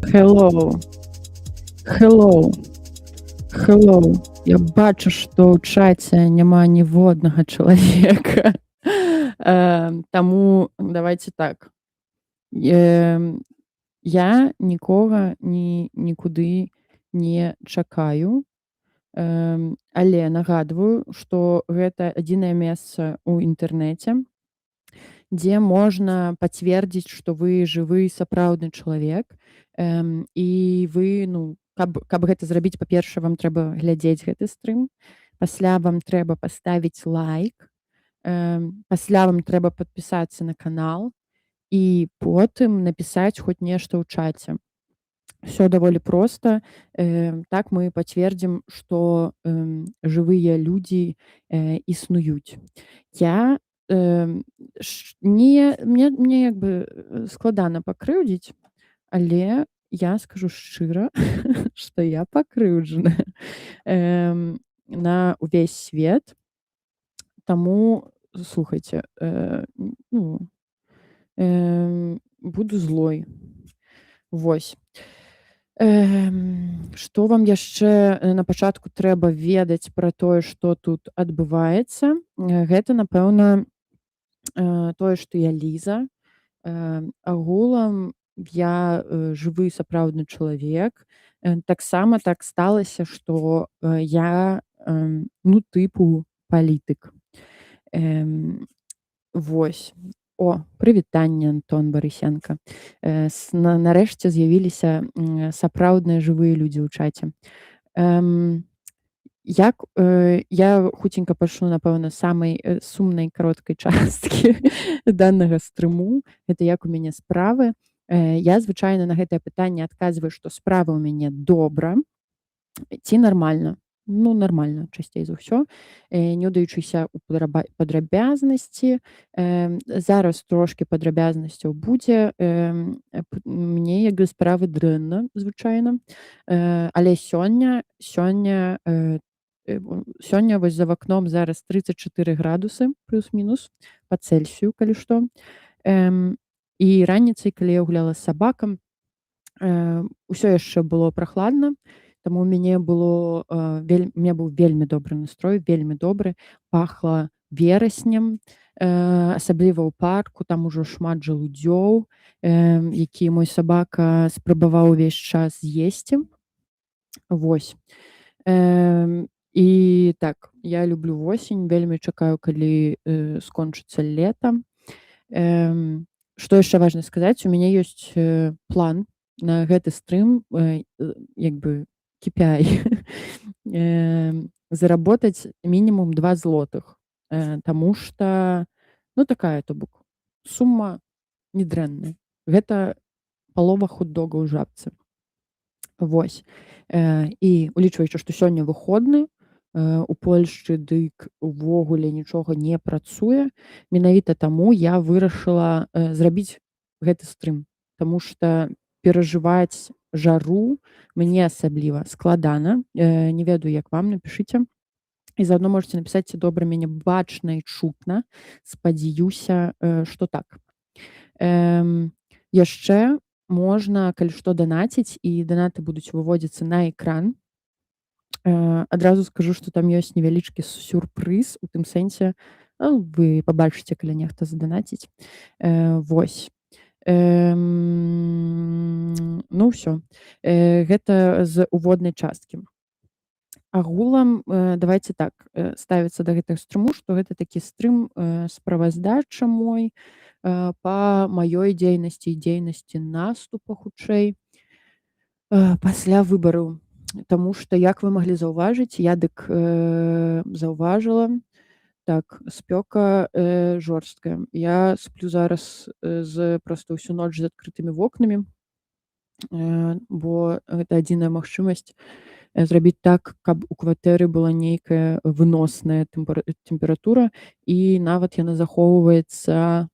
Hello. Hello. Hello. Я бачу, што ў чаце няма ніводнага чалавека. Таму давайте так. Я нікога нікуды не чакаю. Але нагадваю, што гэта адзінае месца ў інтэрнэце, дзе можна пацвердзіць, што вы жывы сапраўдны чалавек. І вы, ну, каб гэта зрабіць, па-першае, вам трэба глядзець гэты стрым. Пасля вам трэба паставіць лайк. Пасля вам трэба падпісацца на канал і потым напісаць хоць нешта ў чаце. Всё даволі проста. Так мы пацвердзім, што жывыя людзі існуюць. Я ш не мне як бы складана пакрыўдзіць, але я скажу шчыра, што я пакрыўджаная на ўвесь свет. Таму слухайце, ну, буду злой. Вось. Што вам яшчэ на пачатку трэба ведаць пра тое, што тут адбываецца? Гэта, напэўна, тое, што я Ліза. Агулам я жывы сапраўдны чалавек. Таксама так сталася, што я, ну, тыпу палітык. Вось. О, прывітанне, Антон Барысенка. Э, с на нарэшце з'явіліся сапраўдныя жывыя людзі ў чаце. Як я хуценька пачну, напэўна, з самай сумнай кароткай часткі данага стрыму. Это як у мяне справы. Я звычайна на гэтае пытанне адказваю, што справы ў мяне добра ці нармальна. Ну, нармальна часцей за ўсё, не ўдаючыся ў падрабязнасці. Зараз трошкі падрабязнасцяў будзе. Мне як бы справы дрэнна звычайна. Але сёння вось за вакном зараз 34 градусы плюс-мінус па Цельсію, калі што. І раніцай, калі я гуляла з сабакам, усё яшчэ было прахладна, таму ў мяне было, э, вель у меня быў вельмі добры настрой, вельмі добры. Пахла вераснем, асабліва ў парку, там ужо шмат жалудзёў, які мой сабака спрабаваў увесь час з'есці. Вось. І так, я люблю восень, вельмі чакаю, калі скончыцца лета. Што яшчэ важна сказаць, у мяне ёсць план на гэты стрым, як бы KPI: заработаць мінімум 2 злотых, таму што, ну, такая, то бок сума недрэнная. Гэта палова хот-дога ў Жабцы. Вось. І улічваючы, што сёння выходны, у Польшчы дык увогуле нічога не працуе, менавіта таму я вырашыла зрабіць гэты стрым, таму што перажываць жару мне асабліва складана. Не ведаю, як вам, напішыце. І заадно можаце напісаць, ці добра мяне бачна і чутна. Спадзяюся, што так. Яшчэ можна, калі што, данаціць, і данаты будуць выводзіцца на экран. Адразу скажу, што там ёсць невялічкі сюрпрыз у тым сэнсе, ну, вы пабачыце, калі нехта заданаціць. Вось. Ну ўсё. Гэта з уводнай часткі. Агулам, давайце так ставіцца да гэтага стрыму, што гэта такі стрым, справаздача мой па маёй дзейнасці і дзейнасці наступа хутчэй пасля выбараў. Таму што, як вы маглі заўважыць, я дык заўважыла, так, спёка жорсткая. Я сплю зараз з проста ўсю ноч з адкрытымі вокнамі, бо гэта адзіная магчымасць зрабіць так, каб у кватэры была нейкая выносная тэмпература, і нават яна захоўваецца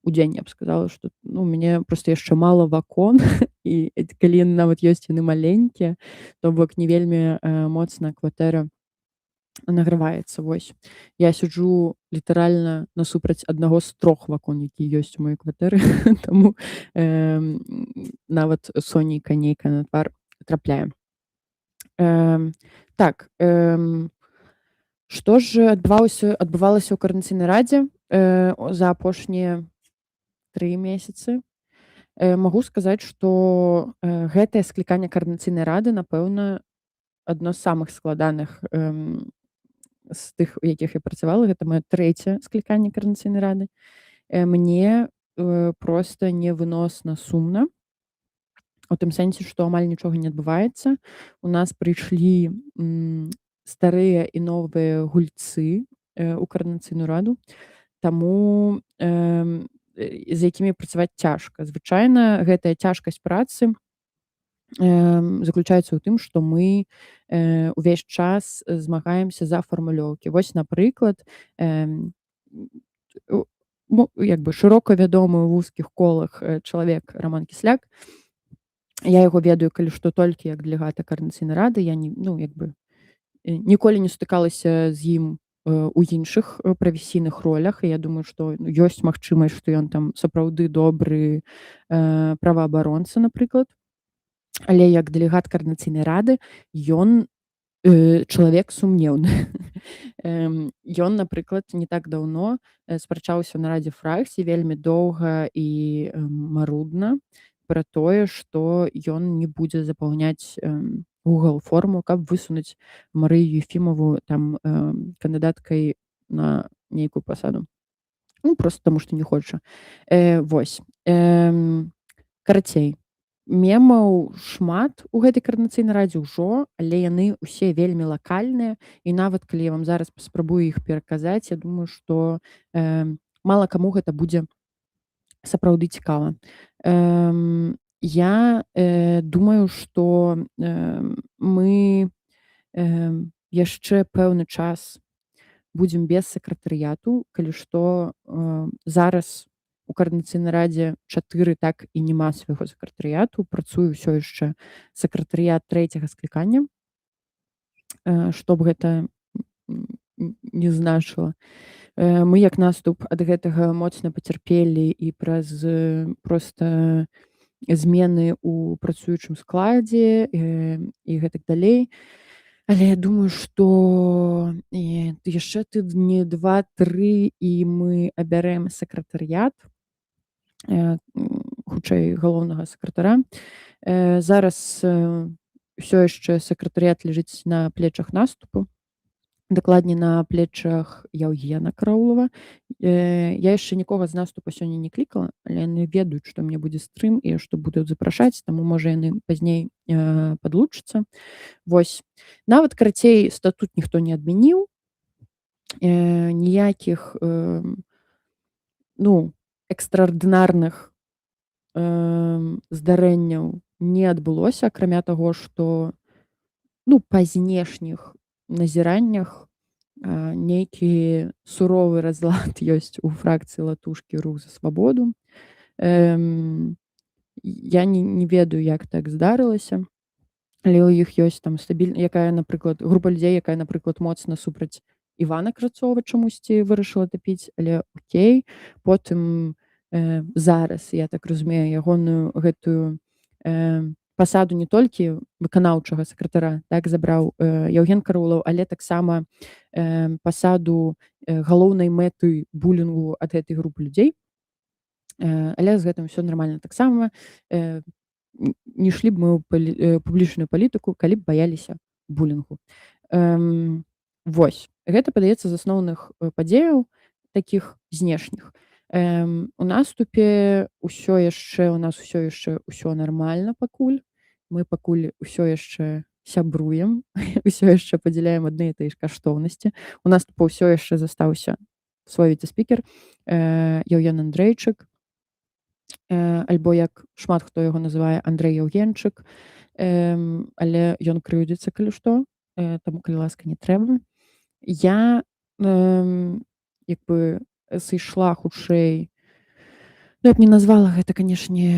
удзень, я б сказала, што, ну, у мяне проста яшчэ мала вакон, і калі яны нават ёсць, яны маленькія, то бок не вельмі моцна кватэра Награваецца, вось. Я сяджу літаральна насупраць аднаго з трох вакон, які ёсць у маёй кватэры, таму нават сонейка нейкая на твар трапляе. Так, што ж адбывалася ў Каардынацыйнай радзе за апошнія 3 месяцы? Магу сказаць, што гэтае скліканне Каардынацыйнай рады, напэўна, адно з самых складаных з тых, у якіх я працавала. Гэта маё трэцяе скліканне Каардынацыйнай рады. Мне проста невыносна сумна. У тым сэнсе, што амаль нічога не адбываецца. У нас прыйшлі старыя і новыя гульцы ў Каардынацыйную раду, таму з якімі працаваць цяжка. Звычайна гэтая цяжкасць працы заключаецца ў тым, што мы увесь час змагаемся за фармулёўкі. Вось, напрыклад, ну, як бы шырока вядомы ў вузкіх колах чалавек Раман Кісляк. Я яго ведаю, калі што, толькі як дэлегата Каардынацыйнай рады. Я не, ну, як бы, ніколі не сутыкалася з ім у іншых прафесійных ролях. І я думаю, што, ну, ёсць магчымасць, што ён там сапраўды добры праваабаронца, напрыклад. Але як дэлегат Каардынацыйнай рады ён чалавек сумнеўны. Ён, напрыклад, не так даўно спрачаўся на радзе фракцій вельмі доўга і марудна пра тое, што ён не будзе запаўняць Google форму, каб высунуць Марыю Ефімову там кандыдаткай на нейкую пасаду. Ну, просто таму, што не хоча. Вось. Карацей, мемаў шмат у гэтай Каардынацыйнай радзе ўжо, але яны ўсе вельмі лакальныя, і нават калі я вам зараз паспрабую іх пераказаць, я думаю, што мала каму гэта будзе сапраўды цікава. Я думаю, што мы яшчэ пэўны час будзем без сакратарыяту. Калі што, зараз у Каардынацыйнай радзе 4 так і няма свайго сакратарыяту, працуе ўсё яшчэ сакратарыят трэцяга склікання. Што б гэта не значыла. Мы як наступ ад гэтага моцна пацярпелі і праз проста змены ў працуючым складзе і гэтак далей. Але я думаю, што яшчэ тыдні 2-3, і мы абярэм сакратарыят, хутчэй галоўнага сакратара. Зараз ўсё яшчэ сакратарыят ляжыць на плечах наступу, дакладней, на плечах Яўгена Караулова. Я яшчэ нікога з наступа сёння не клікала, але яны ведаюць, што ў мяне будзе стрым і што будуць запрашаць, таму, можа, яны пазней падлучацца. Вось. Нават, карацей, статут ніхто не адмяніў. Ніякіх ну, экстраардынарных здарэнняў не адбылося, акрамя таго, што, ну, па знешніх назіраннях нейкі суровы разлад ёсць у фракцыі Латушкі «Рух за свабоду». Я не ведаю, як так здарылася, але ў іх ёсць там якая, напрыклад, група людзей, якая, напрыклад, моцна супраць Івана Краўцова чамусьці вырашыла тапіць, але окей. Потым зараз, я так разумею, ягоную гэтую пасаду не толькі выканаўчага сакратара, так, забраў Яўген Караулаў, але таксама пасаду галоўнай мэты булінгу ад гэтай групы людзей. Але з гэтым всё нармальна таксама. Не ішлі б мы ў публічную палітыку, калі б баяліся булінгу. Вось. Гэта, падаецца, з асноўных падзеяў такіх знешніх. У наступе ўсё яшчэ у нас усё яшчэ ўсё нармальна пакуль. Мы пакуль усё яшчэ сябруем, усё яшчэ падзяляем адны і тыя ж каштоўнасці. У наступа ўсё яшчэ застаўся свой віцэ-спікер Яўген Андрэйчык, альбо, як шмат хто яго называе, Андрэй Яўгенчык. Але ён крыўдзіцца, калі што, таму, калі ласка, не трэба. Я як бы сышла хутчэй, ну, я б не назвала гэта, канешне,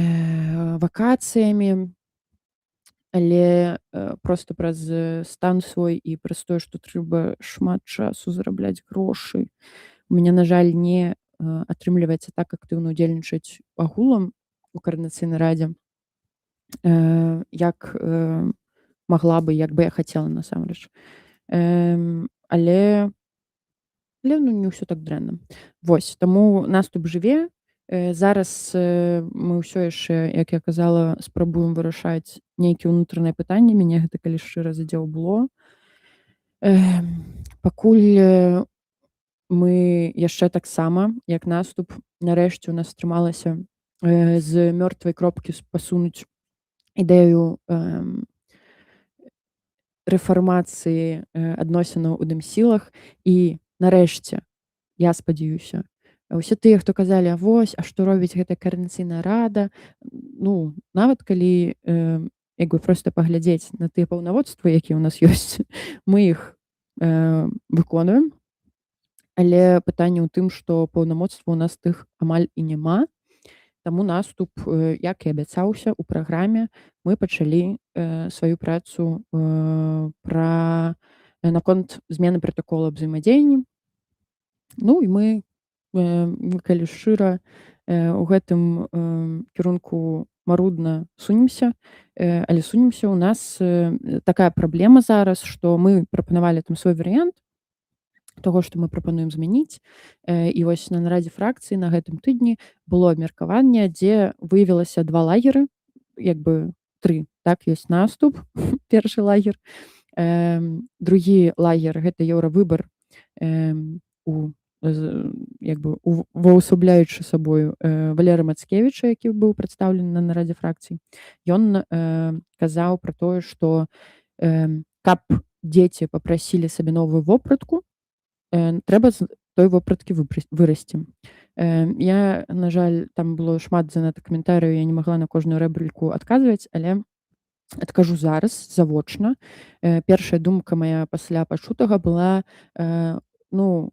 вакацыямі. Але просто праз стан свой і праз тое, што трэба шмат часу зарабляць грошы, у мяне, на жаль, не атрымліваецца так актыўна удзельнічаць агулам у Каардынацыйнай радзе, як магла бы, як бы я хацела насамрэч. Але, ну, не ўсё так дрэнна. Вось, таму наступ жыве. Зараз мы ўсё яшчэ, як я казала, спрабуем вырашаць нейкія ўнутраныя пытанні. Мяне гэта, калі шчыра, задзяўбло. Пакуль мы яшчэ таксама, як наступ, нарэшце у нас атрымалася з мёртвай кропкі пасунуць ідэю рэфармацыі адносінаў у дэмсілах. І нарэшце, я спадзяюся, усе тыя, хто казалі: «А вось, а што робіць гэта Каардынацыйная рада?», ну, нават калі як бы просто паглядзець на тыя паўнаводствы, якія ў нас ёсць, мы іх выконваем. Але пытанне ў тым, што паўнамоцтва ў нас тых амаль і няма. Таму наступ, як і абяцаўся у праграме, мы пачалі сваю працу пра наконт змены пратакола аб узаемадзеянні. Ну і мы, калі шчыра, у гэтым кірунку марудна сунемся, але сунемся. У нас такая праблема зараз, што мы прапанавалі там свой варыянт таго, што мы прапануем змяніць. І вось на нарадзе фракцыі на гэтым тыдні было абмеркаванне, дзе выявілася два лагеры, як бы тры. Так, ёсць наступ, першы лагер, другі лагер — гэта «Еўравыбар», у як бы увасабляючы сабою Валеры Мацкевіча, які быў прадстаўлены на нарадзе фракцый. Ён казаў пра тое, што каб дзеці папрасілі сабе новую вопратку, трэба з той вопраткі вырасці. Я, на жаль, там было шмат занадта каментарыяў, я не магла на кожную рэпліку адказваць, але адкажу зараз завочна. Першая думка моя пасля пачутага была: ну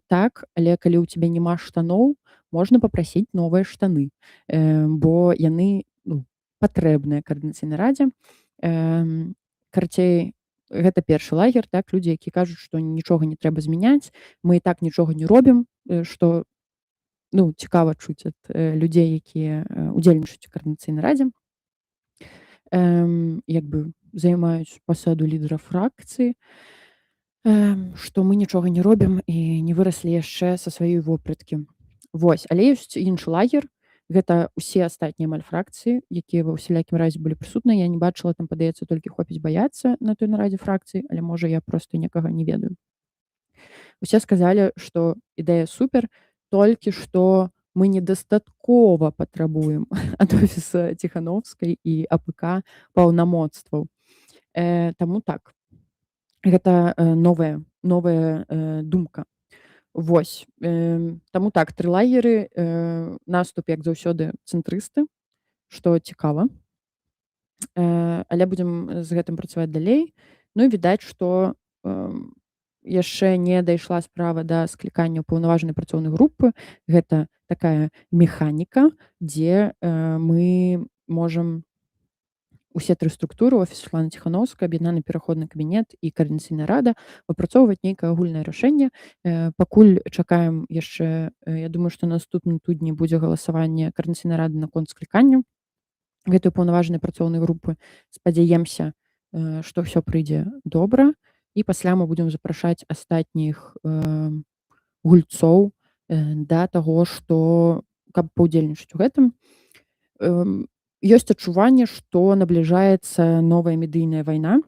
так, але калі ў цябе няма штаноў, можна папрасіць новыя штаны, бо яны, ну, патрэбныя Каардынацыйнай радзе. Карацей, гэта першы лагер, так, людзі, які кажуць, што нічога не трэба змяняць, мы і так нічога не робім, што, ну, цікава чуць ад людзей, якія удзельнічаюць у Каардынацыйнай радзе, як бы займаюць пасаду лідара фракцыі, што мы нічога не робім і не выраслі яшчэ са сваёй вопраткі. Вось, але ёсць іншы лагер, гэта ўсе астатнія амаль фракцыі, якія ва ўсялякім разе былі прысутныя. Я не бачыла там, падаецца, толькі «Хопіць баяцца» на той нарадзе фракцыі, але, можа, я просто некага не ведаю. Усе сказалі, што ідэя супер, толькі што мы недастаткова патрабуем ад офіса Ціхановскай і АПК паўнамоцтваў. Таму так, гэта новая думка. Вось, таму так, тры лагеры, наступ, як заўсёды, цэнтрысты, што цікава. Але будзем з гэтым працаваць далей. Ну і відаць, што яшчэ не дайшла справа да склікання ўпаўнаважанай працоўнай групы. Гэта такая механіка, дзе мы можам усе тры структуры: офіс Святланы Ціханоўскай, аб'яднаны пераходны кабінет і Каардынацыйная рада — выпрацоўваць нейкае агульнае рашэнне. Пакуль чакаем яшчэ, я думаю, што наступным тыдні будзе галасаванне Каардынацыйнай рады наконт склікання гэтай упаўнаважанай працоўнай групы. Спадзяемся, што ўсё прыйдзе добра, і пасля мы будзем запрашаць астатніх гульцоў да таго, што каб паўдзельнічаць у гэтым. Ёсць адчуванне, што набліжаецца новая медыйная вайна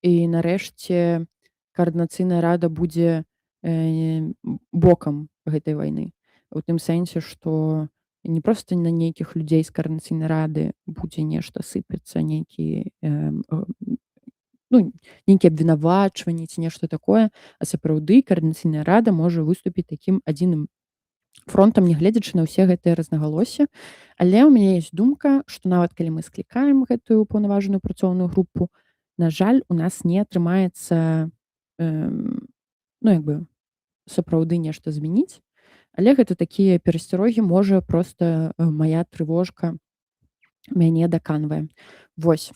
і нарэшце Каардынацыйная рада будзе бокам гэтай вайны. У тым сэнсе, што не проста на нейкіх людзей з Каардынацыйнай рады будзе нешта сыпецца, нейкі ну, нейкія абвінавачванні ці нешта такое, а сапраўды Каардынацыйная рада можа выступіць такім адзіным фронтам, нягледзячы на ўсе гэтыя рознагалоссі. Але ў мяне ёсць думка, што нават калі мы склікаем гэтую упаўнаважаную працоўную групу, на жаль, у нас не атрымаецца ну, як бы сапраўды нешта змяніць. Але гэта такія перасцярогі, можа, проста моя трывожка мяне даканвае. Вось.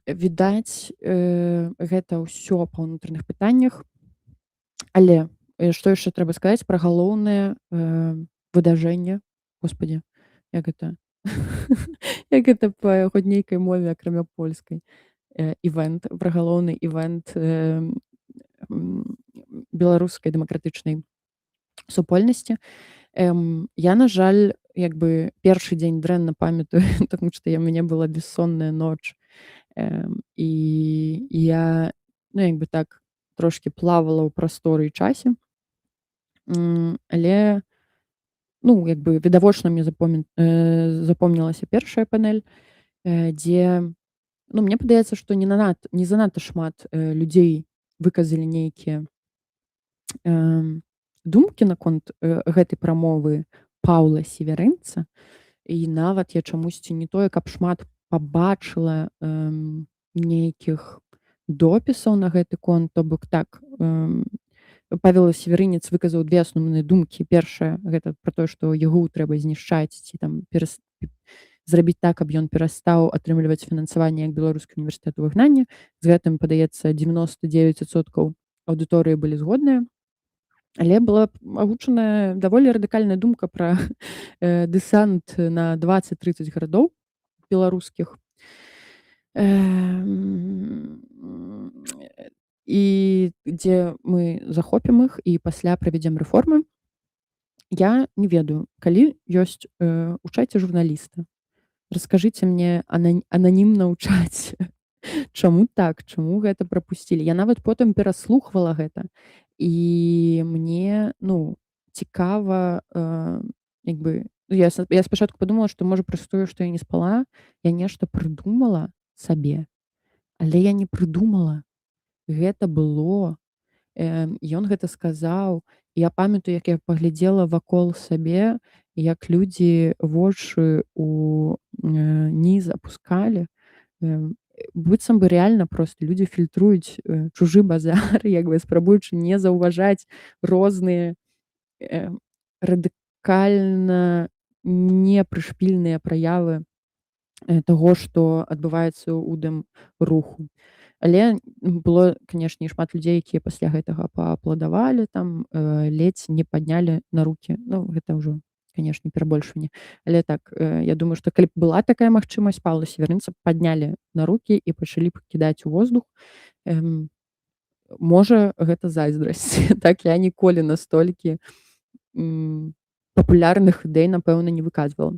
Відаць, гэта ўсё па ўнутраных пытаннях. Але што яшчэ трэба сказаць пра галоўнае выдажэнне, Господи, як гэта па хоць нейкай мове, акрамя польскай, івент, пра галоўны івент Беларускай дэмакратычнай супольнасці. Я, на жаль, як бы першы дзень дрэнна памятаю, таму што у мяне была бессонная ноч. І я, ну, як бы так трошкі плавала ў прасторы і часе. Але, ну, як бы відавочна мне запомнілася першая панель, дзе, ну, мне падаецца, што не занадта шмат людзей выказалі нейкія думкі наконт гэтай прамовы Паўла Севярынца. І нават я чамусьці не тое, каб шмат пабачыла нейкіх допісаў на гэты конт, то бок так, Павел Севярынец выказаў две асноўныя думкі. Першая — гэта пра тое, што ЕГУ трэба знішчаць ці там зрабіць так, каб ён перастаў атрымліваць фінансаванне як беларускі універсітэт у выгнанні. З гэтым, падаецца, 99% аўдыторыі былі згодныя. Але была агучаная даволі радыкальная думка пра дэсант на 20-30 гарадоў беларускіх. І дзе мы захопім іх і пасля правядзем рэформы. Я не ведаю, калі ёсць у чаце журналісты, раскажыце мне ананімна ў чаце, чаму так, чаму гэта прапусцілі. Я нават потым пераслухвала гэта, і мне, ну, цікава, як бы, ну, я спачатку падумала, што, можа, праз тое, што я не спала, я нешта прыдумала сабе, але я не прыдумала. Гэта было. Ён гэта сказаў. Я памятаю, як я паглядзела вакол сабе, як людзі вочы у ніз апускалі. Быццам бы рэальна проста людзі фільтруюць чужы базар, як бы спрабуючы не заўважаць розныя радыкальна непрышпільныя праявы таго, што адбываецца ў дэмруху. Але было, канешне, шмат людзей, якія пасля гэтага пааплодавалі там, ледзь не паднялі на рукі. Ну, гэта ўжо, канешне, перабольшванне. Але так, я думаю, што калі б была такая магчымасць, Паўла Севярынца паднялі на рукі і пачалі б кідаць у воздух. Можа, гэта зайздрасць. Так, я ніколі настолькі папулярных ідэй, напэўна, не выказвала.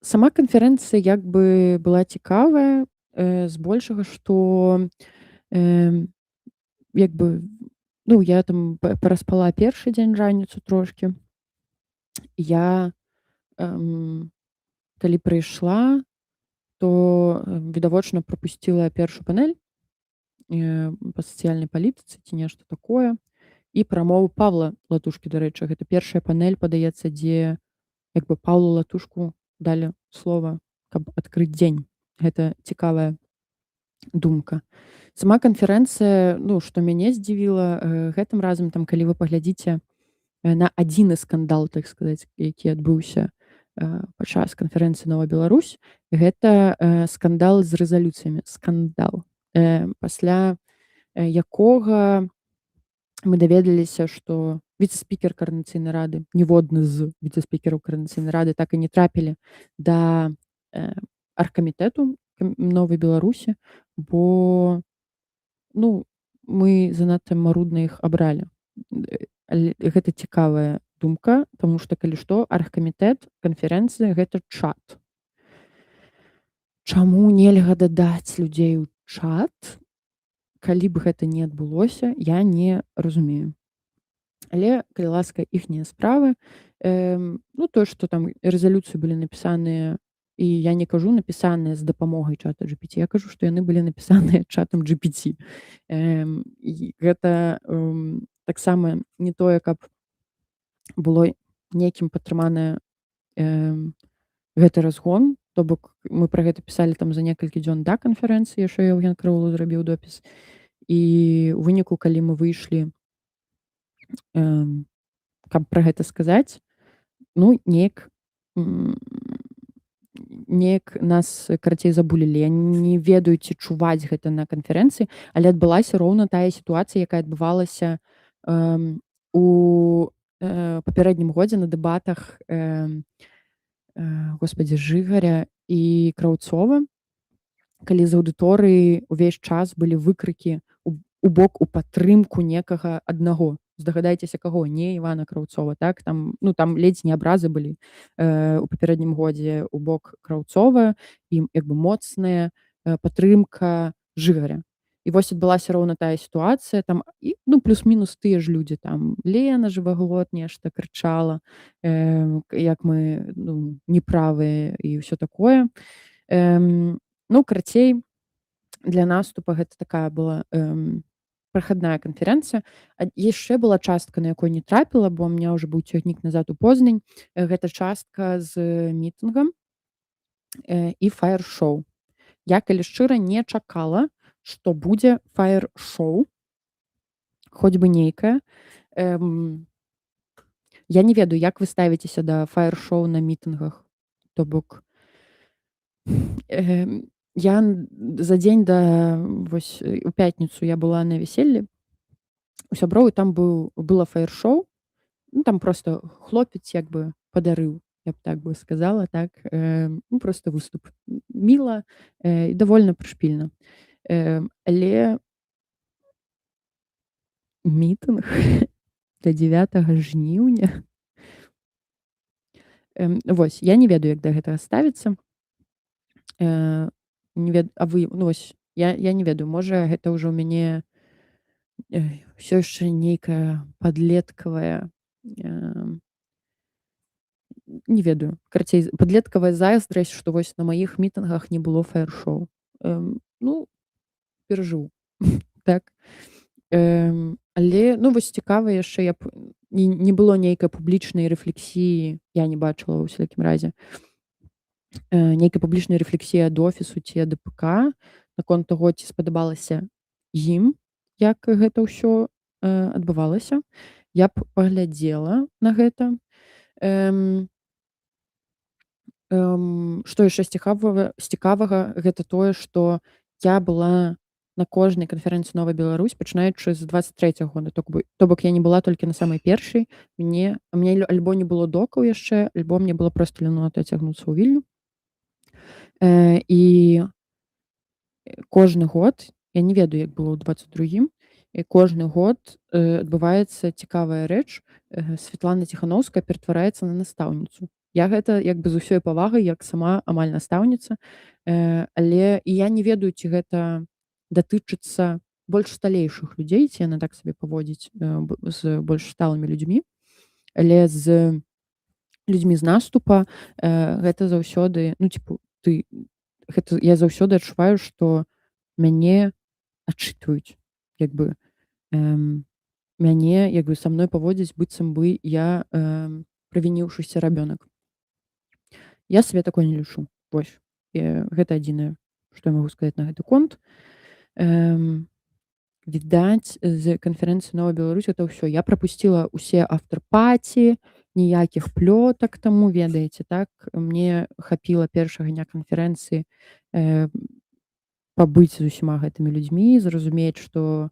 Сама канферэнцыя як бы была цікавая, збольшага, што, як бы, ну, я там праспала першы дзень, раніцу трошкі. Я, калі прыйшла, то, відавочна, прапусціла першую панель па сацыяльнай палітыцы ці нешта такое і прамову Павла Латушкі. Дарэчы, гэта першая панель, падаецца, дзе як бы Паўлу Латушку далі слова, каб адкрыць дзень. Гэта цікавая думка. Сама канферэнцыя, ну, што мяне здзівіла гэтым разам, там, калі вы паглядзіце на адзіны скандал, так сказаць, які адбыўся падчас канферэнцыі «Нова Беларусь», гэта скандал з рэзалюцыямі, скандал, пасля якога мы даведаліся, што віцэ-спікер Каардынацыйнай рады, ніводны з віцэ-спікераў Каардынацыйнай рады так і не трапілі да аргкамітэту «Новай Беларусі», бо, ну, мы занадта марудна іх абралі. Але гэта цікавая думка, таму што, калі што, аргкамітэт канферэнцыі — гэта чат. Чаму нельга дадаць людзей у чат, калі б гэта не адбылося, я не разумею. Але, калі ласка, іхнія справы. Ну, тое, што там рэзалюцыі былі напісаныя, і я не кажу, напісаныя з дапамогай чата GPT, я кажу, што яны былі напісаныя чатам GPT. І гэта таксама не тое, каб было нейкім падтрыманае гэты разгон, то бок мы пра гэта пісалі там за некалькі дзён да канферэнцыі, яшчэ Яўген Караулаў зрабіў допіс. І ў выніку, калі мы выйшлі, каб пра гэта сказаць, ну, неяк Неяк нас, карацей, забулілі. Я не ведаю, ці чуваць гэта на канферэнцыі, але адбылася роўна тая сітуацыя, якая адбывалася у папярэднім годзе на дэбатах, господи, Жыгаря і Краўцова, калі з аўдыторыі увесь час былі выкрыкі у бок, у падтрымку некага аднаго, здагадайцеся каго, не Івана Краўцова, так. Там, ну, там ледзь не абразы былі у папярэднім годзе у бок Краўцова і як бы моцная падтрымка Жыгаря. І вось адбылася роўна тая сітуацыя там і, ну, плюс-мінус тыя ж людзі там, Лена Жываглот нешта крычала, як мы, ну, неправыя і ўсё такое. Ну, карацей, для Наступа гэта такая была прахадная канферэнцыя. Яшчэ была частка, на якой не трапіла, бо у меня уже быў цягнік назад у Познань. Гэта частка з мітынгам і фаер-шоу. Я, калі шчыра, не чакала, што будзе фаер-шоу, хоць бы нейкае. Я не ведаю, як вы ставіцеся да фаер-шоу на мітынгах. То бок я за дзень да, вось, у пятніцу я была на вяселлі у сяброў, і там было фаер-шоу. Ну, там просто хлопец як бы падарыў, я б так бы сказала, так, ну, просто выступ. Міла і довольно прышпільна. Але мітынг да 9 жніўня. Вось, я не ведаю, як да гэтага ставіцца. Не вед а вы, ну, вось, я не ведаю, можа, гэта ўжо ў мяне ўсё яшчэ нейкая падлеткавая, не ведаю, карацей, падлеткавая зайздрасць, што вось на маіх мітынгах не было фаер-шоу. Ну, перажыву. Так. Але, ну, вось цікава яшчэ, я б не было нейкай публічнай рэфлексіі, я не бачыла, ва ўсялякім разе, нейкай публічнай рэфлексіі ад офісу ці ад ДПК наконт таго, ці спадабалася ім, як гэта ўсё адбывалася. Я б паглядзела на гэта. Што яшчэ з цікавага, гэта тое, што я была на кожнай канферэнцыі «Новая Беларусь», пачынаючы з 23 года. То бок я не была толькі на самай першай. Мне альбо не было докаў яшчэ, альбо мне было проста ленота цягнуцца ў Вільню. І кожны год, я не ведаю, як было ў 22-м, і кожны год адбываецца цікавая рэч: Светлана Ціханоўская ператвараецца на настаўніцу. Я гэта як бы з усёй павагай, як сама амаль настаўніца, але і я не ведаю, ці гэта датычыцца больш сталейшых людзей, ці яна так сабе паводзіць з больш сталымі людзьмі, але з людзьмі з Наступа гэта заўсёды, ну, типу, ты гэта, я заўсёды адчуваю, што мяне адчытваюць, як бы, мяне як бы са мной паводзіць, быццам бы я правініўшыся рабёнак. Я сабе такое не лічу. Вось. Гэта адзінае, што я магу сказаць на гэты конт. Відаць, з канферэнцыі «Новая Беларусь» это ўсё. Я прапусціла ўсе афтэр-паці, ніякіх плётак таму, ведаеце, так? Мне хапіла першага дня канферэнцыі пабыць з усіма гэтымі людзьмі, зразумець, што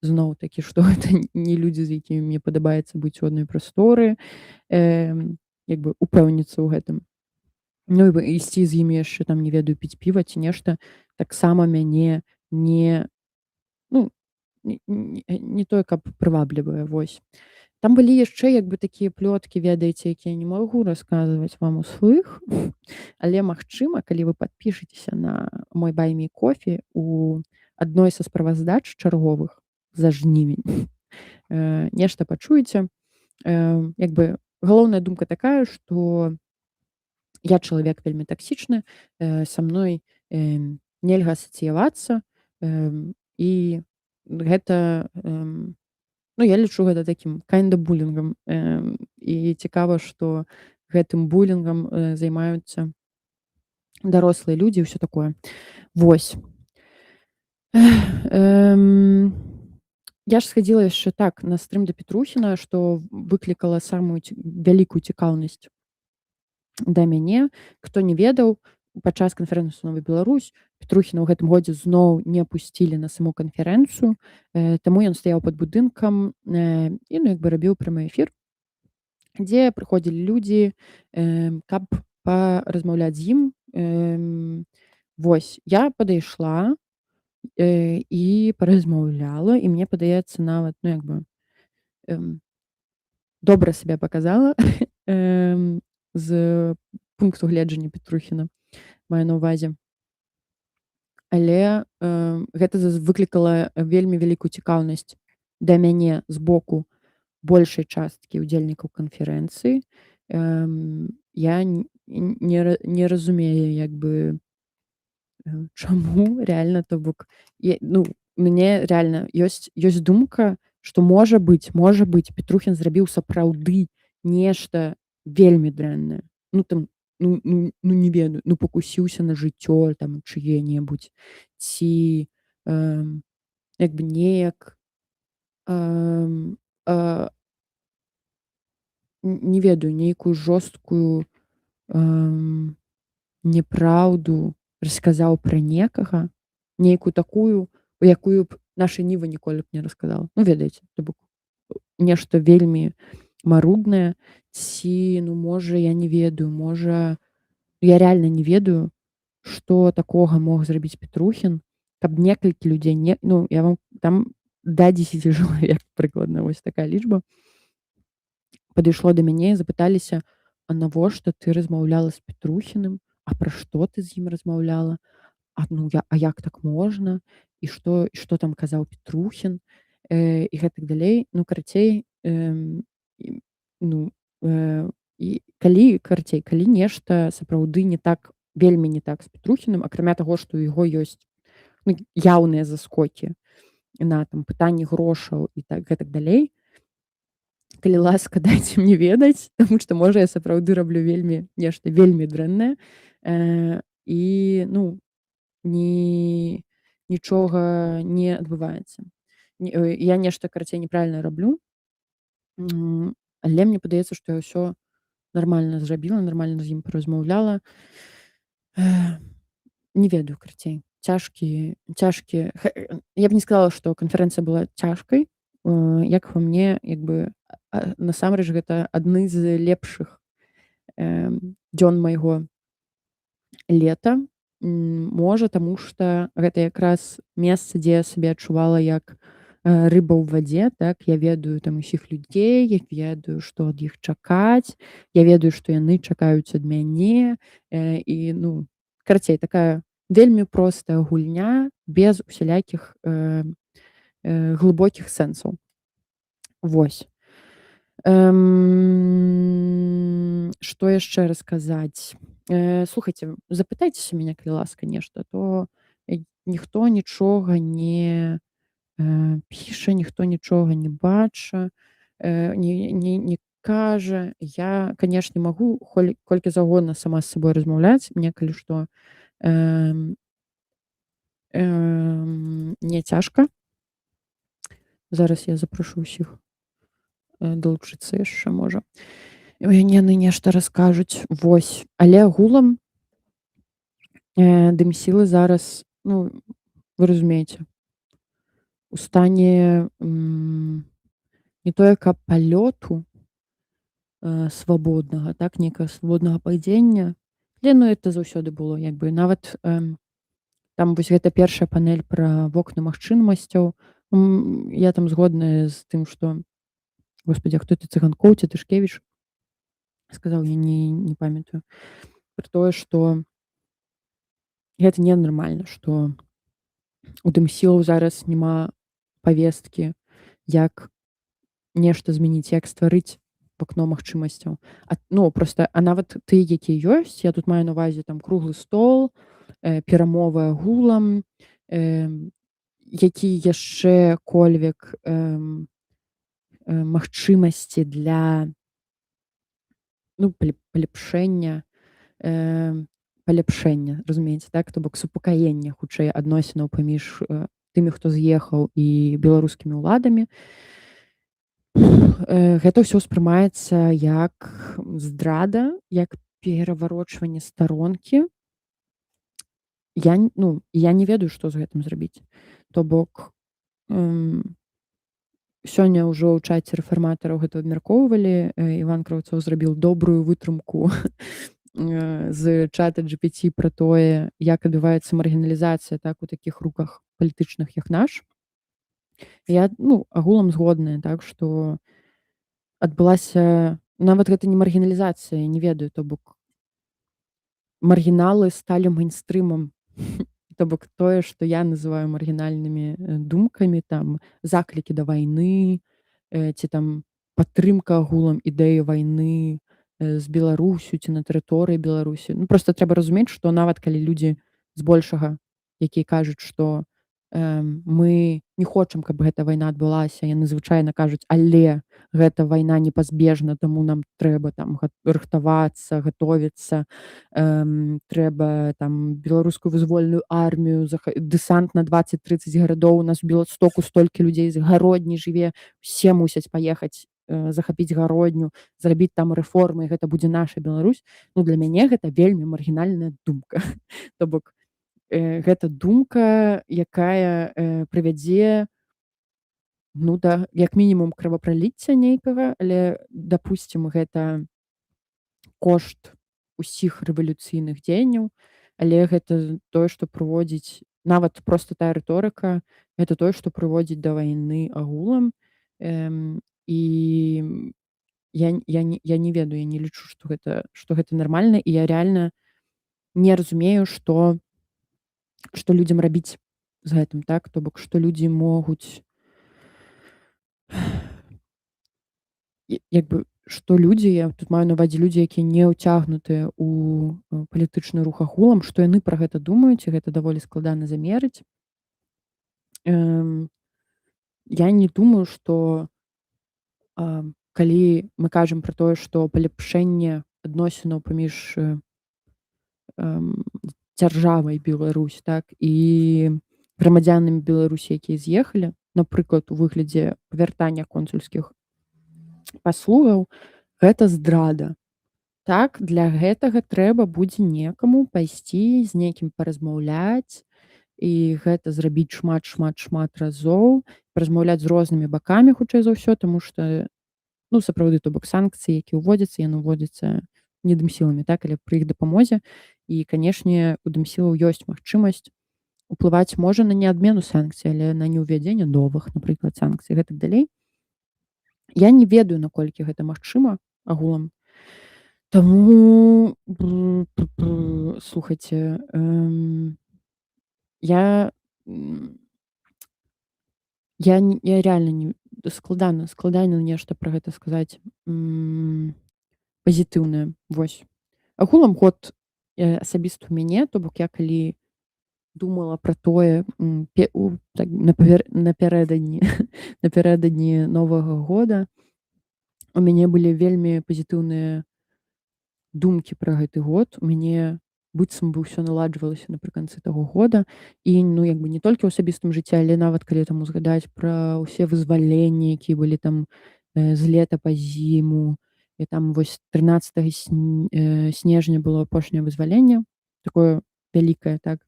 зноў-такі, што гэта не людзі, з якімі мне падабаецца быць у адной прасторы, як бы упэўніцца ў гэтым. Ну і ісці з імі яшчэ там, не ведаю, піць піва ці нешта, таксама мяне не, ну, не тое каб прываблівае, вось. Там былі яшчэ як бы такія плёткі, ведаеце, якія не магу расказваць вам услых, але, магчыма, калі вы падпішацеся на мой Buy Me Coffee, у адной са справаздач чарговых за жнівень нешта пачуеце. Як бы галоўная думка такая, што я чалавек вельмі таксічны, са мной нельга асацыявацца, і гэта, ну, я лічу гэта такім kinda булінгам. І цікава, што гэтым булінгам займаюцца дарослыя людзі і ўсё такое. Вось. Я ж схадзіла яшчэ так на стрым да Петрухіна, што выклікала самую вялікую цікаўнасць. Да мяне. Хто не ведаў, падчас канферэнцыі «Новая Беларусь» Петрухіна ў гэтым годзе зноў не пусцілі на саму канферэнцыю, таму ён стаяў пад будынкам і, ну, як бы рабіў прамы эфір, дзе прыходзілі людзі, каб паразмаўляць з ім. Вось я падышла і паразмаўляла, і мне падаецца, нават, ну, як бы добра сябе паказала з пункту гледжання Петрухіна, маю на ўвазе. Але гэта выклікала вельмі вялікую цікаўнасць да мяне з боку большай часткі ўдзельнікаў канферэнцыі. Я не разумею, як бы, чаму реально, то бок я, ну, мне реально ёсць думка, што можа быць, Петрухін зрабіў сапраўды нешта вельмі дрэннае. Ну, там, ну, не ведаю, ну, пакусіўся на жыццё там чые-небудзь ці як бы неяк не ведаю, нейкую жорсткую няпраўду расказаў пра некага, нейкую такую, у якую б «Наша Ніва» ніколі б не расказала. Ну, ведаеце, то бок нешта вельмі маруднае ці, ну, можа, я не ведаю, можа, я реально не ведаю, што такога мог зрабіць Петрухін, каб некалькі людзей, не, ну, я вам там, да 10 чалавек прыкладна, вось такая лічба падышло да мяне і запыталіся: «А навошта ты размаўляла з Петрухіным? А пра што ты з ім размаўляла? А, ну, я, а як так можна? І што там казаў Петрухін?» І гэтак далей. Ну, карацей, ну, і калі, карацей, калі нешта сапраўды не так, вельмі не так з Петрухіным, акрамя таго, што ў яго ёсць, ну, яўныя заскокі на там пытанні грошаў і так гэтак далей, калі ласка, дайце мне ведаць, таму што, можа, я сапраўды раблю вельмі нешта вельмі дрэннае, і, ну, ні нічога не адбываецца. Я нешта, карацей, неправільна раблю. Але мне падаецца, што я ўсё нармальна зрабіла, нармальна з ім паразмаўляла. Не ведаю, карацей, цяжкі, я б не сказала, што канферэнцыя была цяжкай. Як па мне, як бы, насамрэч гэта адны з лепшых дзён майго лета. Можа, таму што гэта якраз месца, дзе я сябе адчувала як рыба ў вадзе, так. Я ведаю там усіх людзей, я ведаю, што ад іх чакаць, я ведаю, што яны чакаюць ад мяне, і, ну, карацей, такая вельмі простая гульня без усялякіх глыбокіх сэнсаў. Вось. Што яшчэ расказаць? Слухайце, запытайцеся мяне, калі ласка, нешта, то ніхто нічога не піша, ніхто нічога не бача, не кажа. Я, канешне, магу колькі заўгодна сама з сабой размаўляць, мне, калі што, не цяжка. Зараз я запрашу ўсіх далучыцца яшчэ, можа. Яны нешта раскажуць. Вось. Але агулам дэмсілы зараз, ну, вы разумееце, у стане не тое каб палёту свабоднага, так, нейкага свабоднага падзення. Але, ну, это заўсёды было, як бы, нават там вось гэта першая панель пра вокны магчымасцяў. Я там згодная з тым, што, Господи, а хто это, Цыганкоў ці Тышкевіч сказаў, я не памятаю. Пра тое, што гэта ненармальна, што у дэмсілаў зараз няма павесткі, як нешта змяніць, як стварыць вакно магчымасцяў. А, ну, просто, а нават тыя, якія ёсць, я тут маю на ўвазе там круглы стол, перамовы агулам, які яшчэ кольвек магчымасці для, ну, паляпшэння, разумееце, так, то бок супакаення хутчэй адносінаў паміж тымі, хто з'ехаў, і беларускімі ўладамі. Гэта ўсё ўспрымаецца як здрада, як Пераварочванне старонкі. Я ну, я не ведаю, што з гэтым зрабіць. То бок сёння ўжо ў чаце рэфарматараў гэта абмяркоўвалі. Іван Краўцоў зрабіў добрую вытрымку з чата GPT пра тое, як адбываецца маргіналізацыя, так, у такіх руках палітычных, як наш. Я, ну, агулам згодная, так, што адбылася нават гэта не маргіналізацыя, не ведаю, то бок маргіналы сталі мейнстрымам. То бок тое, што я называю маргінальнымі думкамі, там, заклікі да вайны ці там падтрымка агулам ідэі вайны з Беларусю ці на тэрыторыі Беларусі. Ну, просто трэба разумець, што нават калі людзі збольшага, якія кажуць, што мы не хочам, каб гэта вайна адбылася, яны звычайна кажуць: «Але гэта вайна непазбежна, таму нам трэба там рыхтавацца, гатовіцца, трэба там беларускую вызвольную армію, дэсант на 20-30 гарадоў, у нас у Беластоку столькі людзей з Гародні жыве, все мусяць паехаць, захапіць Гародню, зрабіць там рэформы, гэта будзе наша Беларусь». Ну, для мяне гэта вельмі маргінальная думка. То бок гэта думка, якая прывядзе, ну да, як мінімум кровапраліцця нейкага, але, дапусцім, гэта кошт усіх рэвалюцыйных дзеянняў, але гэта тое, што прыводзіць, нават проста тая рыторыка, гэта тое, што прыводзіць да вайны агулам. І я не ведаю, я не лічу, што гэта нармальна, і я реально не разумею, што людзям рабіць з гэтым, так, то бок што людзі могуць, як бы, што людзі, я тут маю на увазе людзі, якія не ўцягнутыя ў палітычны рух агулам, што яны пра гэта думаюць, і гэта даволі складана замерыць. Я не думаю, што калі мы кажам пра тое, што паляпшэнне адносінаў паміж дзяржавай Беларусь, так, і грамадзянамі Беларусі, якія з'ехалі, напрыклад, у выглядзе вяртання консульскіх паслугаў, гэта здрада. Так, для гэтага трэба будзе некаму пайсці, з некім паразмаўляць і гэта зрабіць шмат, шмат, шмат разоў, паразмаўляць з рознымі бакамі, хутчэй за ўсё, таму што, ну, сапраўды, то бок санкцыі, якія ўводзяцца, яны ўводзяцца не дэмсіламі, так, але пры іх дапамозе. І, канешне, у дэмсілаў ёсць магчымасць уплываць, можа, на не адмену санкцый, але на неўвядзенне новых, напрыклад, санкцый, гэтак далей. Я не ведаю, наколькі гэта магчыма агулам. Таму, слухайце, я реально не, складана нешта пра гэта сказаць пазітыўнае. Вось. Агулам год асабіста ў мяне, то бок я калі думала пра тое, так, напярэдадні Новага года, у мяне былі вельмі пазітыўныя думкі пра гэты год. У мяне быццам бы ўсё наладжвалася напрыканцы таго года. І, ну, як бы не толькі ў асабістым жыцці, але нават калі там узгадаць пра ўсе вызваленні, якія былі там з лета па зіму, і там вось 13 снежня было апошняе вызваленне, такое вялікае, так.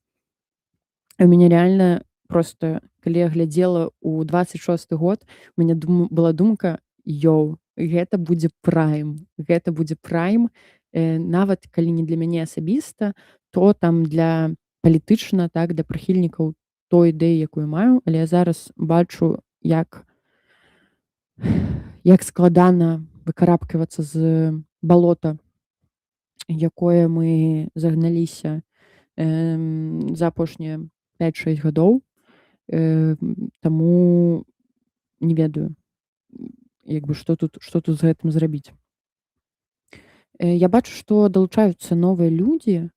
У мяне реально просто, калі я глядзела ў 26 год, у мяне была думка: «Йоу, гэта будзе прайм, гэта будзе прайм». Нават калі не для мяне асабіста, то там для палітычна, так, для прыхільнікаў той ідэі, якую маю, але я зараз бачу, як складана выкарабкавацца з балота, якое мы загналіся за апошнія 5-6 гадоў. Таму не ведаю, як бы, што тут з гэтым зрабіць. Я бачу, што далучаюцца новыя людзі,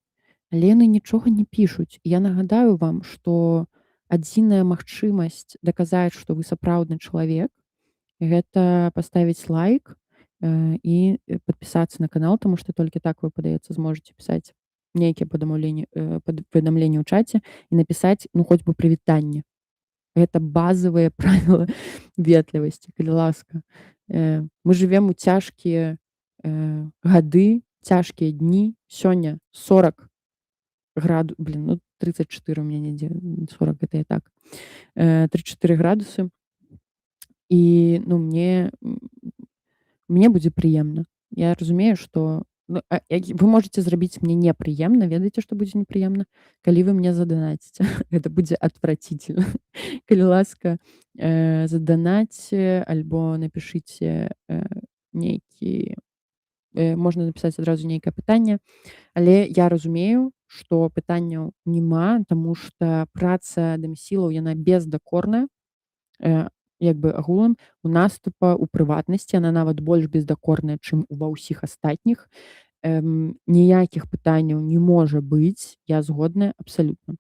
але яны нічога не пішуць. Я нагадаю вам, што адзіная магчымасць даказаць, што вы сапраўдны чалавек, гэта паставіць лайк і падпісацца на канал, таму што толькі так вы, падаецца, зможаце пісаць нейкія паведамленні ў чаце і напісаць, ну, хоць бы прывітанне. Гэта базавыя правілы ветлівасці, калі ласка. Мы жывем у цяжкія гады. Цяжкія дні. Сёння 40 граду, блин, ну 34 у меня недзе, 40 гэта я так. 34 градусы. І, ну, мне будзе прыемна. Я разумею, што, ну, вы можете зрабіць мне непрыемна, ведаеце, што будзе непрыемна? Калі вы мне заданаціце. Гэта будзе отвратительно. Калі ласка, заданаце альбо напішыце нейкі, можна напісаць адразу нейкае пытанне. Але я разумею, што пытанняў няма, таму што праца дэмсілаў, яна бездакорная. Як бы агулам у нас тупа, у прыватнасці, яна нават больш бездакорная, чым ва ўсіх астатніх. Ніякіх пытанняў не можа быць, я згодная абсалютна.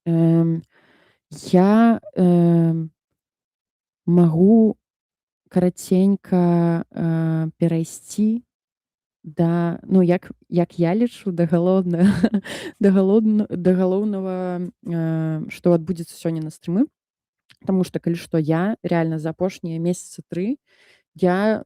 Я магу караценька перайсці да, ну, як я лічу, да галоўнага, што адбудзецца сёння на стрымы. Таму што, калі што, я реально за апошнія месяцы 3 я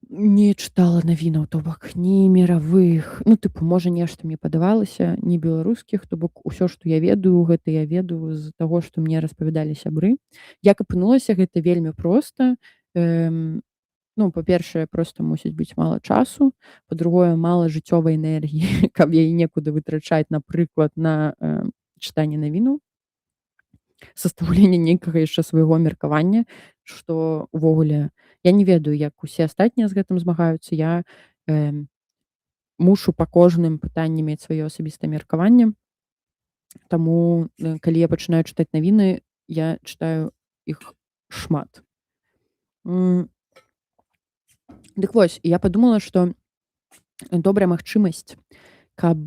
не чытала навінаў, то бок ні міравых, ну, тыпу, можа, нешта мне падавалася, ні беларускіх, то бок усё, што я ведаю, гэта я ведаю з таго, што мне распавядалі сябры. Як апынулася, гэта вельмі проста. Ну, па-першае, проста мусіць быць мала часу, па-другое, мала жыццёвай энергіі, каб яе некуды вытрачаць, напрыклад, на чытанне навінаў, састаўленне нейкага яшчэ свайго меркавання, што увогуле я не ведаю, як усе астатнія з гэтым змагаюцца. Я мушу па кожным пытанні мець сваё асабістае меркаванне. Таму, калі я пачынаю чытаць навіны, я чытаю іх шмат. Дык вось, я падумала, што добрая магчымасць, каб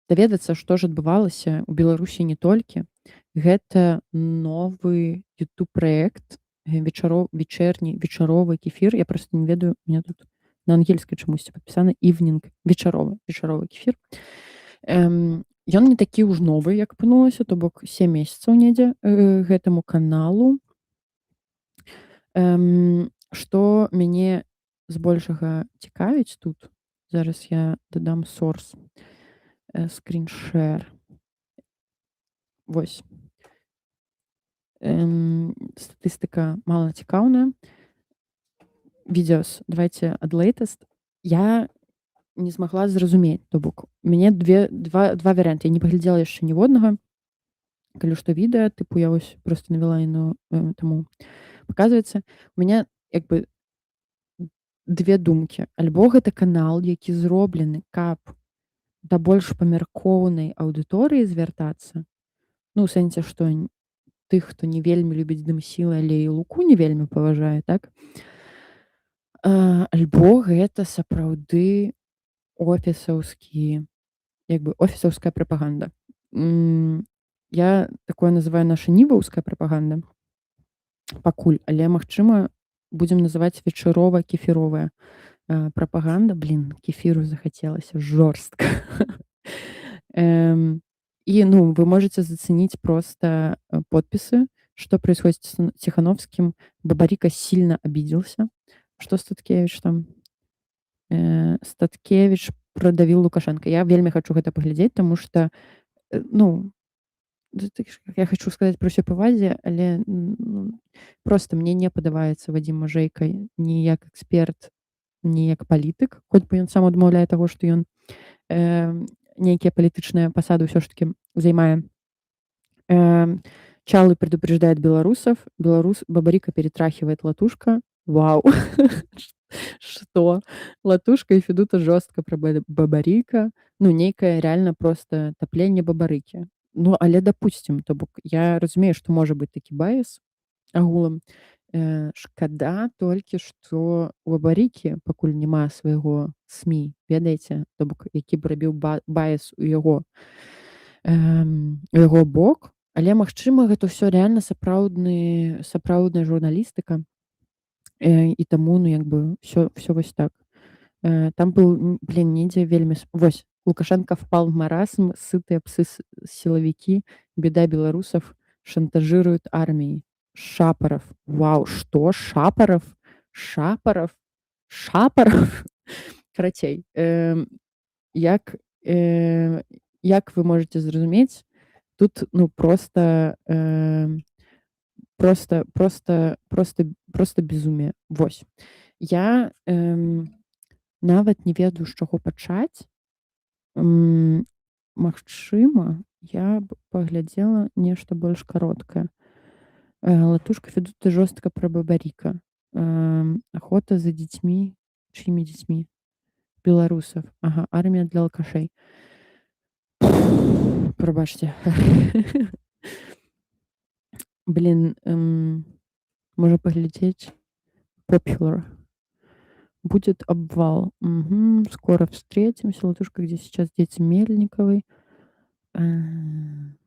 даведацца, што ж адбывалася ў Беларусі, не толькі, гэта новы YouTube праект вечаро вечэрні вечаровы кефір. Я просто не ведаю, у меня тут на ангельскай чамусьці падпісана evening, вечаровы кефір. Ён не такі ўж новы, як апынулася, то бок 7 месяцаў недзе гэтаму каналу. Што мяне збольшага цікавіць тут, зараз я дадам source, screen share. Вось. Статыстыка мала цікаўная. Videos, давайте add latest. Я не змагла зразумець, то бок у мяне две два варыянты. Я не паглядзела яшчэ ніводнага. Калі што, відэа, тыпу, я вось просто навяла яно, таму паказваецца. У меня як бы две думкі. Альбо гэта канал, які зроблены, каб да больш памяркоўнай аўдыторыі звяртацца. Ну, у сэнсе, што тых, хто не вельмі любіць дэмсілы, але і Луку не вельмі паважае, так? Альбо гэта сапраўды офісаўскі, як бы офісаўская прапаганда. Я такое называю «Наша ніваўская прапаганда» пакуль, але, магчыма, будзем называць вечарова-кефіровая прапаганда. Блин, кефіру захацелася жорстка. І, ну, вы можете заценить просто подписи, что происходит с Тихановским. Бабарика сильно обиделся. Что Статкевич там? Статкевич продавил Лукашенко. Я вельмі хочу гэта паглядзець, таму што, ну, я хочу сказаць пры ўсёй павазе, але ну, просто мне не падабаецца Вадзім Мажэйка ні як эксперт, ні як палітык, хоць бы ён сам адмаўляе таго, што ён нейкія палітычныя пасады ўсё ж такі займае. Чалы предупреждает белорусов. Белорус Бабарика перетрахивает Латушка. Вау! Что? Латушка и Федута жестко про Бабарика. Ну, нейкае реально просто тапленне Бабарыкі. Ну, але допустим, то бок я разумею, што можа быць такі байс агулам. Шкада толькі, што у Бабарыкі пакуль няма свайго СМІ, ведаеце, то бок які б рабіў байс у яго бок. Але, магчыма, гэта ўсё реально сапраўдная журналістыка. І таму, ну, як бы всё вось так. Там был, блин, недзе вельмі вось Лукашенко впал в маразм, сытые псы силовики, беда белорусов, шантажируют армией. Шапаров. Вау, что? Шапаров? Шапаров? Шапаров? Карацей, як вы можете зразумець, тут, ну, просто просто просто просто просто безумие. Вось. Я нават не ведаю, з чаго пачаць. Магчыма, я б паглядзела нешта больш кароткае. Латушка Федута жестко про Бабарика. Охота за детьми. Чьими детьми? Белорусов. Ага, армия для алкашей. Прабачце. Блин, можа, паглядзець Popular. Будет обвал. Мгм. Скоро встретимся. Латушка, где сейчас дети Мельниковой?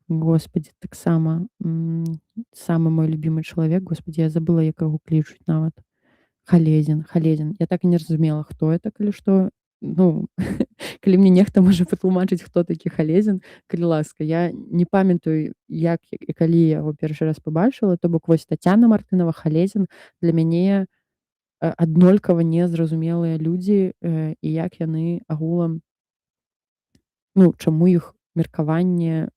Господи, таксама, самы мой любимый чалавек. Господи, я забыла, як яго клічуць нават. Халезін, Халезін. Я так і не разумела, хто это, калі што. Ну, калі мне нехта можа патлумачыць, хто такі Халезін, калі ласка. Я не памятаю, як і калі я яго першы раз пабачыла. То бок вось Тацяна Мартынова, Халезін для мяне аднолькава незразумелыя людзі, і як яны агулам, ну, чаму іх меркаванне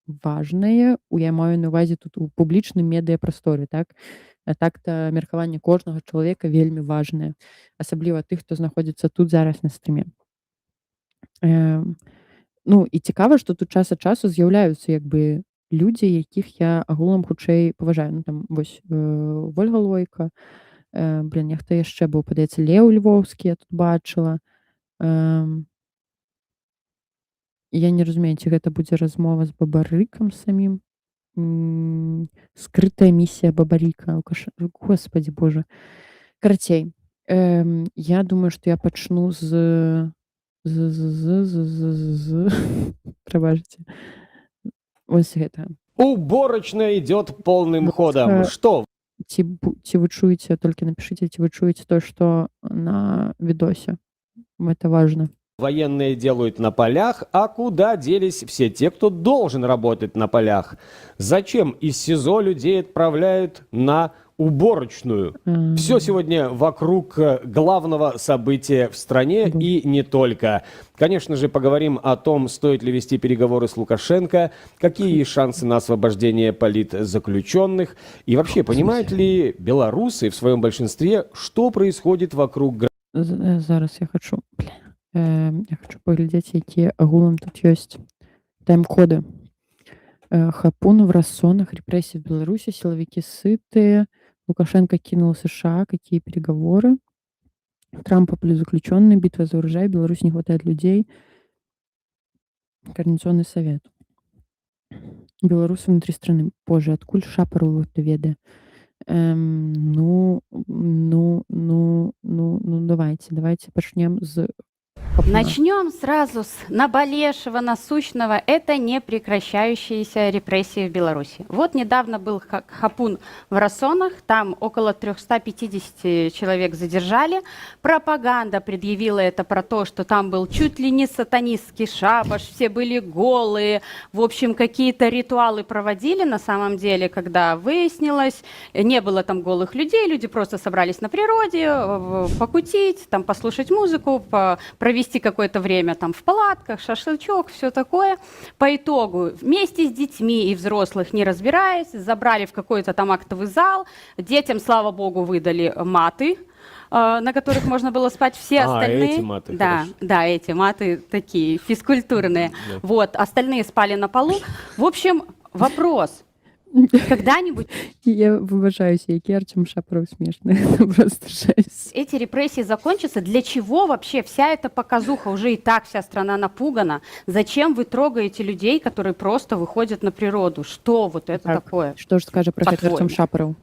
важнае, я маю на ўвазе тут у публічным медыяпрасторы, так? А так-то меркаванне кожнага чалавека вельмі важнае, асабліва тых, хто знаходзіцца тут зараз на стрыме. Ну і цікава, што тут час ад часу з'яўляюцца як бы людзі, якіх я агулам хутчэй паважаю. Ну, там вось, Вольга Лойка, блин, нехта яшчэ быў, падаецца, Леў Львоўскі я тут бачыла. Я не разумею, ці гэта будзе размова з Бабарыкам самім. Скрытая миссия Бабарика. Алкаша, Господи боже. Карацей, я думаю, што я пачну з, прабачце. Вось гэта. Уборочная идет полным ходом. Что? Ці вы чуеце, толькі напішыце, ці вы чуеце то, што на відосе. Это важно. Военные делают на полях, а куда делись все те, кто должен работать на полях? Зачем из СИЗО людей отправляют на уборочную? Все сегодня вокруг главного события в стране и не только. Конечно же, поговорим о том, стоит ли вести переговоры с Лукашенко, какие есть шансы на освобождение политзаключенных и вообще, понимают ли белорусы в своем большинстве, что происходит вокруг Зараз я хочу, бля, я хочу паглядзець, якія агулам тут ёсць тайм-коды. Хапун в рассонах, репрессии в Беларуси, силовики сытые, Лукашенко кинул США, какие переговоры, Трампа плюс заключенные, битва за урожай, Беларуси не хватает людей, Координационный совет. Белорусы внутри страны. Боже, адкуль Шапару это ведае? Ну, ну, давайте пачнем з Хапуна. Начнем сразу с наболевшего, насущного. Это непрекращающиеся репрессии в Беларуси. Вот недавно был хапун в Рассонах, там около 350 человек задержали. Пропаганда предъявила это про то, что там был чуть ли не сатанистский шабаш, все были голые. В общем, какие-то ритуалы проводили на самом деле, когда выяснилось, не было там голых людей, люди просто собрались на природе, покутить, там послушать музыку, провести какое-то время там в палатках, шашлычок, все такое. По итогу вместе с детьми и взрослых, не разбираясь, забрали в какой-то там актовый зал. Детям, слава богу, выдали маты, на которых можно было спать. Все А, остальные. Эти маты, Да, хорошо. да, эти маты такие физкультурные. Да. Вот, остальные спали на полу. В общем, вопрос. Когда-нибудь Я выбачаюся, які Артём Шапараў смешны. Это просто жесть. Эти репрессии закончатся? Для чего вообще вся эта показуха? Уже и так вся страна напугана. Зачем вы трогаете людей, которые просто выходят на природу? Что вот это Так, такое? што ж скажа пра гэта Артём По-твоему? Шапараў?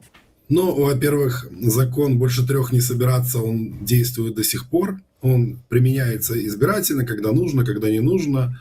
Ну, во-первых, закон «больше трех не собираться», он действует до сих пор. Он применяется избирательно, когда нужно, когда не нужно,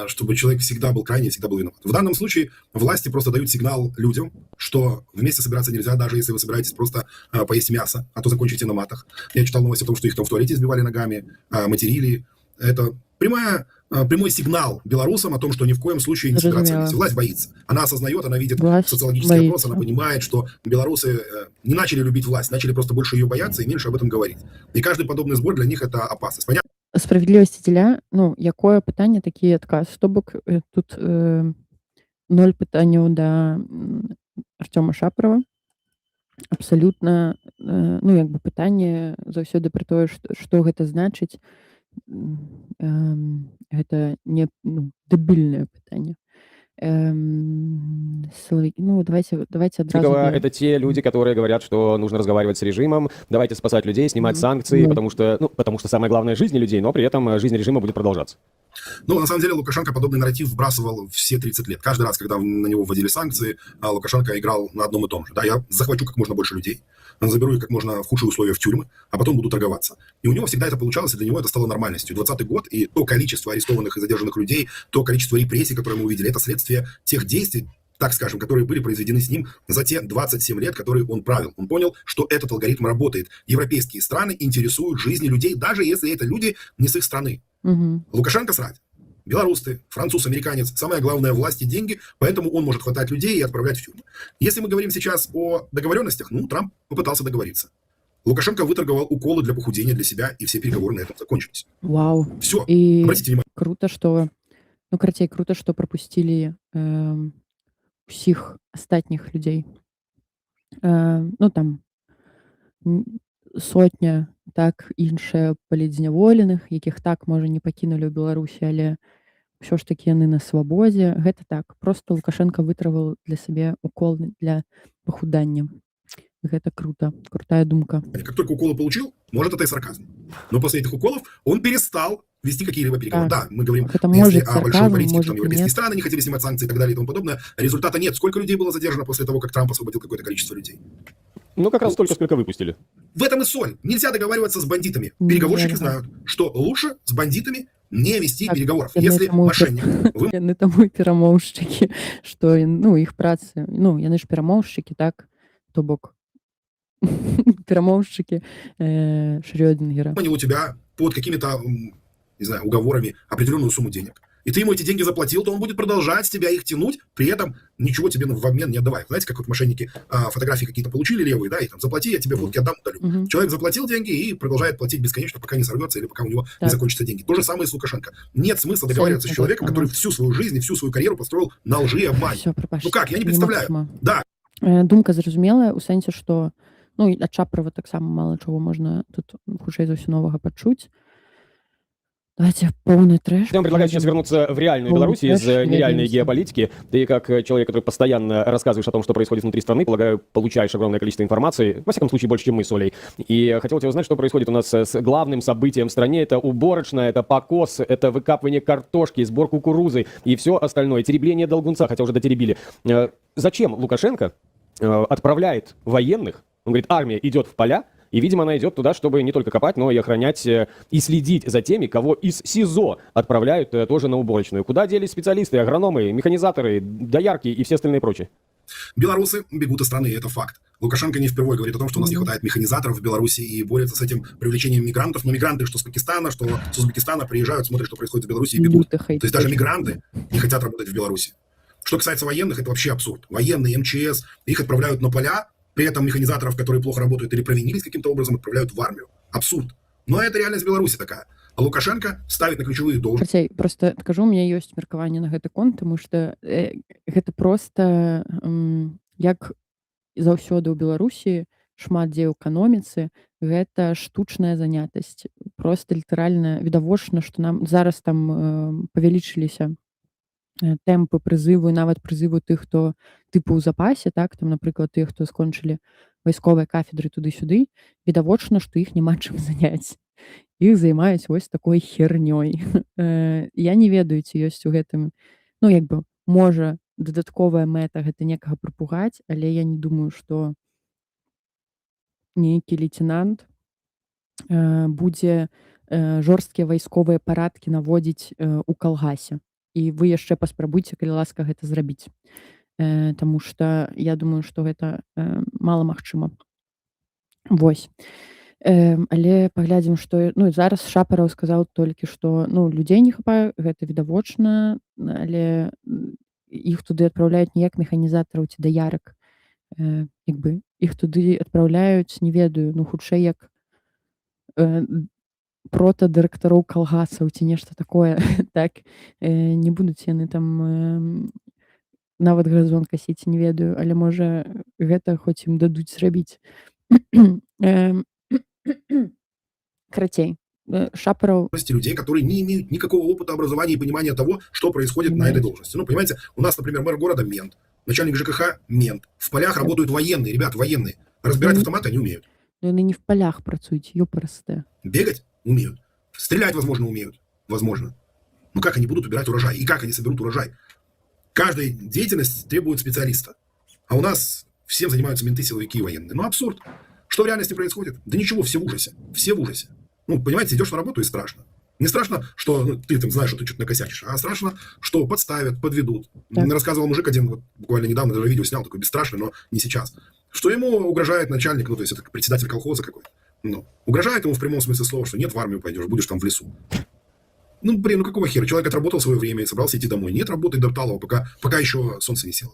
чтобы человек всегда был крайний, всегда был виноват. В данном случае власти просто дают сигнал людям, что вместе собираться нельзя, даже если вы собираетесь просто поесть мясо, а то закончите на матах. Я читал новости о том, что их там в туалете избивали ногами, материли. Это прямой сигнал белорусам о том, что ни в коем случае не собираться Зразумела. Вместе. Власть боится. Она осознает, она видит Власть социологический опрос, боится. Она понимает, что белорусы не начали любить власть, начали просто больше ее бояться и меньше об этом говорить. И каждый подобный сбор для них — это опасность. Понятно, Справядлівасці дзеля, ну, якое пытанне, такі адказ. То бок тут ноль пытанняў да Арцёма Шапарава. Абсалютна, ну, як бы пытанне заўсёды пра тое, што гэта значыць, гэта не, ну, дэбільнае пытанне. Силовики, ну, давайте адразу да Это те люди, которые говорят, что нужно разговаривать с режимом, давайте спасать людей, снимать санкции, потому что, ну, потому что самое главное — жизни людей, но при этом жизнь режима будет продолжаться. Ну, на самом деле, Лукашенко подобный нарратив вбрасывал все 30 лет. Каждый раз, когда на него вводили санкции, Лукашенко играл на одном и том же. Да, я захвачу как можно больше людей, заберу их как можно в худшие условия в тюрьмы, а потом буду торговаться. И у него всегда это получалось, и для него это стало нормальностью. 20 год и то количество арестованных и задержанных людей, то количество репрессий, которые мы увидели, это следствие тех действий, так скажем, которые были произведены с ним за те 27 лет, которые он правил. Он понял, что этот алгоритм работает. Европейские страны интересуют жизни людей, даже если это люди не с их страны. Лукашенко срать. Белорус ты, француз, американец. Самое главное — власть и деньги, поэтому он может хватать людей и отправлять в тюрьмы. Если мы говорим сейчас о договоренностях, ну, Трамп попытался договориться. Лукашенко выторговал уколы для похудения для себя, и все переговоры на этом закончились. Вау. Все. І Обратите внимание. круто, что, ну, карацей, круто, что пропустили усіх астатніх людзей. Ну, там сотня, так, іншая палітзняволеных, якіх, так, можа, не пакінулі ў Беларусі, але ўсё ж такі яны на свабодзе. Гэта так. Просто Лукашенко вытрываў для сабе укол для пахудання. Гэта круто, крутая думка. Как только уколы получил, может, это и сарказм, но после этих уколов он перестал вести какие-либо переговоры. Так. Да, мы говорим, Это если может о большой сарказм, политике, может, там европейские нет. страны не хотели снимать санкции и так далее и тому подобное. Результата нет. Сколько людей было задержано после того, как Трамп освободил какое-то количество людей? Ну, как раз столько, сколько выпустили. В этом и соль. Нельзя договариваться с бандитами. Переговорщики Нельзя. Знают, что лучше с бандитами не вести Так, переговоров. яны Если таму і мошенник, вы Яны таму і перамоўшчыкі, што, ну, іх працы, ну, яны ж перамоўшчыкі, так, то бок перамоўшчыкі Шрёдингера. Выманил у тебя под какими-то, не знаю, уговорами определенную сумму денег, и ты ему эти деньги заплатил, то он будет продолжать с тебя их тянуть, при этом ничего тебе в обмен не отдавая. Знаете, как вот мошенники фотографии какие-то получили левые, да, и там: заплати, я тебе фотки отдам, удалю. Мгм. Человек заплатил деньги и продолжает платить бесконечно, пока не сорвется или пока у него не закончатся деньги. То же самое и с Лукашенко. Нет смысла договариваться с Абсолютно человеком, так который само. Всю свою жизнь и всю свою карьеру построил на лжи и обмане. Всё, прабачце, Ну как, я не представляю. немагчыма. Да. Думка зразумелая, у сэнсе, што, ну, і ад Шапарава таксама мала чаго можна тут, хутчэй за ўсё, новага пачуць. Давайте полный трэш Я вам предлагаю сейчас паглядзім. Вернуться в реальную Полный Беларусь из трэш, нереальной вернемся. Геополитики. Ты, как человек, который постоянно рассказываешь о том, что происходит внутри страны, полагаю, получаешь огромное количество информации, во всяком случае, больше, чем мы с Олей. И хотел тебя узнать, что происходит у нас с главным событием в стране. Это уборочная, это покос, это выкапывание картошки, сбор кукурузы и все остальное. Теребление долгунца, хотя уже дотеребили. Зачем Лукашенко отправляет военных? Он говорит, армия идет в поля, и, видимо, она идет туда, чтобы не только копать, но и охранять и следить за теми, кого из СИЗО отправляют тоже на уборочную. Куда делись специалисты, агрономы, механизаторы, доярки и все остальные прочие? Белорусы бегут из страны, это факт. Лукашенко не впервые говорит о том, что у нас не Мгм. Хватает механизаторов в Беларуси, и борется с этим привлечением мигрантов. Но мигранты, что с Пакистана, что с Узбекистана, приезжают, смотрят, что происходит в Беларуси, и бегут. Люты То есть даже хейтеры. Мигранты не хотят работать в Беларуси. Что касается военных, это вообще абсурд. Военные, МЧС, их отправляют на поля, при этом механизаторов, которые плохо работают или провинились каким-то образом, отправляют в армию. Абсурд. Но это реальность Беларуси такая. А Лукашенко ставит на ключевые должности Карацей, просто скажу, у меня ёсць меркаванне на гэты конт, тому что гэта просто як заўсёды ў Беларусі, шмат дзе ў эканоміцы, гэта штучная занятасць. Просто літаральна відавочна, што нам зараз там павялічыліся тэмпы прызыву і нават прызыву тых, хто тыпу ў запасе, так, там, напрыклад, тых, хто скончылі вайсковыя кафедры, туды-сюды, відавочна, што іх няма чым заняць. Іх займаюць вось такой хернёй. Я не ведаю, ці ёсць у гэтым, ну, як бы, можа, дадатковая мэта — гэта некага прыпугаць, але я не думаю, што нейкі лейтенант будзе жорсткія вайсковыя парадкі наводзіць у калгасе. І вы яшчэ паспрабуйце, калі ласка, гэта зрабіць. Таму што я думаю, што гэта маламагчыма. Вось. Але паглядзім, што, ну, зараз Шапараў сказаў толькі, што, ну, людзей не хапае, гэта відавочна, але іх туды адпраўляюць не як механізатараў ці даярак. Як бы іх туды адпраўляюць, не ведаю, ну, хутчэй як протадырэктароў калгасаў ці нешта такое, так, не будуць яны там нават газон касіць, не ведаю, але, можа, гэта хоць ім дадуць зрабіць. Карацей, Шапараў людей, которые не имеют никакого опыта, образования и понимания того, что происходит на этой Понимаете. должности. Ну, понимаете, у нас, например, мэр города мент, начальник ЖКХ мент. В полях работают военные, ребят, военные. Разбирать автоматы они умеют. Ну, яны не в полях працуюць, ёпрст. Бегать умеют. Стрелять, возможно, умеют. Возможно. Но как они будут убирать урожай? И как они соберут урожай? Каждая деятельность требует специалиста. А у нас всем занимаются менты, силовики и военные. Ну, абсурд. Что в реальности происходит? Да ничего, все в ужасе. Все в ужасе. Ну, понимаете, идешь на работу, и страшно. Не страшно, что, ну, ты там знаешь, что ты что-то накосячишь, а страшно, что подставят, подведут. Рассказывал мужик один, вот, буквально недавно даже видео снял, такой бесстрашный, но не сейчас, что ему угрожает начальник, ну, то есть это председатель колхоза какой-то. Ну, угрожает ему в прямом смысле слова, что нет, в армию пойдешь, будешь там в лесу. Ну, блин, ну какого хера? Человек отработал свое время и собрался идти домой. Нет, работай до талого, пока еще солнце не село.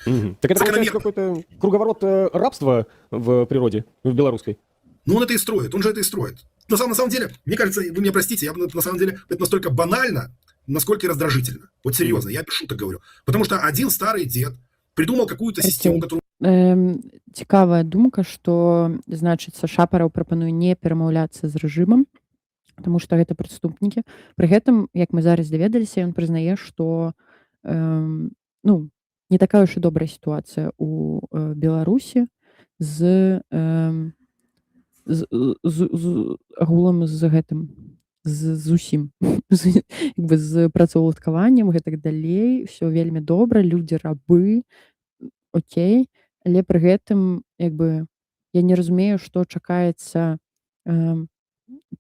Мгм. Так это получается Закономерно. Какой-то круговорот рабства в природе, в белорусской. Ну, он это и строит, он же это и строит. На самом деле, мне кажется, вы меня простите, я, на самом деле, это настолько банально, насколько и раздражительно. Вот серьезно, я без шуток говорю. Потому что один старый дед придумал какую-то систему, которую Цікавая думка, што, значыцца, Шапараў прапануе не перамаўляцца з рэжымам, таму што гэта преступники. Пры гэтым, як мы зараз даведаліся, ён прызнае, што ну, не такая ўж і добрая сітуацыя у Беларусі з агулам з гэтым, з усім, як бы з працаўладкаваннем, гэтак далей, всё вельмі добра, людзі рабы, окей, але пры гэтым, як бы, я не разумею, што чакаецца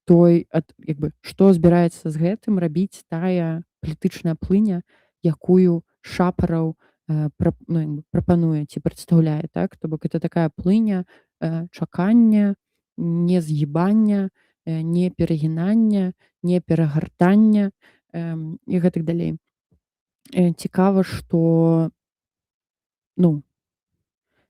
той ад, як бы, што збіраецца з гэтым рабіць тая палітычная плыня, якую Шапараў ну, як бы, прапануе ці прадстаўляе, так. То бок это такая плыня чакання, не згібання, не перагінання, не перагартання і гэтак далей. Цікава, што, ну,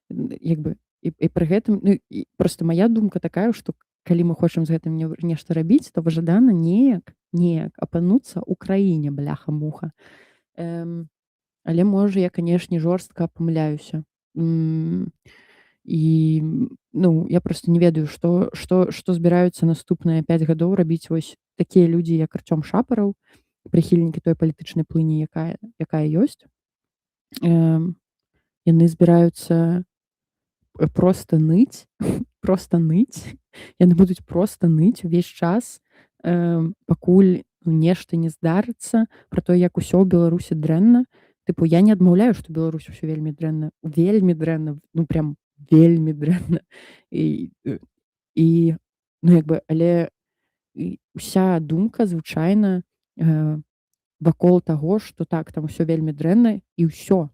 як бы, і пры гэтым, ну, і просто моя думка такая, што калі мы хочам з гэтым нешта рабіць, то пажадана неяк апынуцца ў краіне, бляха-муха. Але, можа, я, канешне, жорстка памыляюся. І, ну, я просто не ведаю, што збіраюцца наступныя 5 гадоў рабіць вось такія людзі, як Арцём Шапараў, прыхільнікі той палітычнай плыні, якая ёсць. Яны збіраюцца просто ныць, просто ныць. Яны будуць просто ныць увесь час, пакуль нешта не здарыцца, пра тое, як усё ў Беларусі дрэнна. Тыпу, я не адмаўляю, што Беларусь усё вельмі дрэнна, вельмі дрэнна, ну прям вельмі дрэнна. І ну, як бы, але і уся думка звычайна вакол таго, што так, там усё вельмі дрэнна, і ўсё.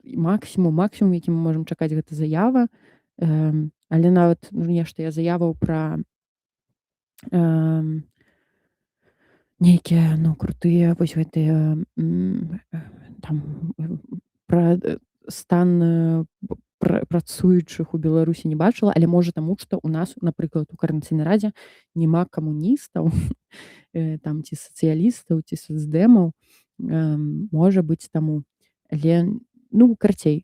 Максімум, які мы можам чакаць, гэта заява. Але нават, ну, нешта я заяваў пра нейкія, ну, крутыя вось гэтыя там пра стан працуючых у Беларусі не бачыла, але, можа, таму, што у нас, напрыклад, у Каардынацыйнай радзе няма камуністаў там ці сацыялістаў, ці сацдэмаў, можа быць, таму. Але, ну, карацей,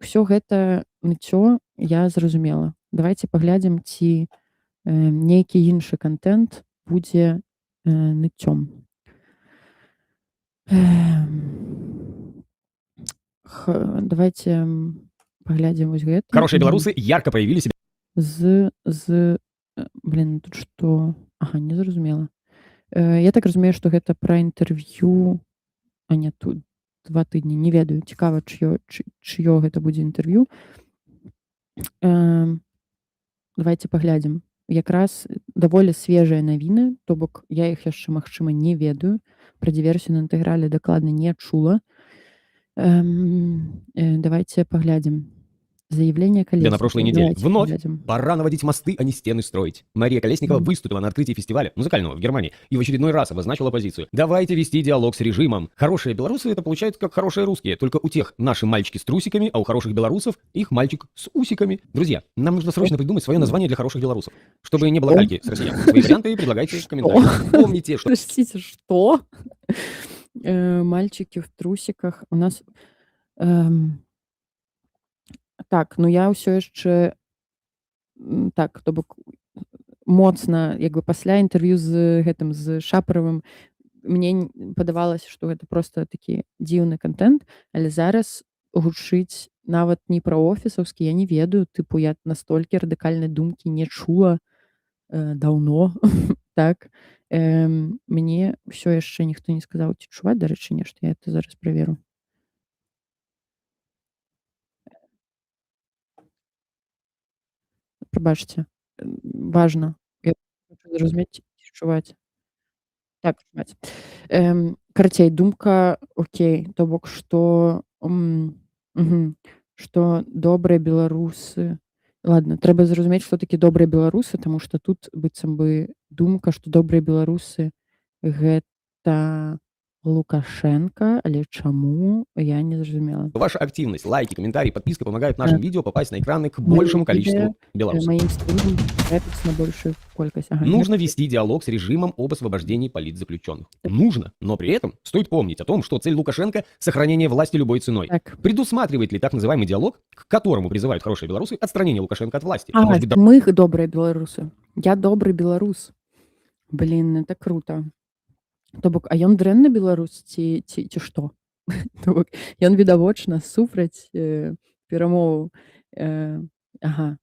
ўсё гэта ныццё я зразумела. Давайте паглядзім, ці нейкі іншы кантэнт будзе ныццём. Давайте паглядзім вось гэта. Хорошие белорусы ярко проявили себя Блин, тут што? Ага, не зразумела. Я так разумею, што гэта пра інтэрв'ю, а не, тут 2 тыдні, не ведаю, цікава, чыё гэта будзе інтэрв'ю. Давайте паглядзім. Якраз даволі свежыя навіны, то бок я іх яшчэ, магчыма, не ведаю. Пра дыверсію на Інтэграле дакладна не чула. Давайте паглядзім. Заявление На прошлой Колесниковой. Неделе. Давайте Вновь поглядзім. Пора наводить мосты, а не стены строить. Мария Колесникова Мгм. Выступила на открытии фестиваля музыкального в Германии и в очередной раз обозначила позицию. Давайте вести диалог с режимом. Хорошие белорусы — это получается как хорошие русские. Только у тех наши мальчики с трусиками, а у хороших белорусов их мальчик с усиками. Друзья, нам нужно срочно придумать свое название для хороших белорусов, чтобы не было Что? Кальки с россиян. Свои варианты предлагайте в комментариях. Помните, что Подождите, что? Мальчики в трусиках. У нас. Так, ну я ўсё яшчэ так, то бок моцна, як бы, пасля інтэрв'ю з гэтым, з Шапаравым, мне падавалася, што гэта просто такі дзіўны кантэнт, але зараз гучыць нават не пра офісаўскі, я не ведаю, тыпу, я настолькі радыкальнай думкі не чула даўно. Так. Мне ўсё яшчэ ніхто не сказаў, ці чуваць, дарэчы, нешта, я это зараз праверу. Прабачце, важна. Я хочу зразумець, ці чуваць. Так, чуваць. Карацей, думка, окей, то бок, што што добрыя беларусы. Ладно, трэба зразумець, што такі добрыя беларусы, таму што тут быццам бы думка, што добрыя беларусы — гэта Лукашенко, але чаму, я не зразумела. Ваша активность, лайки, комментарии, подписка помогают нашим видео попасть на экраны к Мои большему відэа, количеству белорусов. Маім стрымам трапіць на большую колькасць. Ага, Нужно вести диалог с режимом об освобождении политзаключенных. Нужно, но при этом стоит помнить о том, что цель Лукашенко — сохранение власти любой ценой. Предусматривает ли так называемый диалог, к которому призывают хорошие белорусы, отстранение Лукашенко от власти? А, Может быть, мы добрыя беларусы. Я добры беларус. Блин, это круто. То бок, а ён дрэнны беларус ці што? То бок, ён відавочна супраць перамоваў. Ага.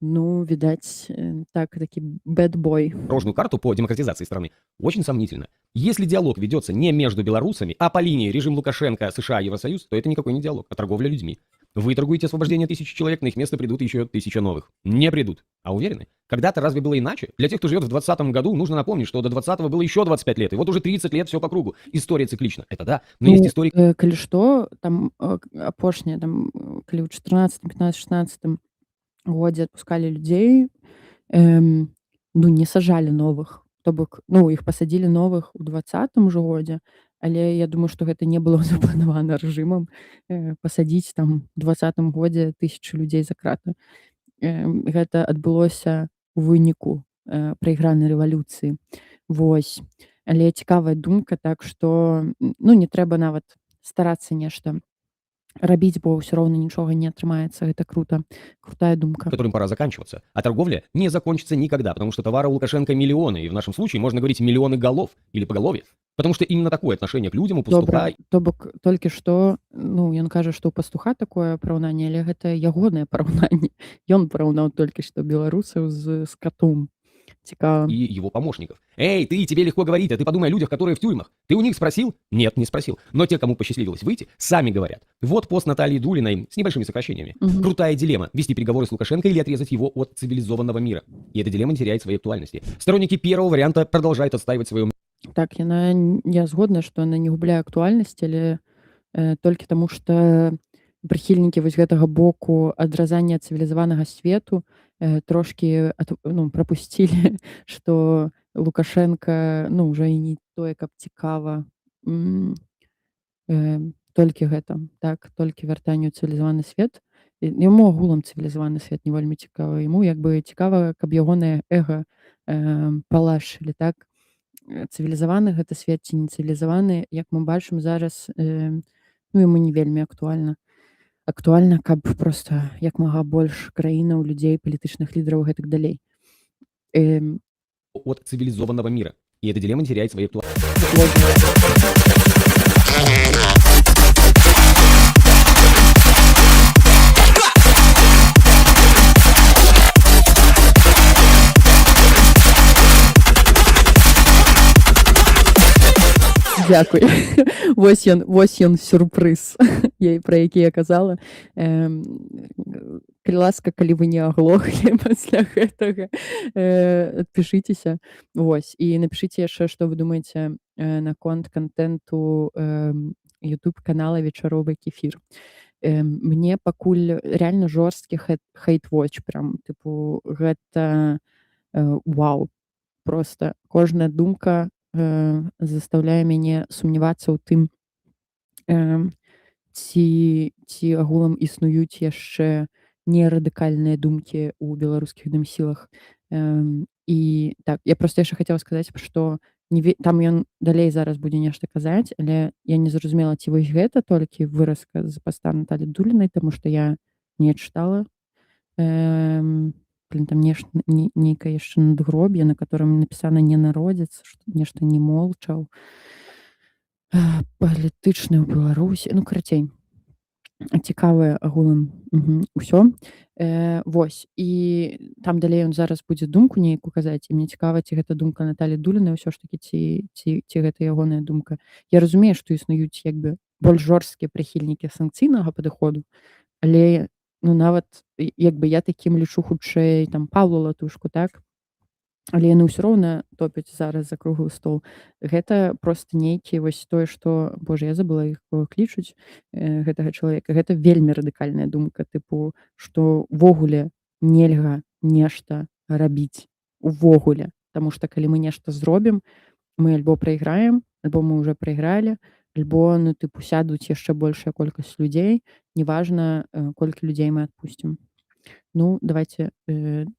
Ну, відаць, так, такі bad boy. Дорожную карту по демократизации страны? Очень сомнительно. Если диалог ведется не между белорусами, а по линии режим Лукашенко, США, Евросоюз, то это никакой не диалог, а торговля людьми. Вы торгуете освобождение тысячи человек, на их место придут еще тысяча новых. Не придут. А уверены? Когда-то разве было иначе? Для тех, кто живет в 20 году, нужно напомнить, что до 20 было еще 25 лет, и вот уже 30 лет все по кругу. История циклична. Это да, но Ну, есть истории, калі што, там апошняе, там, калі ў 14, 15, 16 годзе адпускалі людзей, ну, не сажалі новых. То бок, ну, іх пасадзілі новых у 20 ужо годзе, але я думаю, што гэта не было запланавана рэжымам, пасадзіць там у 20 годзе тысячу людзей за краты. Гэта адбылося ў выніку прайгранай рэвалюцыі. Вось. Але цікавая думка, так што, ну, не трэба нават старацца нешта рабіць, бо ўсё роўна нічога не атрымаецца. Гэта круто. Крутая думка. Которым пора заканчиваться. А торговля не закончится никогда, потому что товара у Лукашенко миллионы, и в нашем случае можно говорить миллионы голов или поголовья. Потому что именно такое отношение к людям у пастуха Добра. То бок толькі што, ну, ён кажа, што ў пастуха такое параўнанне, але гэта ягонае параўнанне. Ён параўнаў толькі што беларусаў з скатом. Цікава. И его помощников. Эй, ты, тебе легко говорить, а ты подумай о людях, которые в тюрьмах. Ты у них спросил? Нет, не спросил. Но те, кому посчастливилось выйти, сами говорят. Вот пост Натальи Дулиной с небольшими сокращениями. Мгм. Крутая дилемма: вести переговоры с Лукашенко или отрезать его от цивилизованного мира. И эта дилемма не теряет своей актуальности. Сторонники первого варианта продолжают отстаивать свое Так, я згодна, што яна не губляе актуальнасць, але толькі таму, што прыхільнікі вось гэтага боку адразання цывілізаванага свету трошкі ну, прапусцілі, што Лукашенко, ну, ўжо і не тое, каб цікава толькі гэта, так, толькі вяртанне ў цывілізаваны свет. І яму агулам цывілізаваны свет не вельмі цікава. Яму як бы цікава, каб ягонае эга палашылі, так? Цывілізаваны гэта свет ці не цывілізаваны, як мы бачым зараз, ну, яму не вельмі актуальна. Актуальна, каб просто як мага больш краінаў, людзей, палітычных лідараў, гэтак далей. От цивилизованного мира. И эта дилемма не теряет своей актуальности. Згодна. Дзякуй. Вось ён сюрпрыз, пра які я казала. Калі ласка, калі вы не аглохлі пасля гэтага, адпішыцеся. Вось, і напішыце яшчэ, што вы думаеце наконт кантэнту YouTube канала «Вечаровы кефір». Мне пакуль реально жорсткі хейт-вотч, прям, тыпу, гэта вау. Просто кожная думка заставляе мяне сумнявацца ў тым, ці агулам існуюць яшчэ нерадыкальныя думкі ў беларускіх дэмсілах. І так, я просто яшчэ хацела сказаць, што не ве там ён далей зараз будзе нешта казаць, але я не зразумела, ці вось гэта толькі выразка з паста Наталі Дулінай, таму што я не чытала. Блин, там нешта не нейкае яшчэ надгроб'е, на котором напісана «не народзіц», што нешта не молчаў. Палітычны ў Беларусі, ну, карацей, цікавае агулам, усё. Вось і там далей ён зараз будзе думку нейкую казаць, і мне цікава, ці гэта думка Наталі Дулінай ўсё ж такі, ці гэта ягоная думка. Я разумею, што існуюць як бы больш жорсткія прыхільнікі санкцыйнага падыходу, але, ну, нават як бы я такім лічу хутчэй там Паўла Латушку, так? Але яны ўсё роўна топяць зараз за круглы стол. Гэта просто нейкі вось тое, што, Боже, я забыла, іх клічуць, гэтага чалавека. Гэта вельмі радыкальная думка, тыпу, што ўвогуле нельга нешта рабіць увогуле. Таму што калі мы нешта зробім, мы альбо прайграем, альбо мы уже прайгралі, альбо, ну, тыпу, сядуць яшчэ большая колькасць людзей, неважна, колькі людзей мы адпусцім. Ну, давайте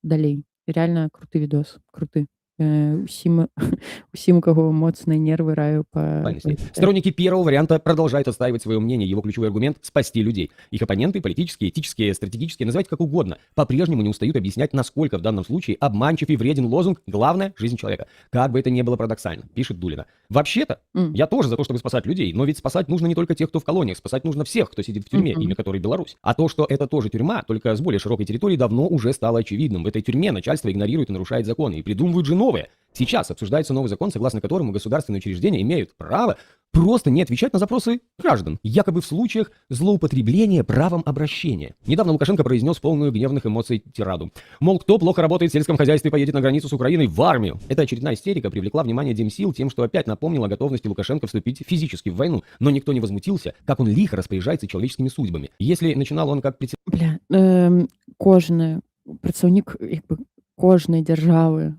далей. Реально круты відос, круты. Усім, у каго моцныя нервы, раю па пачытаць. Сторонники первого варианта продолжают отстаивать свое мнение. Его ключевой аргумент – спасти людей. Их оппоненты, политические, этические, стратегические, называйте как угодно, по-прежнему не устают объяснять, насколько в данном случае обманчив и вреден лозунг «Главное – жизнь человека». Как бы это ни было парадоксально, пишет Дулина. Вообще-то, я тоже за то, чтобы спасать людей, но ведь спасать нужно не только тех, кто в колониях, спасать нужно всех, кто сидит в тюрьме, Мгм. Имя которой Беларусь. А то, что это тоже тюрьма, только с более широкой территории, давно уже стало очевидным. В этой тюрьме начальство игнорирует и нарушает законы, и придумывают же новые. Сейчас обсуждается новый закон, согласно которому государственные учреждения имеют право просто не отвечать на запросы граждан, якобы в случаях злоупотребления правом обращения. Недавно Лукашенко произнес полную гневных эмоций тираду. Мол, кто плохо работает в сельском хозяйстве, поедет на границу с Украиной в армию. Эта очередная истерика привлекла внимание демсил тем, что опять напомнила о готовности Лукашенко вступить физически в войну. Но никто не возмутился, как он лихо распоряжается человеческими судьбами. Если начинал он как председатель Бля, кожны прадстаўнік як бы кожнай дзяржавы,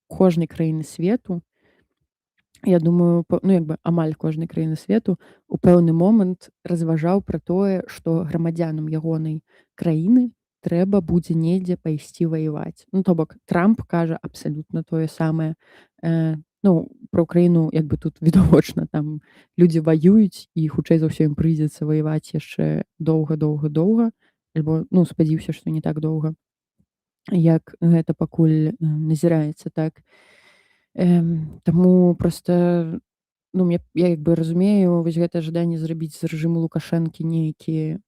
кожнай краіны свету, я думаю, ну, як бы амаль кожнай краіны свету у пэўны момант разважаў пра тое, што грамадзянам ягонай краіны трэба будзе недзе пайсці ваяваць. Ну, то бок Трамп кажа абсалютна тое самае. Ну, пра Украіну як бы тут відавочна, там людзі ваююць, і хутчэй за ўсё ім прыйдзецца ваяваць яшчэ доўга, доўга, доўга, альбо, ну, спадзяюся, што не так доўга, як гэта пакуль назіраецца, так. Таму просто, ну, мне, я як бы разумею вось гэта жаданне зрабіць з рэжыму Лукашэнкі нейкі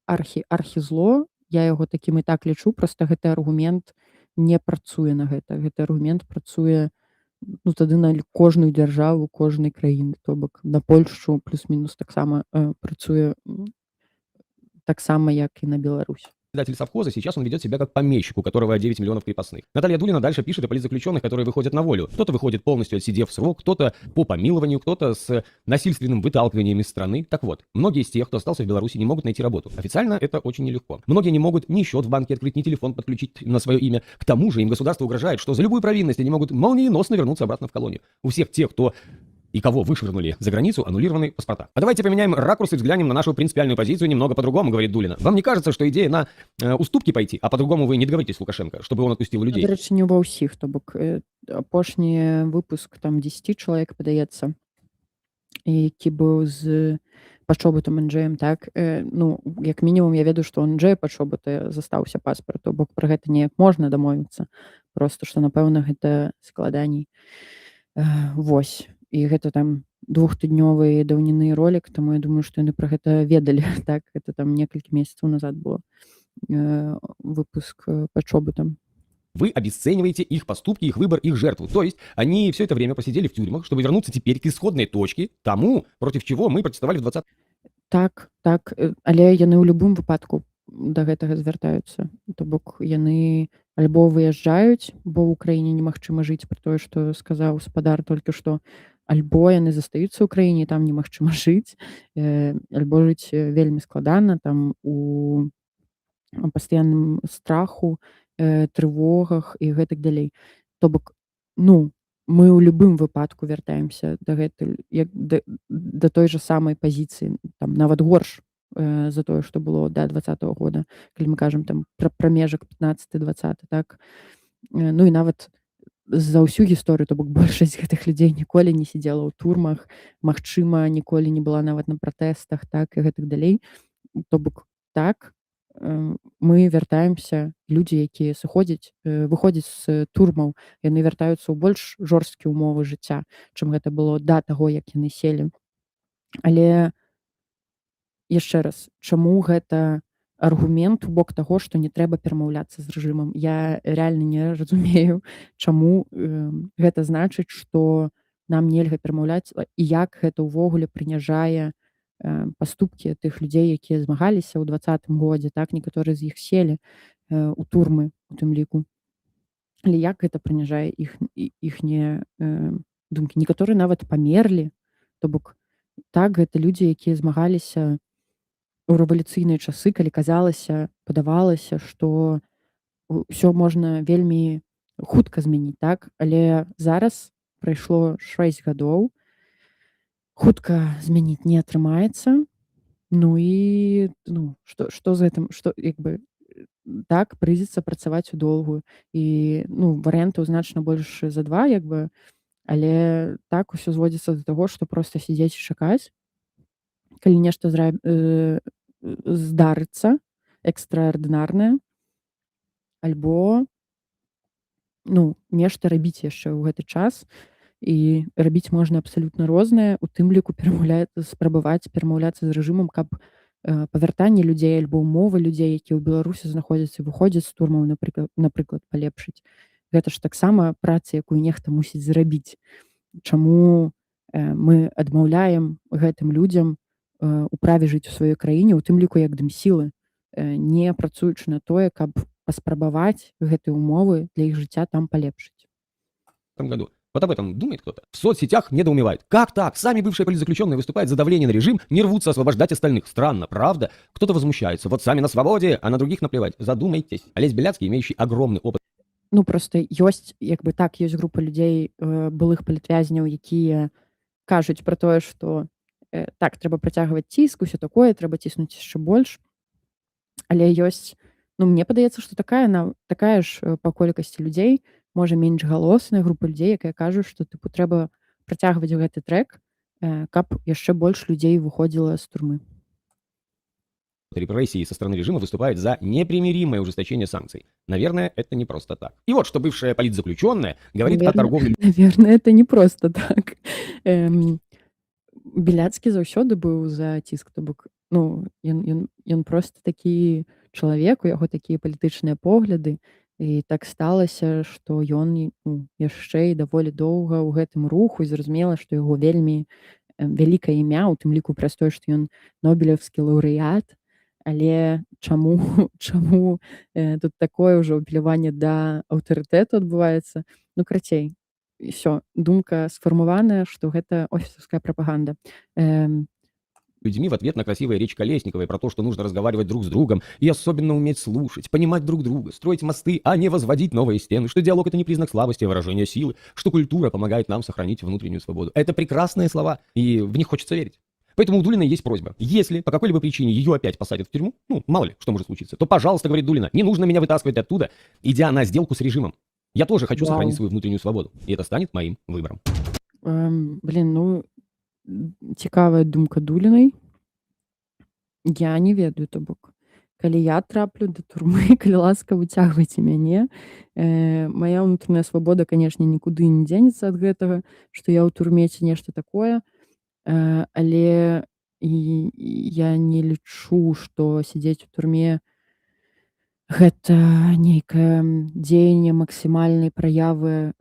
архізло. Я яго такім і так лічу, просто гэты аргумент не працуе на гэта. Гэты аргумент працуе, ну, тады на кожную дзяржаву кожнай краіны, то бок на Польшчу плюс-мінус таксама працуе, таксама, як і на Беларусь. Совхоза, сейчас он ведет себя как помещик, у которого 9 миллионов крепостных. Наталья Дулина дальше пишет о политзаключенных, которые выходят на волю. Кто-то выходит, полностью отсидев срок, кто-то по помилованию, кто-то с насильственным выталкиванием из страны. Так вот, многие из тех, кто остался в Беларуси, не могут найти работу. Официально это очень нелегко. Многие не могут ни счет в банке открыть, ни телефон подключить на свое имя. К тому же им государство угрожает, что за любую провинность они могут молниеносно вернуться обратно в колонию. У всех тех, кто и кого вышвырнули за границу, аннулированы паспорта. А давайте поменяем ракурс и взглянем на нашу принципиальную позицию немного по-другому, говорит Дулина. Вам не кажется, что идея на уступки пойти, а по-другому вы не договоритесь с Лукашенко, чтобы он отпустил Ну, людей? Дарэчы, не ва ўсіх, то бок апошні выпуск, там 10 чалавек, падаецца, які быў з Пачобутам Анджеем, так, ну, як мінімум я ведаю, што у Анджея Пачобута застаўся паспарт, то бок пра гэта неяк можна дамовіцца, просто што, напэўна, гэта складаней. Вось. І гэта там двухтыднёвай даўніны ролік, таму я думаю, што яны пра гэта ведалі, так, это там некалькі месяцаў назад было, выпуск Пачобутам. Вы обесцениваете их поступки, их выбор, их жертву. То есть они все это время посидели в тюрьмах, чтобы вернуться теперь к исходной точке, тому, против чего мы протестовали в 20 Так, але яны ў любым выпадку да гэтага звяртаюцца. То бок яны альбо выязджаюць, бо ў краіне немагчыма жыць, пра тое, што сказаў спадар толькі што, Альбо яны застаюцца ў краіне, там немагчыма жыць, альбо жыць вельмі складана там, у пастаянным страху, трывогах і гэтак далей. То бок, ну, мы ў любым выпадку вяртаемся дагэтуль, як да той жа самай пазіцыі, там нават горш за тое, што было да 20-го года, калі мы кажам там пра прамежак 15-20, так. Ну і нават за ўсю гісторыю, то бок большасць гэтых людзей ніколі не сидзела ў турмах, магчыма, ніколі не была нават на пратэстах, так, і гэтак далей. То бок так, мы вяртаемся, людзі, якія сыходзяць, выходзяць з турмаў, яны вяртаюцца ў больш жорсткія ўмовы жыцця, чым гэта было да таго, як яны селі. Але яшчэ раз, чаму гэта аргумент у бок таго, што не трэба перамаўляцца з рэжымам? Я реально не разумею, чаму гэта значыць, што нам нельга перамаўляць, і як гэта ўвогуле прыніжае паступкі тых людзей, якія змагаліся ў 20-м годзе, так, некаторыя з іх селі у турмы у тым ліку. Але як гэта прыніжае іх іхнія думкі? Некаторыя нават памерлі. То бок так, гэта людзі, якія змагаліся ў рэвалюцыйныя часы, калі казалася, падавалася, што ўсё можна вельмі хутка змяніць, так, але зараз прайшло 6 гадоў, хутка змяніць не атрымаецца. Ну і, ну, што з гэтым, што, як бы, так, прыйдзецца працаваць у доўгую, і, ну, варыянтаў значна больш за два, як бы, але так, усё зводзіцца да таго, што проста сядзець і чакаць, калі нешта здарыцца экстраардынарнае, альбо, ну, нешта рабіць яшчэ ў гэты час. І рабіць можна абсалютна рознае, у тым ліку спрабаваць перамаўляцца з рэжымам, каб павяртанне людзей альбо ўмовы людзей, якія ў Беларусі знаходзяцца, выходзяць з турмаў, напрыклад, палепшыць. Гэта ж таксама праца, якую нехта мусіць зрабіць. Чаму мы адмаўляем гэтым людзям у праве жыць у сваёй краіне, у тым ліку як дэмсілы, не працуючы на тое, каб паспрабаваць гэтыя ўмовы для іх жыцця там палепшыць? Этом году. Вот об этом думает кто-то? В соцсетях недоумевают. Как так? Сами бывшие политзаключенные выступают за давление на режим, не рвутся освобождать остальных. Странно, правда? Кто-то возмущается. Вот сами на свободе, а на других наплевать. Задумайтесь. Алесь Беляцкий, имеющий огромный опыт Ну, просто ёсць, як бы, так, ёсць група людзей, былых палітвязняў, якія кажуць пра тое, што так, трэба працягваць ціск, усё такое, трэба ціснуць яшчэ больш. Але ёсць, ну, мне падаецца, што такая ж па колькасці людзей, можа, менш галосная група людзей, якая кажа, што, тыпу, трэба працягваць гэты трэк, каб яшчэ больш людзей выходзіла з турмы. Репрессий со стороны режима, выступает за непримиримое ужесточение санкций. Наверное, это не просто так. И вот что бывшая политзаключенная говорит о торговле Наверное, это не просто так. Беляцкі заўсёды быў за ціск, то бок, ну, ён просто такі чалавек, у яго такія палітычныя погляды, і так сталася, што ён, ну, яшчэ і даволі доўга ў гэтым руху, і зразумела, што яго вельмі вялікае імя, у тым ліку праз тое, што ён нобелеўскі лаўрэат. Але чаму тут такое ўжо апеляванне да аўтарытэту адбываецца? Ну, карацей, всё, думка сфармаваная, што гэта офісаўская прапаганда. Людьми в ответ на красивые речь Колесниковой про то, что нужно разговаривать друг с другом и особенно уметь слушать, понимать друг друга, строить мосты, а не возводить новые стены, что диалог — это не признак слабости, а выражение силы, что культура помогает нам сохранить внутреннюю свободу. Это прекрасные слова, и в них хочется верить. Поэтому у Дулиной есть просьба. Если по какой-либо причине ее опять посадят в тюрьму, ну, мало ли, что может случиться, то, пожалуйста, говорит Дулина, не нужно меня вытаскивать оттуда, идя на сделку с режимом. Я тоже хочу сохранить свою внутреннюю свободу, и это станет моим выбором. Блин, ну, цікавая думка Дулінай. Я не ведаю, то бок, калі я траплю да турмы, калі ласка, выцягвайце мяне. Мая ўнутраная свабода, канешне, нікуды не дзенецца ад гэтага, што я ў турме ці нешта такое. Але і я не лічу, што сядзець у турме — гэта нейкае дзеянне максімальнай праявы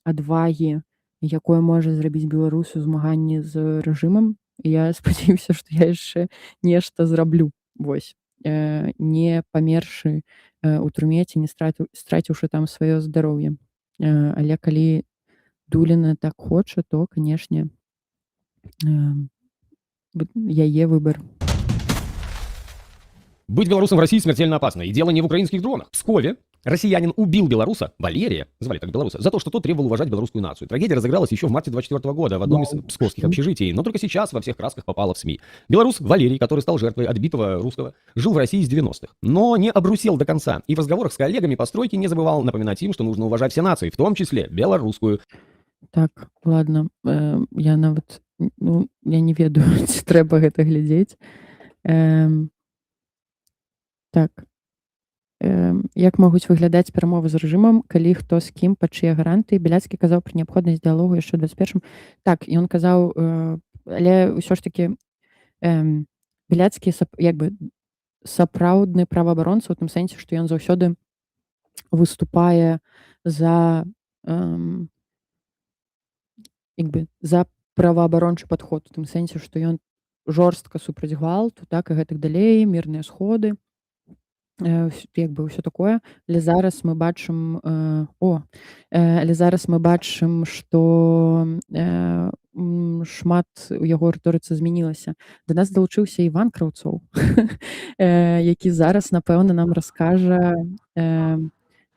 адвагі, якое можа зрабіць беларус у змаганні з рэжымам. Я спадзяюся, што я яшчэ нешта зраблю. Вось. Не памершы у турме ці не страціўшы там сваё здароўе. Але калі Дуліна так хоча, то, канешне, Яе выбар. Быть белорусом в России смертельно опасно. И дело не в украинских дронах. В Пскове россиянин убил белоруса, Валерия, звали так белоруса, за то, что тот требовал уважать белорусскую нацию. Трагедия разыгралась еще в марте 24 года в одном из Вау. Псковских общежитий, но только сейчас во всех красках попала в СМИ. Белорус Валерий, который стал жертвой отбитого русского, жил в России с 90-х, но не обрусел до конца. И в разговорах с коллегами по стройке не забывал напоминать им, что нужно уважать все нации, в том числе белорусскую. Так, ладно, я нават, ну, я не ведаю, ці трэба гэта глядзець. Так. Як могуць выглядаць перамовы з рэжымам, калі хто з кім, пад чые гарантыі? Беляцкі казаў пра неабходнасць дыялогу яшчэ ў 21. Так, ён казаў, але ўсё ж такі Беляцкі як бы сапраўдны праваабаронца ў тым сэнсе, што ён заўсёды выступае за як бы за праваабарончы падход, у тым сэнсе, што ён жорстка супраць гвалту, так, і гэтак далей, мірныя сходы, як бы ўсё такое. Але зараз мы бачым, але зараз мы бачым, што шмат у яго рыторыцы змянілася. Да нас далучыўся Іван Краўцоў, які зараз, напэўна, нам раскажа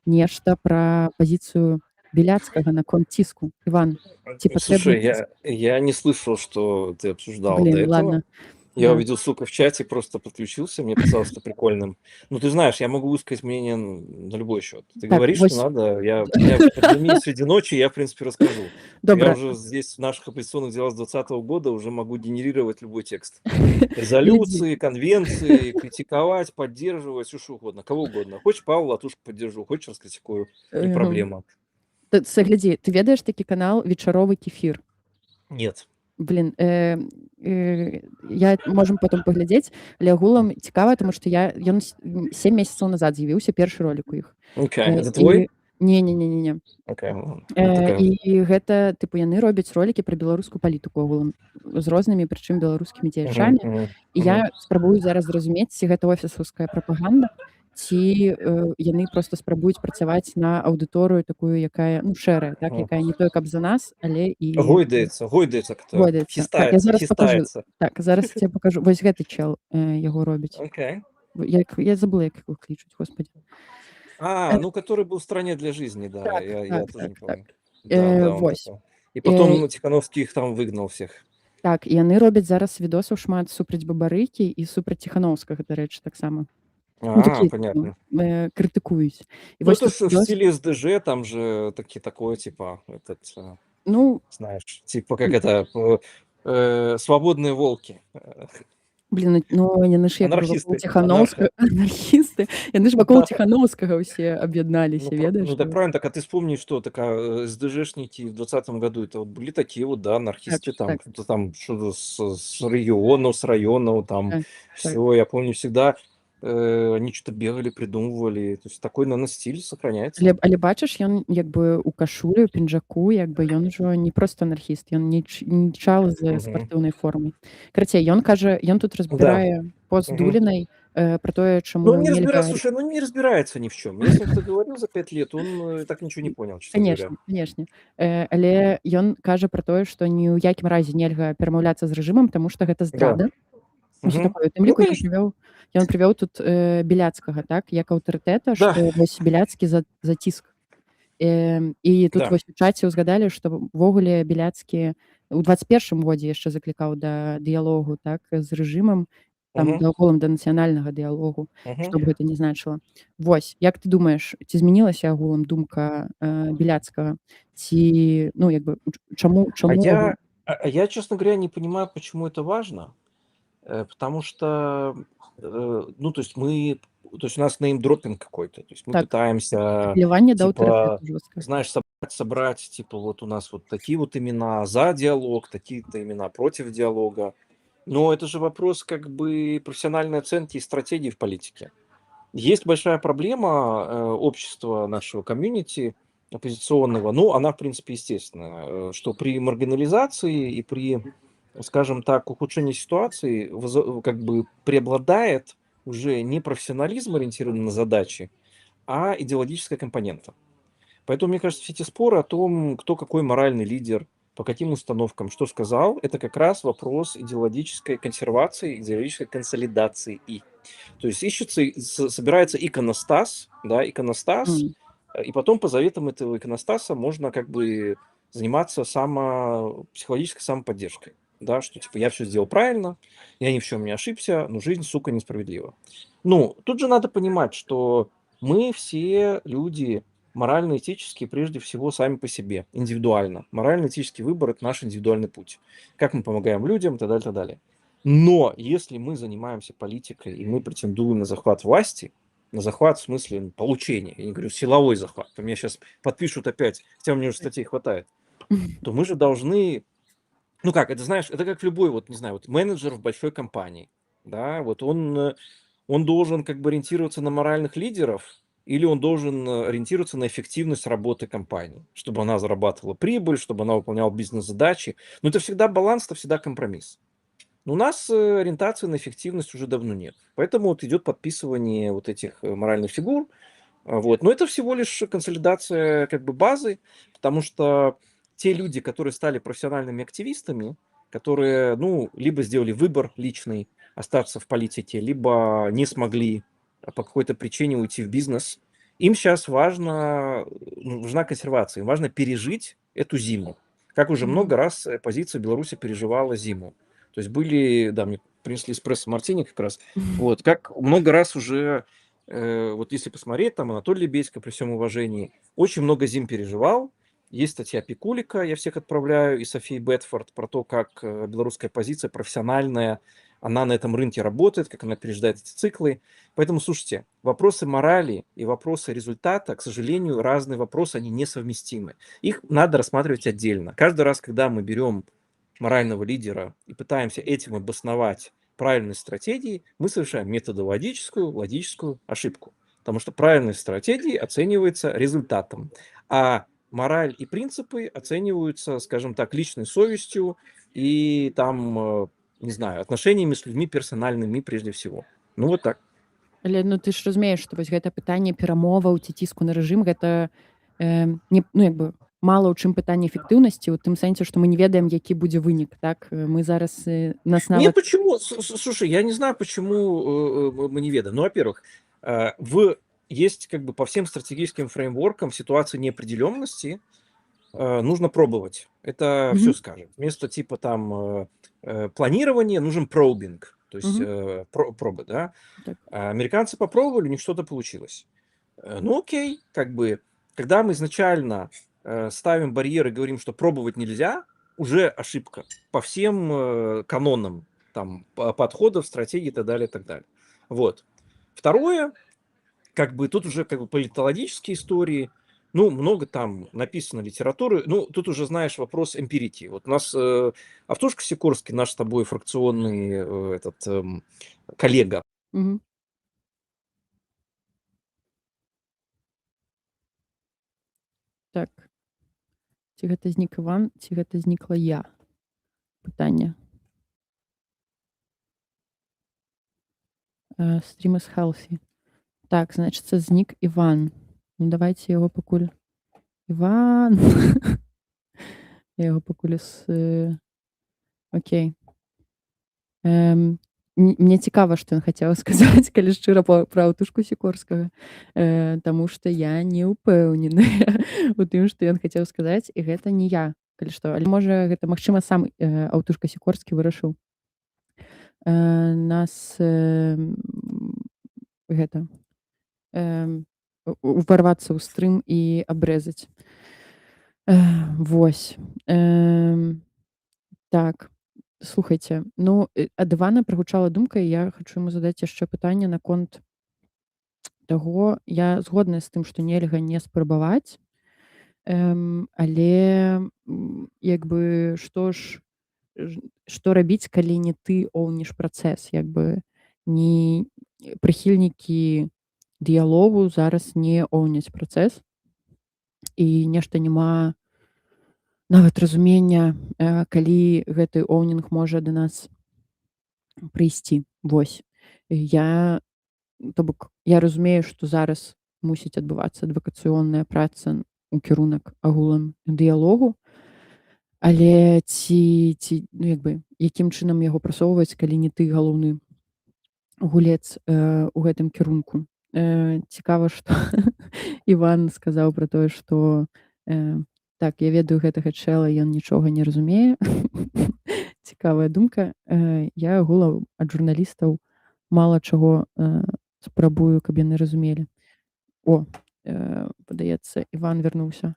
нешта пра пазіцыю Беляцкага наконт ціску. Іван, ці патрэбны Слушай, ціск? я не слышал, что ты обсуждал до Блин, этого. Ладно. Я Да. увидел ссылку в чате, просто подключился, мне показалось это прикольным. Ну, ты знаешь, я могу высказать мнение на любой счет. Ты Так, говоришь, вось. что надо, меня подними среди ночи, я, в принципе, расскажу. Я Добра. уже здесь в наших оппозиционных делах с 2020 года уже могу генерировать любой текст. Резолюции, конвенции, критиковать, поддерживать, все что угодно, кого угодно. Хочешь, Павла Латушко поддержу, хочешь, раскритикую, не проблема. Це, глядзі, ты ведаеш такі канал «Вечаровы кефір»? Нет. Блин, я можем потом паглядзець, але агулам цікава, тому што ён 7 месяцаў назад з'явіўся першы ролик у іх. Окей, это твой? Не, не, не, не, не. Окей, ладно. Ну, такая. І гэта, тыпу, яны робяць ролики пра беларускую палітыку агулам з рознымі, прычым беларускімі дзеячамі. І я спрабую зараз зразумець, ці гэта офісаўская прапаганда, ці яны просто спрабуюць працаваць на аўдыторыю такую, якая, ну, шэрая, так, якая не той каб за нас, але і Гойдается, гойдается кто? Гойдаецца. Так, я Хістаецца, зараз покажу. хістаецца. Так, зараз я покажу. Вось гэты чел яго робіць. Окей. Як я забыла, як яго клічуць, господи. А, ну, который был в «Стране для жизни», да, Так, я так, тоже не так. помню. Да, да, он Вось. такой. И потом Тихановский их там выгнал всех. Так, і яны робяць зараз відосаў шмат супраць Бабарыкі і супраць Ціхановскага, дарэчы, таксама. Ну, А, такі, понятно. ну, крытыкуюць. І Ну, вось это тут ж в відос стиле СДЖ, там же такое, типа, этот, Ну, знаешь, типа, как это, «Свободные волки». Блин, ну яны ж як бы вакол Анархисты, Ціхановскага, анархісты, яны ж вакол Да. Ціхановскага ўсе аб'ядналіся, Ну, ведаеш? ну так правильно, так а ты вспомни, что такая СДЖшники в 20 году, это вот были такие вот, да, анархисты, там, кто-то там что-то с регионов, с районов, там, все, я помню, всегда они что-то бегали, придумывали, то есть такой, наверное, стиль сохраняется. Але бачыш, ён як бы у кашулі, у пінжаку, як бы ён ужо не просто анархіст, ён не чал з Мгм. Спартыўнай формай. Карацей, ён кажа, ён тут разбірае пост Мгм. Дулінай пра тое, чаму Ну, он не нельга. разбирается, слушай, ну не разбирается ни в чем. Если кто говорил за 5 лет, он так ничего не понял, честно Конечно, говоря. Конечно. Але ён кажа пра тое, што ні ў якім разе нельга перамаўляцца з рэжымам, таму што гэта здрада. Усё Мгм. такое. У тым Ну, ліку ён конечно. прывёў тут Беляцкага, так, як аўтарытэта, што вось Беляцкі за ціск. І тут вось у чаце ўзгадалі, што ўвогуле Беляцкі у 21 годзе яшчэ заклікаў да дыялогу, так, з рэжымам, там, Мгм. да агулам да нацыянальнага дыялогу, Мгм. што б гэта не значыла. Вось, як ты думаеш, ці змянілася агулам думка Беляцкага? Ці, ну, як бы, чаму А чаму я, честно говоря, не понимаю, почему это важно. Потому что, ну, то есть мы, то есть у нас неймдропинг какой-то, то есть мы пытаемся, Апеляванне да типа, аўтарытэту жорсткага. Знаешь, собрать, типа, вот у нас вот такие вот имена за диалог, такие-то имена против диалога. Но это же вопрос как бы профессиональной оценки и стратегии в политике. Есть большая проблема общества нашего комьюнити оппозиционного, ну, она, в принципе, естественная, что при маргинализации и при, скажем так, ухудшении ситуации как бы преобладает уже не профессионализм, ориентированный на задачи, а идеологическая компонента. Поэтому, мне кажется, все эти споры о том, кто какой моральный лидер, по каким установкам, что сказал, это как раз вопрос идеологической консервации, идеологической консолидации. То есть ищется, собирается иконостас, да, иконостас, и потом по заветам этого иконостаса можно как бы заниматься психологической самоподдержкой, да, что типа я все сделал правильно, я ни в чем не ошибся, но жизнь, сука, несправедлива. Ну, тут же надо понимать, что мы все люди морально-этические прежде всего сами по себе, индивидуально. Морально-этический выбор – это наш индивидуальный путь. Как мы помогаем людям и так далее, так далее. Но если мы занимаемся политикой и мы претендуем на захват власти, на захват в смысле получения, я не говорю силовой захват, то меня сейчас подпишут опять, хотя мне уже статей хватает, то мы же должны, ну как, это знаешь, это как любой, вот не знаю, вот менеджер в большой компании, да, вот он должен как бы ориентироваться на моральных лидеров, или он должен ориентироваться на эффективность работы компании, чтобы она зарабатывала прибыль, чтобы она выполняла бизнес-задачи. Но это всегда баланс, это всегда компромисс. Но у нас ориентации на эффективность уже давно нет. Поэтому вот идет подписывание вот этих моральных фигур. Вот. Но это всего лишь консолидация как бы базы, потому что те люди, которые стали профессиональными активистами, которые, ну, либо сделали выбор личный остаться в политике, либо не смогли по какой-то причине уйти в бизнес, им сейчас важна консервация, им важно пережить эту зиму. Как уже много раз оппозиция Беларуси переживала зиму. То есть были, да, мне принесли эспрессо-мартини как раз, вот, как много раз уже, вот если посмотреть, там Анатолий Лебедько, при всем уважении, очень много зим переживал. Есть статья Пикулика, я всех отправляю, и Софии Бетфорд про то, как белорусская оппозиция профессиональная, она на этом рынке работает, как она пережидает эти циклы. Поэтому, слушайте, вопросы морали и вопросы результата, к сожалению, разные вопросы, они несовместимы. Их надо рассматривать отдельно. Каждый раз, когда мы берем морального лидера и пытаемся этим обосновать правильность стратегии, мы совершаем методологическую, логическую ошибку. Потому что правильность стратегии оценивается результатом, а мораль и принципы оцениваются, скажем так, личной совестью и там, не знаю, отношениями с людьми персональными прежде всего. Ну вот так. Але, ну ты ж разумееш, што вось гэта пытанне перамоваў ці ціску на рэжым, гэта не, ну, як бы мала ў чым пытанне эфектыўнасці, у тым сэнсе, што мы не ведаем, які будзе вынік, так? Мы зараз нас нават... Нет, почему? Слушай, я не знаю, почему мы не ведаем. Ну, во-первых, есть как бы по всем стратегическим фреймворкам ситуации неопределенности, нужно пробовать. Это все скажет. Вместо типа там планирования нужен probing, то есть пробы, да. Так. Американцы попробовали, у них что-то получилось. Ну окей, как бы, когда мы изначально ставим барьеры, говорим, что пробовать нельзя, уже ошибка по всем канонам там, подходов, стратегий и так далее, и так далее. Вот. Второе, как бы тут уже как бы политологические истории, ну, много там написано литературы, ну, тут уже, знаешь, вопрос эмпирики. Вот у нас Автушка Сикорский, наш с тобой фракционный этот коллега. Так. Ці гэта знік Іван, ці гэта знікла я? Пытанне. Stream is healthy. Так, значыцца, знік Іван. Ну, давайте яго пакуль... Іван! Я яго пакуль с... Окей. Мне цікава, што ён хацеў сказаць, калі шчыра, пра Аўтушку Сікорскага. Таму што я не ўпэўненая у тым, што ён хацеў сказаць, і гэта не я, калі што. Але можа, гэта, магчыма, сам Аўтушка Сікорскі вырашыў нас гэта уварвацца ў стрым і абрэзаць. Вось. Так, слухайце, ну, ад Івана прагучала думка, і я хачу яму задаць яшчэ пытанне наконт таго, я згодная з тым, што нельга не спрабаваць, але як бы што ж, што рабіць, калі не ты оўніш працэс, як бы не прыхільнікі дыялогу зараз не оўняць працэс, і нешта няма нават разумення, калі гэты оўнінг можа да нас прыйсці. Вось. Я, то бок, я разумею, што зараз мусіць адбывацца адвакацыённая праца ў кірунак агулам дыялогу, Але ці, ну, як бы, якім чынам яго прасоўваць, калі не ты галоўны гулец у гэтым кірунку? Цікава, што Іван сказаў пра тое, што так, я ведаю гэтага чэла, ён нічога не разумее. Цікавая думка. Я агулам ад журналістаў мала чаго спрабую, каб яны разумелі. О, падаецца, Іван вярнуўся.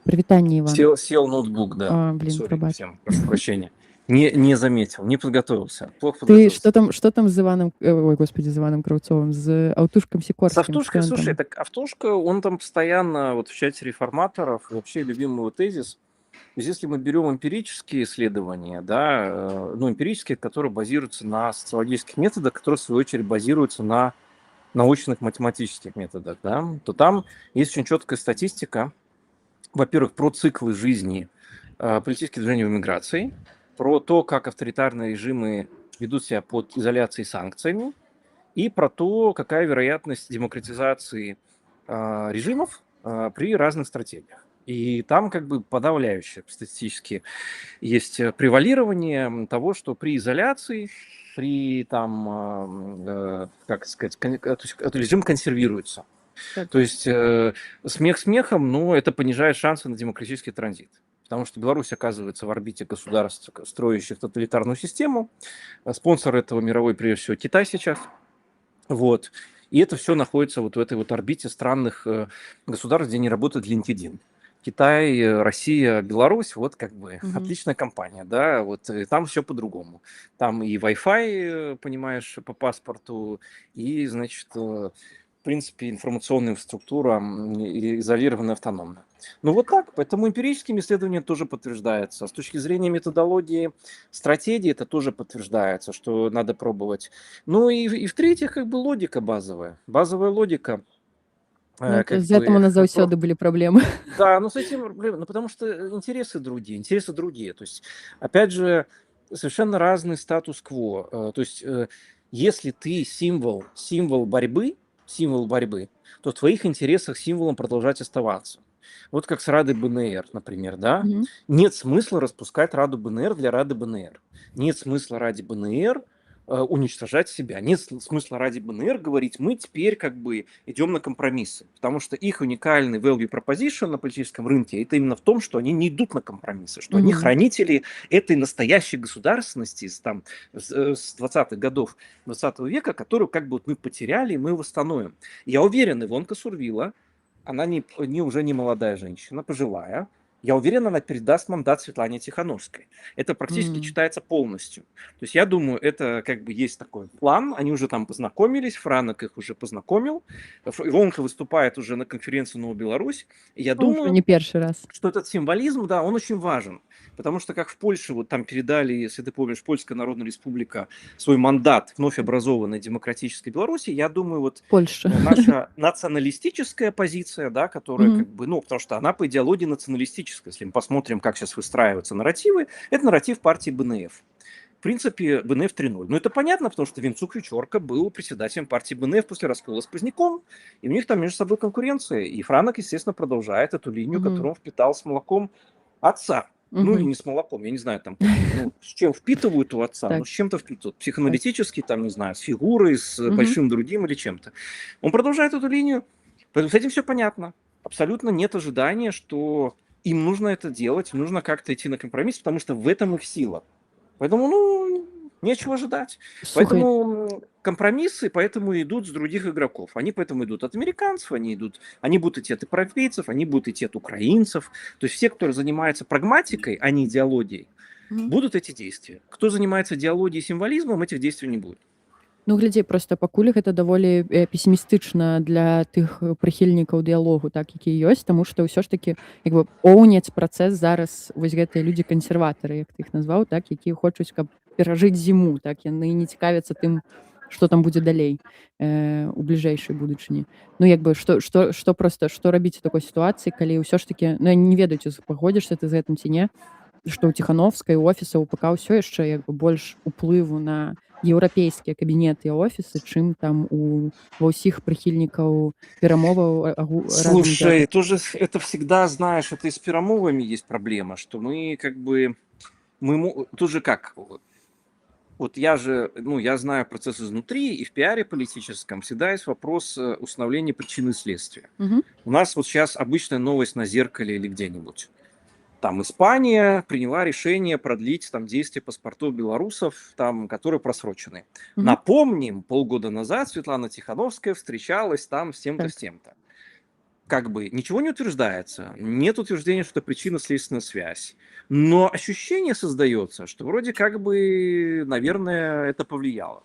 Прывітанне, Іван. Сел ноутбук, да. А, блин, Сори, прабач. всем, прошу прощения. Не заметил, не подготовился. Плохо Ты подготовился. что там з Иваном, ой, господи, з Иваном Кравцовым, з Аўтушкам С Сікорскім? Автушкой, Что он слушай, там? так Автушка, он там постоянно вот в чате реформаторов, вообще любимый его тезис. То есть если мы берем эмпирические исследования, да, ну, эмпирические, которые базируются на социологических методах, которые, в свою очередь, базируются на научных математических методах, да, то там есть очень четкая статистика, во-первых, про циклы жизни политических движений в эмиграции, про то, как авторитарные режимы ведут себя под изоляцией и санкциями, и про то, какая вероятность демократизации режимов при разных стратегиях. И там как бы подавляющее статистически есть превалирование того, что при изоляции, при там, как сказать, то есть режим консервируется. То есть смех смехом, но это понижает шансы на демократический транзит. Потому что Беларусь оказывается в орбите государств, строящих тоталитарную систему. Спонсор этого мировой, прежде всего, Китай сейчас. Вот. И это все находится вот в этой вот орбите странных государств, где не работает LinkedIn. Китай, Россия, Беларусь, вот как бы Мгм. Отличная компания, да, вот там все по-другому. Там и Wi-Fi, понимаешь, по паспорту, и, значит, в принципе, информационная инфраструктура и изолирована, автономна. Ну вот так, поэтому эмпирическими исследованиями тоже подтверждается. С точки зрения методологии, стратегии это тоже подтверждается, что надо пробовать. Ну и в-третьих, как бы логика базовая. Базовая логика. Ну, Как з гэтым у бы, нас заўсёды былі праблемы. Да, ну с этим проблемы, ну потому что интересы другие, интересы другие. То есть, опять же, совершенно разный статус-кво. То есть, если ты символ борьбы, то в твоих интересах символом продолжать оставаться. Вот как с Радой БНР, например, да? Мгм. Нет смысла распускать Раду БНР для Рады БНР. Нет смысла ради БНР уничтожать себя. Нет смысла ради БНР говорить: мы теперь как бы идем на компромиссы. Потому что их уникальный value proposition на политическом рынке — это именно в том, что они не идут на компромиссы, что они Мгм. Хранители этой настоящей государственности там, с 20-х годов 20 века, которую как бы вот мы потеряли, и мы восстановим. Я уверен, Ивонка Сурвило, она не уже не молодая женщина, пожилая, я уверен, она передаст мандат Светлане Тихановской. Это практически читается полностью. То есть я думаю, это как бы есть такой план, они уже там познакомились, Франок их уже познакомил, Ивонка выступает уже на конференции «Новая Беларусь». И я Ну, уже думаю, не першы раз. Что этот символизм, да, он очень важен. Потому что как в Польше вот там передали, если ты помнишь, Польская Народная Республика свой мандат вновь образованной демократической Беларуси, я думаю, вот Польша. Наша националистическая позиция, да, которая Мгм. Как бы, ну, потому что она по идеологии националистическая. Если мы посмотрим, как сейчас выстраиваются нарративы, это нарратив партии БНФ. В принципе, БНФ 3.0. Ну, это понятно, потому что Винцук Вячорка был председателем партии БНФ после раскола с Поздняком, и у них там между собой конкуренция. И Франок, естественно, продолжает эту линию, Мгм. Которую он впитал с молоком отца. Ну, или Мгм. не с молоком, я не знаю, там, ну, с чем впитывают у отца, но с чем-то впитывают. Психоаналитически, там, не знаю, с фигурой, с Мгм. Большим другим или чем-то. Он продолжает эту линию. Поэтому с этим все понятно. Абсолютно нет ожидания, что им нужно это делать, нужно как-то идти на компромисс, потому что в этом их сила. Поэтому, ну, нечего ожидать. Слухай, Поэтому компромиссы поэтому идут с других игроков. Они поэтому идут от американцев, они будут идти от европейцев, они будут идти от украинцев. То есть все, кто занимается прагматикой, а не идеологией, Мгм. Будут эти действия. Кто занимается идеологией и символизмом, этих действий не будет. Ну, глядзі, просто пакуль гэта даволі песімістычна для тых прыхільнікаў дыялогу, так, якія ёсць, таму што ўсё ж такі як бы оўняць працэс зараз вось гэтыя людзі, кансерватары, як ты іх назваў, так, якія хочуць, каб перажыць зіму, так, яны не цікавяцца тым, што там будзе далей у бліжэйшай будучыні. Ну, як бы што просто што рабіць у такой сітуацыі, калі ўсё ж такі, ну, я не ведаю, ці пагодзішся ты з гэтым ці не. што ў Ціхановскай, офіса УПК ўсё яшчэ як бы больш уплыву на еўрапейскія кабінеты і офісы, чым там у ва ўсіх прыхільнікаў перамоваў разам Слушай, узятых. Тоже это всегда, знаешь, это и с перамовамі есть проблема, что мы как бы, тут же как, вот я же, ну, я знаю процесс изнутри, и в пиаре политическом всегда есть вопрос установления причины и следствия. У нас вот сейчас обычная новость на «Зеркале» или где-нибудь. Там Испания приняла решение продлить там действие паспортов белорусов, там, которые просрочены. Напомним, полгода назад Светлана Тихановская встречалась там с тем-то, с тем-то. Как бы ничего не утверждается, нет утверждения, что это причинно-следственная связь. Но ощущение создается, что вроде как бы, наверное, это повлияло.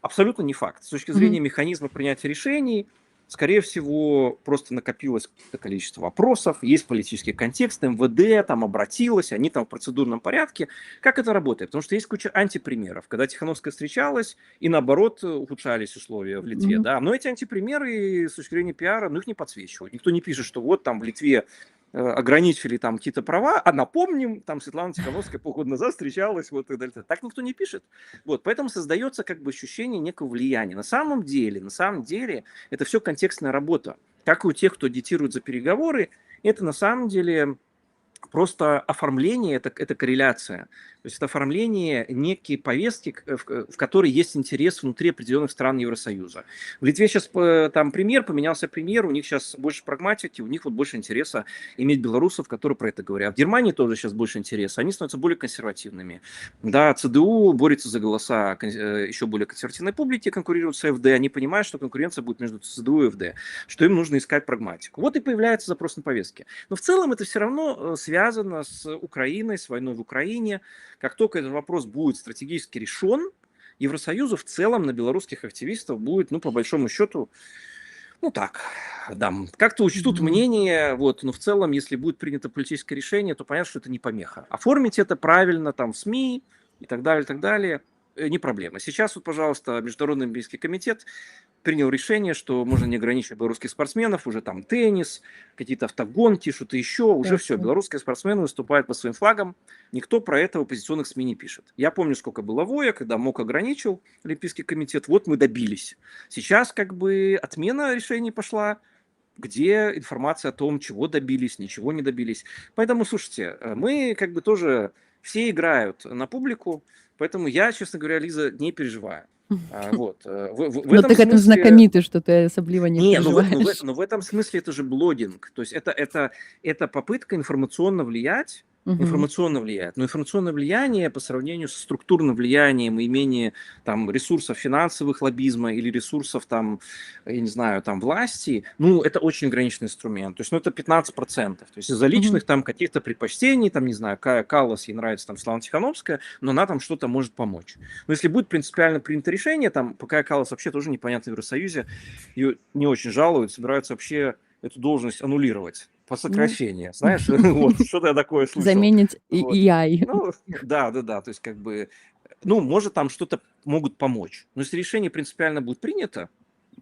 Абсолютно не факт. С точки зрения механизма принятия решений, скорее всего, просто накопилось какое-то количество вопросов, есть политический контекст, МВД там обратилась, они там в процедурном порядке. Как это работает? Потому что есть куча антипримеров, когда Тихановская встречалась, и наоборот ухудшались условия в Литве, Мгм. Да, но эти антипримеры с точки зрения пиара, ну, их не подсвечивают. Никто не пишет, что вот там в Литве ограничили там какие-то права, а напомним, там Светлана Тихановская полгода назад встречалась, вот и так далее. Так никто не пишет. Вот, поэтому создается как бы ощущение некого влияния. На самом деле это все контекстная работа. Как и у тех, кто агитирует за переговоры, это на самом деле просто оформление, это корреляция. То есть это оформление некой повестки, в которой есть интерес внутри определенных стран Евросоюза. В Литве сейчас там премьер, поменялся премьер, у них сейчас больше прагматики, у них вот больше интереса иметь белорусов, которые про это говорят. В Германии тоже сейчас больше интереса, они становятся более консервативными. Да, ЦДУ борется за голоса еще более консервативной публики, конкурируют с АФД, они понимают, что конкуренция будет между ЦДУ и АФД, что им нужно искать прагматику. Вот и появляется запрос на повестке. Но в целом это все равно связано с Украиной, с войной в Украине. Как только этот вопрос будет стратегически решен, Евросоюзу в целом на белорусских активистов будет, ну, по большому счету, ну так, да, как-то учтут Мгм. Мнение, вот, но в целом, если будет принято политическое решение, то понятно, что это не помеха. Оформить это правильно там в СМИ и так далее, не проблема. Сейчас вот, пожалуйста, Международный олимпийский комитет принял решение, что можно не ограничивать белорусских спортсменов, уже там теннис, какие-то автогонки, что-то еще, уже все, белорусские спортсмены выступают под своим флагом, никто про это в оппозиционных СМИ не пишет. Я помню, сколько было воя, когда МОК ограничил Олимпийский комитет, вот мы добились. Сейчас как бы отмена решений пошла, где информация о том, чего добились, ничего не добились. Поэтому, слушайте, мы как бы тоже все играют на публику, поэтому я, честно говоря, Лиза, не переживаю. Вот. В Но этом ты гэтым смысле знакаміты, што ты асабліва не Не, ну, перажываеш. Но в этом смысле это же блогинг. То есть это попытка информационно влиять, Мгм. Информационно влияет. Но информационное влияние по сравнению с структурным влиянием и имение там ресурсов финансовых лоббизма или ресурсов там, я не знаю, там власти, ну, это очень ограниченный инструмент. То есть, ну, это 15%. То есть из-за Мгм. Личных там каких-то предпочтений, там, не знаю, Кая Каллас, ей нравится там Светлана Тихановская, но она там что-то может помочь. Но если будет принципиально принято решение, там, по Кая Каллас вообще тоже непонятно в Евросоюзе, ее не очень жалуют, собираются вообще эту должность аннулировать по Ну, сокращению, знаешь, вот, что-то я такое слышал. Заменіць Вот. AI. Ну, да, то есть как бы, ну, может, там что-то могут помочь. Но если решение принципиально будет принято,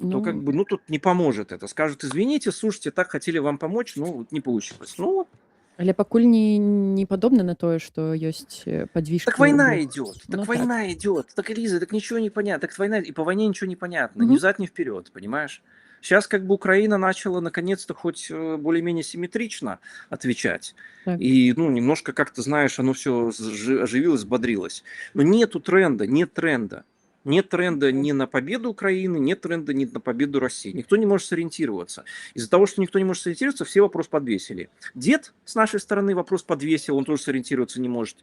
то как Ну бы, ну, тут не поможет это. Скажут: «Извините, слушайте, так хотели вам помочь, но вот не получилось». Ну, вот. Але пакуль не падобна на тое, што ёсць падвіжкі Так ў война бок. Идет, так Ну так. война идет, так, Лиза, так ничего не понятно, так война, и по войне ничего не понятно, ни Мгм. взад, ни вперед, понимаешь? Сейчас как бы Украина начала наконец-то хоть более-менее симметрично отвечать. И, ну, немножко как-то, знаешь, оно все оживилось, взбодрилось. Но нету тренда, нет тренда. Нет тренда ни на победу Украины, нет тренда ни на победу России. Никто не может сориентироваться. Из-за того, что никто не может сориентироваться, все вопрос подвесили. Дед с нашей стороны вопрос подвесил, он тоже сориентироваться не может.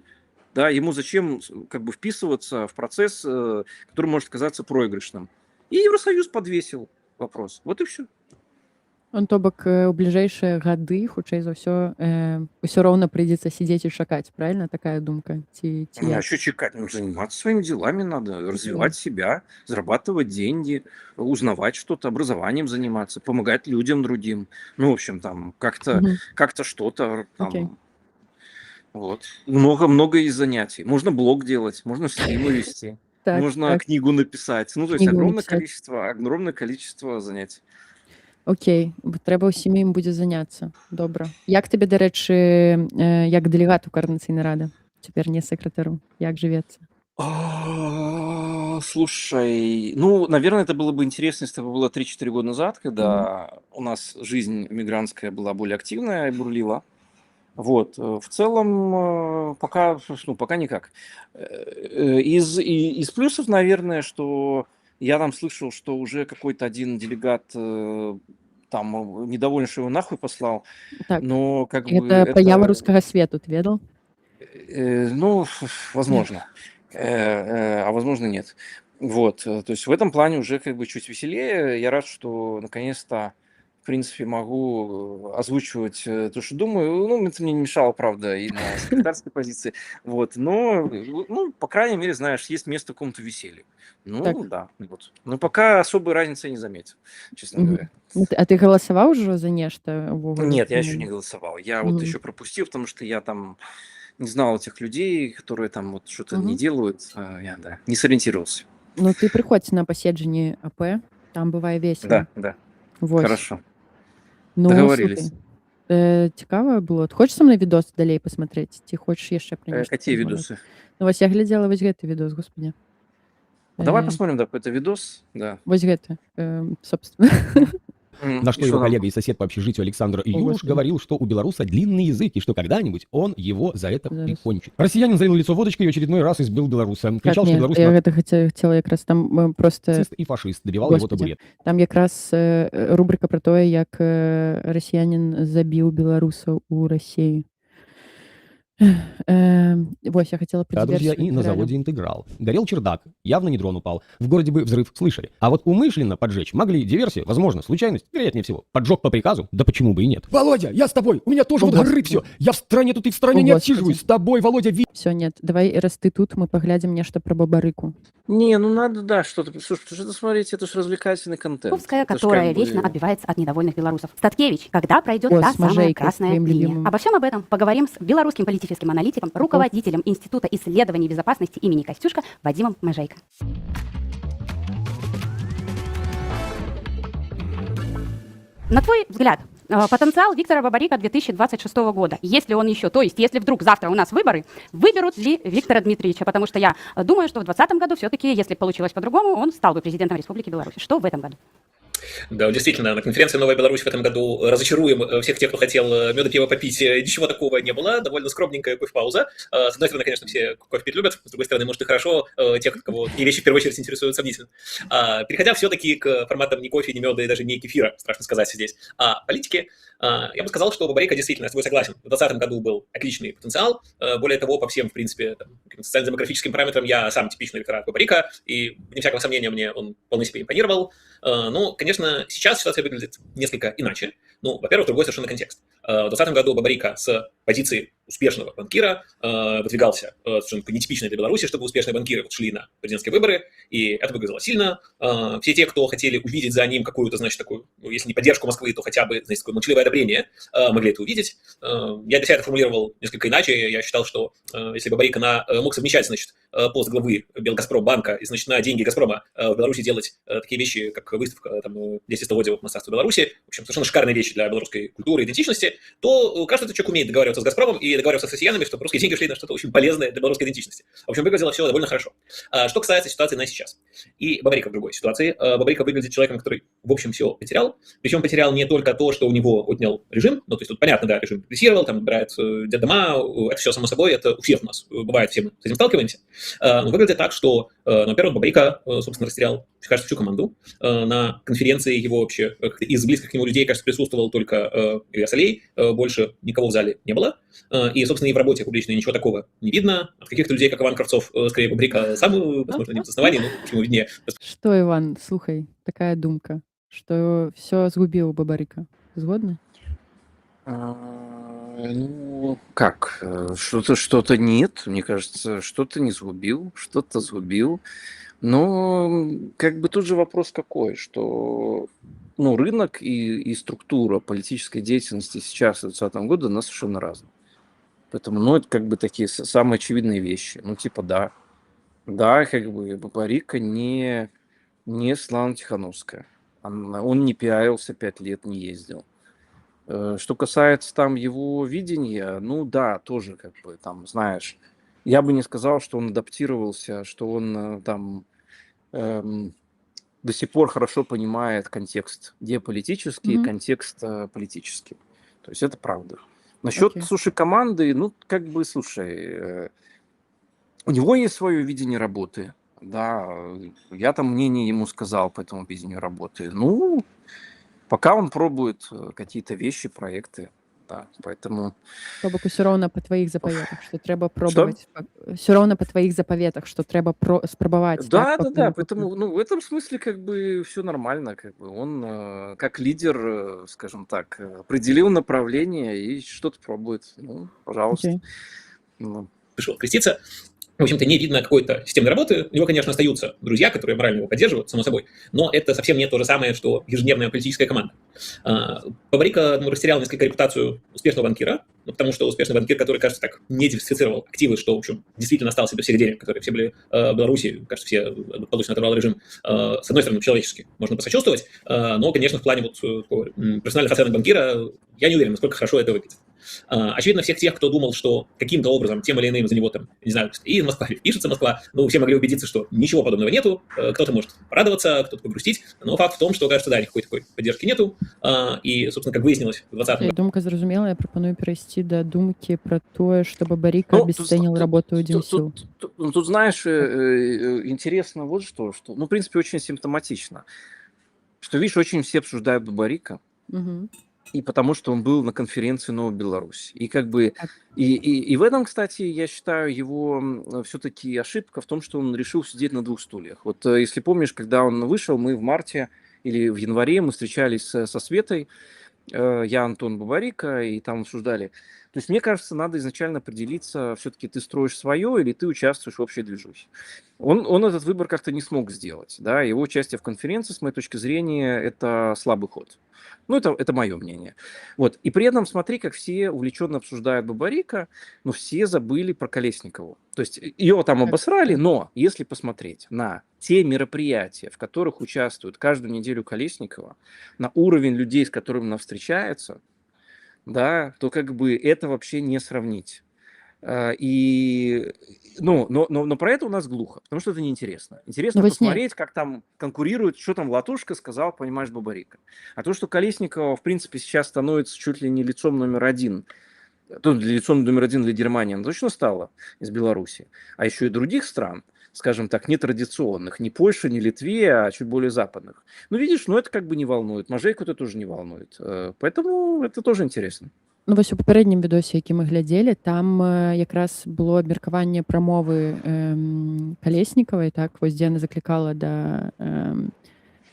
Да, ему зачем как бы вписываться в процесс, который может оказаться проигрышным. И Евросоюз подвесил вопрос. Вот и все. Он то бок у бліжэйшыя гады, хутчэй за ўсё, ўсё роўна прыйдзецца сидзець і чакаць, правильно, такая думка ці Ну, а як? что чакаць? Ну, заниматься своими делами надо, развивать себя, зарабатывать деньги, узнавать что-то, образованием заниматься, помогать людям другим. Ну, в общем, там как-то Мгм. Как-то что-то там. Вот. Много-много из занятий. Можно блог делать, можно стримы вести, можно книгу написать. Ну, то есть Книгу огромное написать. Количество, огромное количество занятий. Окей, бо трэба ўсімі ім будзе заняцца. Добра. Як табе, дарэчы, як дэлегату Каардынацыйнай рады, цяпер не сакратару, як жывецца? Слушай, ну, наверное, это было бы интересно, если бы было 3-4 года назад, когда у нас жизнь мигрантская была более активная и бурлила. Вот, в целом, пока, ну, пока никак. Из плюсов, наверное, что я там слышал, что уже какой-то один делегат там недоволен, что его нахуй послал, Так, но как бы гэта паява это. Рускага свету, ты ведал? Ну, возможно. А возможно, нет. Вот, то есть в этом плане уже как бы чуть веселее. Я рад, что наконец-то, в принципе, могу озвучивать то, что думаю. Ну, это мне не мешало, правда, и на секретарской позиции. Вот, но, ну, по крайней мере, знаешь, есть место какому-то веселью. Ну, да, вот. Но пока особой разницы я не заметил, честно говоря. Ну, а ты галасаваў ужо за нешта ўвогуле? Нет, я еще не голосовал. Я вот Мгм. Еще пропустил, потому что я там не знал этих людей, которые там вот что-то не Мгм. делают. Я, да, не сориентировался. Ну, ты прыходзь на паседжанні АП, там бывае весела. Да. Вось. Хорошо. Ну, Договорились. слухай, цікава было. Ты хочаш са мной відос далей посмотреть ці хочаш яшчэ пра нешта Какие паразмаўляць? видосы? Ну, вось я глядзела вось гэты відос, господи. Давай посмотрим, да, какой-то видос. Да. Вось гэты, собственно. На что И его что там? Коллега и сосед по общежитию Александр О, Юруш Господи. Говорил, что у белоруса длинный язык и что когда-нибудь он его за это Зараз. Прикончит. Россиянин залил лицо водочкой и очередной раз избил белоруса. Так, Кричал, что не, белорус я гэта хацела якраз там просто нацист и фашист, добивал его Господи. Табурет. Там якраз рубрика про тое, як расіянин забіў беларусаў у Расеі. Вось я хацела пра Да, друзья, диверсию и на Израиля. Заводе «Интеграл». Горел чердак, явно не дрон упал. В городе бы взрыв слышали. А вот умышленно поджечь могли. Диверсия, возможно, случайность, вероятнее всего. Поджог по приказу? Да почему бы и нет? Володя, я с тобой! У меня тоже О, вот горы Господи. Все! Я в стране тут и в стране О, не Господи. отсиживаюсь! С тобой, Володя, Все, нет, давай, раз ты тут, мы паглядзім нешта пра Бабарыку. Не, ну надо, да, что-то. Слушай, что-то смотреть, это же развлекательный контент. Московская, Это ж которая как бы. вечно отбивается от недовольных белорусов. Статкевич, когда пройдет О, та с самая Можейкой, красная твоим линия? любимым. Обо всем об этом поговорим с белорусским политическим аналитиком, руководителем Института исследований безопасности имени Костюшко Вадимом Можейко. На твой взгляд, потенциал Виктора Бабарика 2026 года, если он еще, то есть если вдруг завтра у нас выборы, выберут ли Виктора Дмитриевича? Потому что я думаю, что в 2020 году все-таки, если получилось по-другому, он стал бы президентом Республики Беларусь. Что в этом году? Да, действительно, на конференции «Новая Беларусь» в этом году разочаруем всех тех, кто хотел меда пива попить. Ничего такого не было, довольно скромненькая кофе-пауза. С одной стороны, конечно, все кофе пить любят, с другой стороны, может, и хорошо, тех, кого такие вещи в первую очередь интересуют, сомнительно. Переходя все-таки к форматам не кофе, не меда и даже не кефира, страшно сказать здесь, а политики, я бы сказал, что Бабарика действительно, я с тобой согласен, в 2020 году был отличный потенциал. Более того, по всем, в принципе, там, социально-демографическим параметрам я сам типичный электорат Бабарика, и, вне всякого сомнения, мне он вполне себе импонировал. Но, конечно, сейчас ситуация выглядит несколько иначе. Ну, во-первых, другой совершенно контекст. В 2020 году Бабарика с позиции успешного банкира выдвигался совершенно нетипично для Беларуси, чтобы успешные банкиры вот шли на президентские выборы, и это выглядело сильно. Все те, кто хотели увидеть за ним какую-то, значит, такую, ну, если не поддержку Москвы, то хотя бы, знаете, такое молчаливое одобрение, могли это увидеть. Я для себя это формулировал несколько иначе. Я считал, что если Бабарика мог совмещать, значит, пост главы Белгазпромбанка и, значит, на деньги Газпрома в Беларуси делать такие вещи, как выставка там, 10 столодиев Мастарства Беларуси, в общем, совершенно шикарные вещи для белорусской культуры и идентичности, то, кажется, этот человек умеет договариваться с Газпромом и договариваться с россиянами, чтобы русские деньги шли на что-то очень полезное для белорусской идентичности. В общем, выглядело все довольно хорошо. Что касается ситуации на сейчас. И Бабарика в другой ситуации. Бабарика выглядит человеком, который, в общем, все потерял. Причем потерял не только то, что у него отнял режим, ну, то есть тут понятно, да, режим репрессировал, там, отбирает детдома, это все само собой, это у всех у нас бывает, все мы с этим сталкиваемся. Но выглядит так, что, ну, во-первых, Бабарика, собственно, растерял, кажется, всю команду. На конференции его вообще из близких к нему людей, кажется, присутствовал только Илья Солей, больше никого в зале не было. И, собственно, и в работе публичной ничего такого не видно. От каких-то людей, как Иван Кравцов, скорее, Бабарика сам, возможно, не без оснований, но почему виднее. Что, Иван, слухай, такая думка, что все згубіў Бабарыка. Згодны? Ну, как? Что-то нет, мне кажется, что-то не сгубил, что-то сгубил. Но как бы тут же вопрос какой, что, ну, рынок и структура политической деятельности сейчас, в 2020 году, она совершенно разная. Поэтому, ну, это как бы такие самые очевидные вещи. Ну, типа, да, как бы Бабарика не Светлана Тихановская. Он не пиарился 5 лет, не ездил. Что касается там его видения, ну да, тоже как бы там, знаешь, я бы не сказал, что он адаптировался, что он там до сих пор хорошо понимает контекст геополитический, контекст политический. То есть это правда. Насчет, слушай, команды, ну, как бы, слушай, у него есть свое видение работы, да, я там мнение ему сказал по этому видению работы. Ну, пока он пробует какие-то вещи, проекты, да, поэтому. То бок усё роўна па тваіх запаветах, што трэба Что? Пробаваць, ўсё роўна па тваіх запаветах, што трэба спрабаваць, Да, так, да, пакуль поэтому, ну, в этом смысле, как бы, все нормально, как бы он, как лидер, скажем так, определил направление и что-то пробует. Ну, пожалуйста. Ну. Пришел креститься. В общем-то, не видно какой-то системной работы. У него, конечно, остаются друзья, которые морально его поддерживают, само собой, но это совсем не то же самое, что ежедневная политическая команда. Бабарико, ну, растерял несколько репутацию успешного банкира, ну, потому что успешный банкир, который, кажется, так не диверсифицировал активы, что, в общем, действительно остался без всех денег, которые все были в Беларуси, кажется, все благополучно отобрал режим. С одной стороны, человечески можно посочувствовать, но, конечно, в плане вот такого профессиональных оценок банкира я не уверен, насколько хорошо это выглядит. Очевидно, всех тех, кто думал, что каким-то образом, тем или иным за него там, не знаю, и Москва, или пишется Москва, ну, все могли убедиться, что ничего подобного нету. Кто-то может порадоваться, кто-то погрустить, но факт в том, что, кажется, да, никакой такой поддержки нету. И, собственно, как выяснилось в 20 Окей, думка зразумела, я прапаную перайсці да думкі пра тое, што Бабарыка Ну, обесценил работу Дземсіл. Тут, ну, тут, знаешь, интересно вот что, ну, в принципе, очень симптоматично, что, видишь, очень все обсуждают Бабарика, и потому что он был на конференции «Новая Беларусь». И как бы, и в этом, кстати, я считаю, его все-таки ошибка в том, что он решил сидеть на двух стульях. Вот если помнишь, когда он вышел, мы в марте или в январе мы встречались со Светой, я, Антон Бабарика, и там обсуждали. То есть, мне кажется, надо изначально определиться, все-таки ты строишь свое или ты участвуешь в общей движухе. Он этот выбор как-то не смог сделать. Да? Его участие в конференции, с моей точки зрения, это слабый ход. Ну, это мое мнение. Вот. И при этом смотри, как все увлеченно обсуждают Бабарика, но все забыли про Колесникову. То есть ее там обосрали, но если посмотреть на те мероприятия, в которых участвует каждую неделю Колесникова, на уровень людей, с которыми она встречается, да, то как бы это вообще не сравнить. И, ну, но про это у нас глухо, потому что это неинтересно. Интересно Ну, вось не. Посмотреть, как там конкурируют, что там Латушка сказал, понимаешь, Бабарика. А то, что Колесникова, в принципе, сейчас становится чуть ли не лицом номер один, то лицом номер один для Германии она точно стала из Беларуси, а еще и других стран, скажем так, нетрадиционных, не Польши, не Литве, а чуть более западных. Ну, видишь, ну это как бы не волнует. Можейку это тоже не волнует. Поэтому это тоже интересно. Ну, вось у папярэднім відосе, які мы глядзелі, там якраз было абмеркаванне прамовы Калеснікавай, так, вось дзе яна заклікала да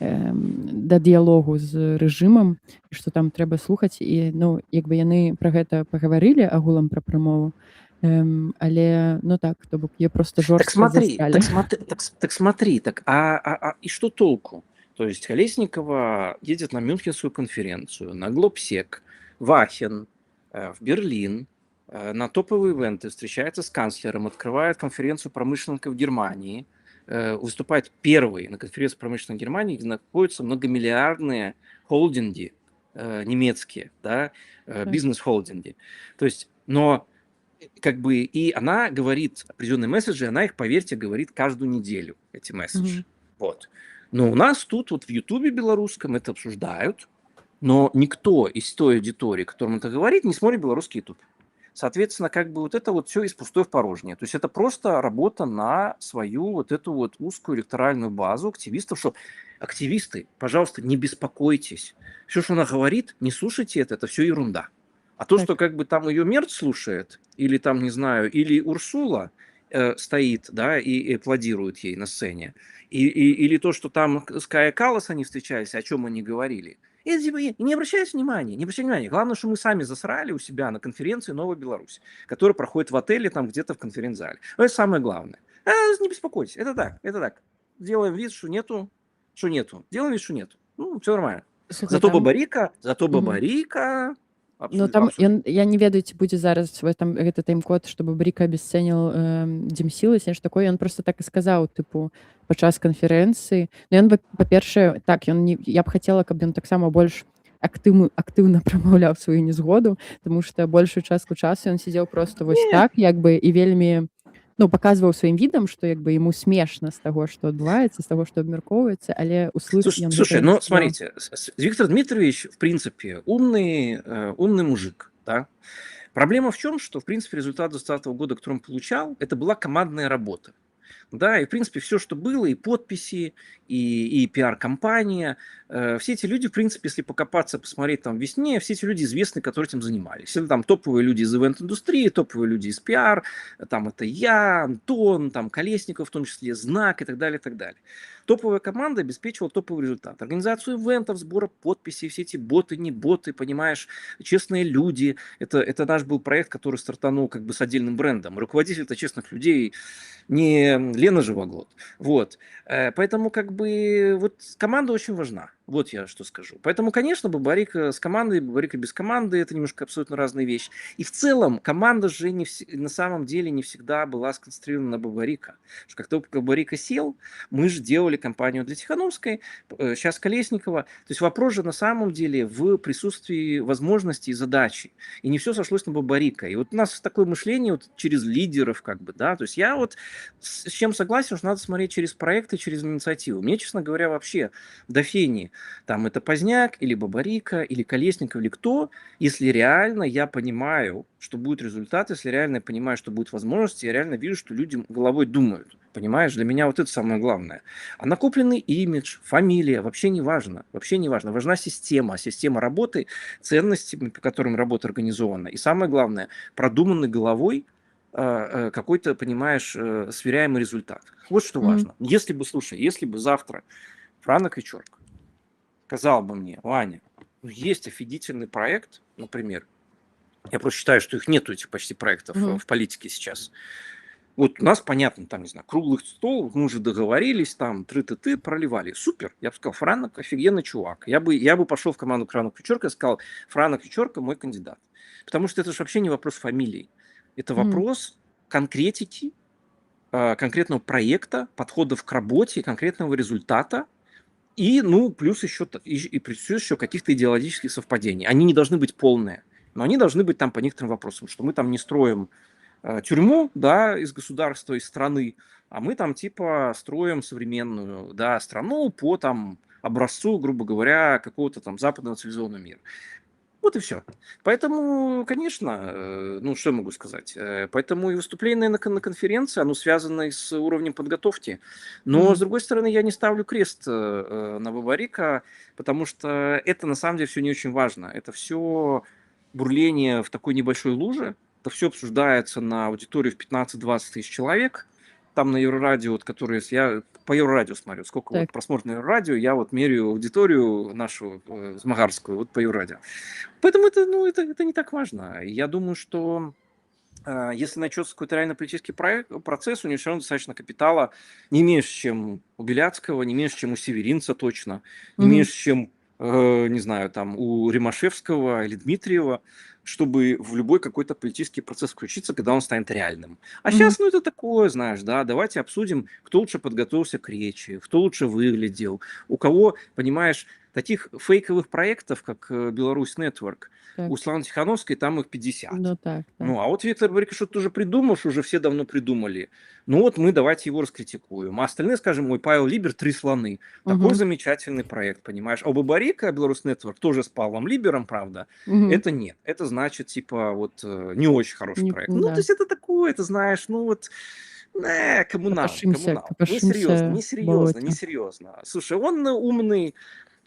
дыялогу з рэжымам, і што там трэба слухаць, і, ну, як бы яны пра гэта пагаварылі агулам пра прамову, але, ну так, то бок е просто Так жорстка смотри, засралі. Так смотри, так смотри, так а и что толку? То есть Колесникова едет на Мюнхенскую конференцию, на Глобсек, в Ахен, в Берлин, на топовые ивенты, встречается с канцлером, открывает конференцию промышленников Германии, выступает первый на конференции промышленников Германии, где находятся многомиллиардные холдинги немецкие, да, бизнес-холдинги. То есть, но как бы и она говорит определенные месседжи, она их, поверьте, говорит каждую неделю, эти месседжи. Вот. Но у нас тут вот в Ютубе белорусском это обсуждают, но никто из той аудитории, которым это говорит, не смотрит белорусский Ютуб. Соответственно, как бы вот это вот все из пустой в порожнее. То есть это просто работа на свою вот эту вот узкую электоральную базу активистов, что активисты, пожалуйста, не беспокойтесь. Все, что она говорит, не слушайте это все ерунда. А то, что как бы там ее Мерц слушает, или там, не знаю, или Урсула стоит, да, и аплодирует ей на сцене, или то, что там с Кая Каллас они встречались, о чем они говорили, и, типа, не обращайте внимания, не обращайте внимания. Главное, что мы сами засрали у себя на конференции «Новая Беларусь», которая проходит в отеле, там где-то в конференц-зале. Это самое главное. Не беспокойтесь, это так, это так. Делаем вид, что нету, что нету. Делаем вид, что нету. Ну, все нормально. Слухай, Зато там Бабарика, зато Бабарика Ну Абсолютно. Там Абсолютно. ён, я не ведаю, ці будзе зараз вось там гэты тайм-код, чтобы Бабарыка обесценил Демсилы, нешта такое. Ён просто так і сказаў, тыпу, падчас канферэнцыі. Ну, ён, па-першае, так, ён не, я б хацела, каб ён таксама больш актыўна прамаўляў сваю незгоду, тому что большую частку часу ён сидзеў просто вось Не. так, як бы, і вельмі, ну, паказваў сваім відам, што як бы ему смешна з таго, што адбываецца, з таго, што абмяркоўваецца, але услых Слушай, ён слушай, гэтага не ну сказаў. Смотрите, Виктор Дмитриевич, в принципе, умный мужик, да. Проблема в чем, что, в принципе, результат 2020 года, который он получал, это была командная работа. Да, и, в принципе, все, что было, и подписи, и пиар-компания, все эти люди, в принципе, если покопаться, посмотреть там в весне, все эти люди известны, которые этим занимались. Это там топовые люди из ивент-индустрии, топовые люди из пиар, там это я, Антон, там Колесников, в том числе, Знак и так далее, и так далее. Топовая команда обеспечивала топовый результат. Организацию ивентов, сбора подписей, все эти боты, не боты, понимаешь, честные люди. Это наш был проект, который стартанул как бы с отдельным брендом. Руководитель-то честных людей не Лена Живоглот. Вот. Поэтому как бы вот команда очень важна. Вот я что скажу. Поэтому, конечно, Бабарика с командой, Бабарика без команды – это немножко абсолютно разные вещи. И в целом команда же не вс- на самом деле не всегда была сконцентрирована на Бабарика. Потому что как только Бабарика сел, мы же делали кампанию для Тихановской, сейчас Колесникова. То есть вопрос же на самом деле в присутствии возможностей и задачи. И не все сошлось на Бабарика. И вот у нас такое мышление вот через лидеров как бы, да. То есть я вот с чем согласен, что надо смотреть через проекты, через инициативу. Мне, честно говоря, вообще до фени, там это Поздняк или Бабарика, или Колесников, или кто, если реально я понимаю, что будет результат, если реально я понимаю, что будет возможность, я реально вижу, что люди головой думают. Понимаешь, для меня вот это самое главное. А накопленный имидж, фамилия, вообще не важно. Вообще не важно. Важна система, система работы, ценности, по которым работа организована. И самое главное, продуманный головой какой-то, понимаешь, сверяемый результат. Вот что Мгм. важно. Если бы, слушай, если бы завтра Франок Вечерка сказал бы мне: Ваня, ну, есть офигительный проект, например, я просто считаю, что их нету, этих почти проектов Мгм. в политике сейчас. Вот у нас, понятно, там, не знаю, круглый стол, мы уже договорились, там, тры-ты-ты, проливали. Супер. Я бы сказал, Франок офигенный чувак. Я бы пошел в команду Франок Вечерка и сказал: Франок Вечерка мой кандидат. Потому что это же вообще не вопрос фамилии. Это Мгм. вопрос конкретики, конкретного проекта, подходов к работе, конкретного результата. И, ну, плюс еще, и плюс еще каких-то идеологических совпадений. Они не должны быть полные, но они должны быть там по некоторым вопросам, что мы там не строим тюрьму, да, из государства, из страны, а мы там типа строим современную, да, страну по там образцу, грубо говоря, какого-то там западного цивилизованного мира. Вот и все. Поэтому, конечно, ну, что я могу сказать? Поэтому и выступление на конференции, оно связано и с уровнем подготовки. Но, Мгм. с другой стороны, я не ставлю крест на Бабарика, потому что это, на самом деле, все не очень важно. Это все бурление в такой небольшой луже. Это все обсуждается на аудиторию в 15-20 тысяч человек. Там на Еврорадио, вот, которые я по Еврорадио смотрю, сколько вот просмотров на Еврорадио, я вот меряю аудиторию нашу змагарскую, вот по Еврорадио. Поэтому это, ну, это не так важно. Я думаю, что если начнется какой-то реально политический проект, процесс, у него все равно достаточно капитала, не меньше, чем у Беляцкого, не меньше, чем у Северинца точно, не Мгм. Меньше, чем, не знаю, там, у Римашевского или Дмитриева, чтобы в любой какой-то политический процесс включиться, когда он станет реальным. А Мгм. сейчас, ну, это такое, знаешь, да, давайте обсудим, кто лучше подготовился к речи, кто лучше выглядел, у кого, понимаешь, таких фейковых проектов, как Беларусь Нетворк, у Светланы Тихановской там их 50. Ну так. Ну, а вот Виктор Бабарика что-то тоже придумал, что уже все давно придумали. Ну вот мы давайте его раскритикуем. А остальные скажем: ой, Павел Либер, «Три слоны». Такой Мгм. Замечательный проект, понимаешь. А у Бабарика, Беларусь Нетворк, тоже с Павлом Либером, правда, Мгм. Это нет. Это значит, типа, вот не очень хороший Не, проект. Ну, да. то есть это такое, это знаешь, ну вот, коммунал, Копошимся, коммунал. копошимся Несерьезно, в несерьезно, болоте. Несерьезно. Слушай, он умный,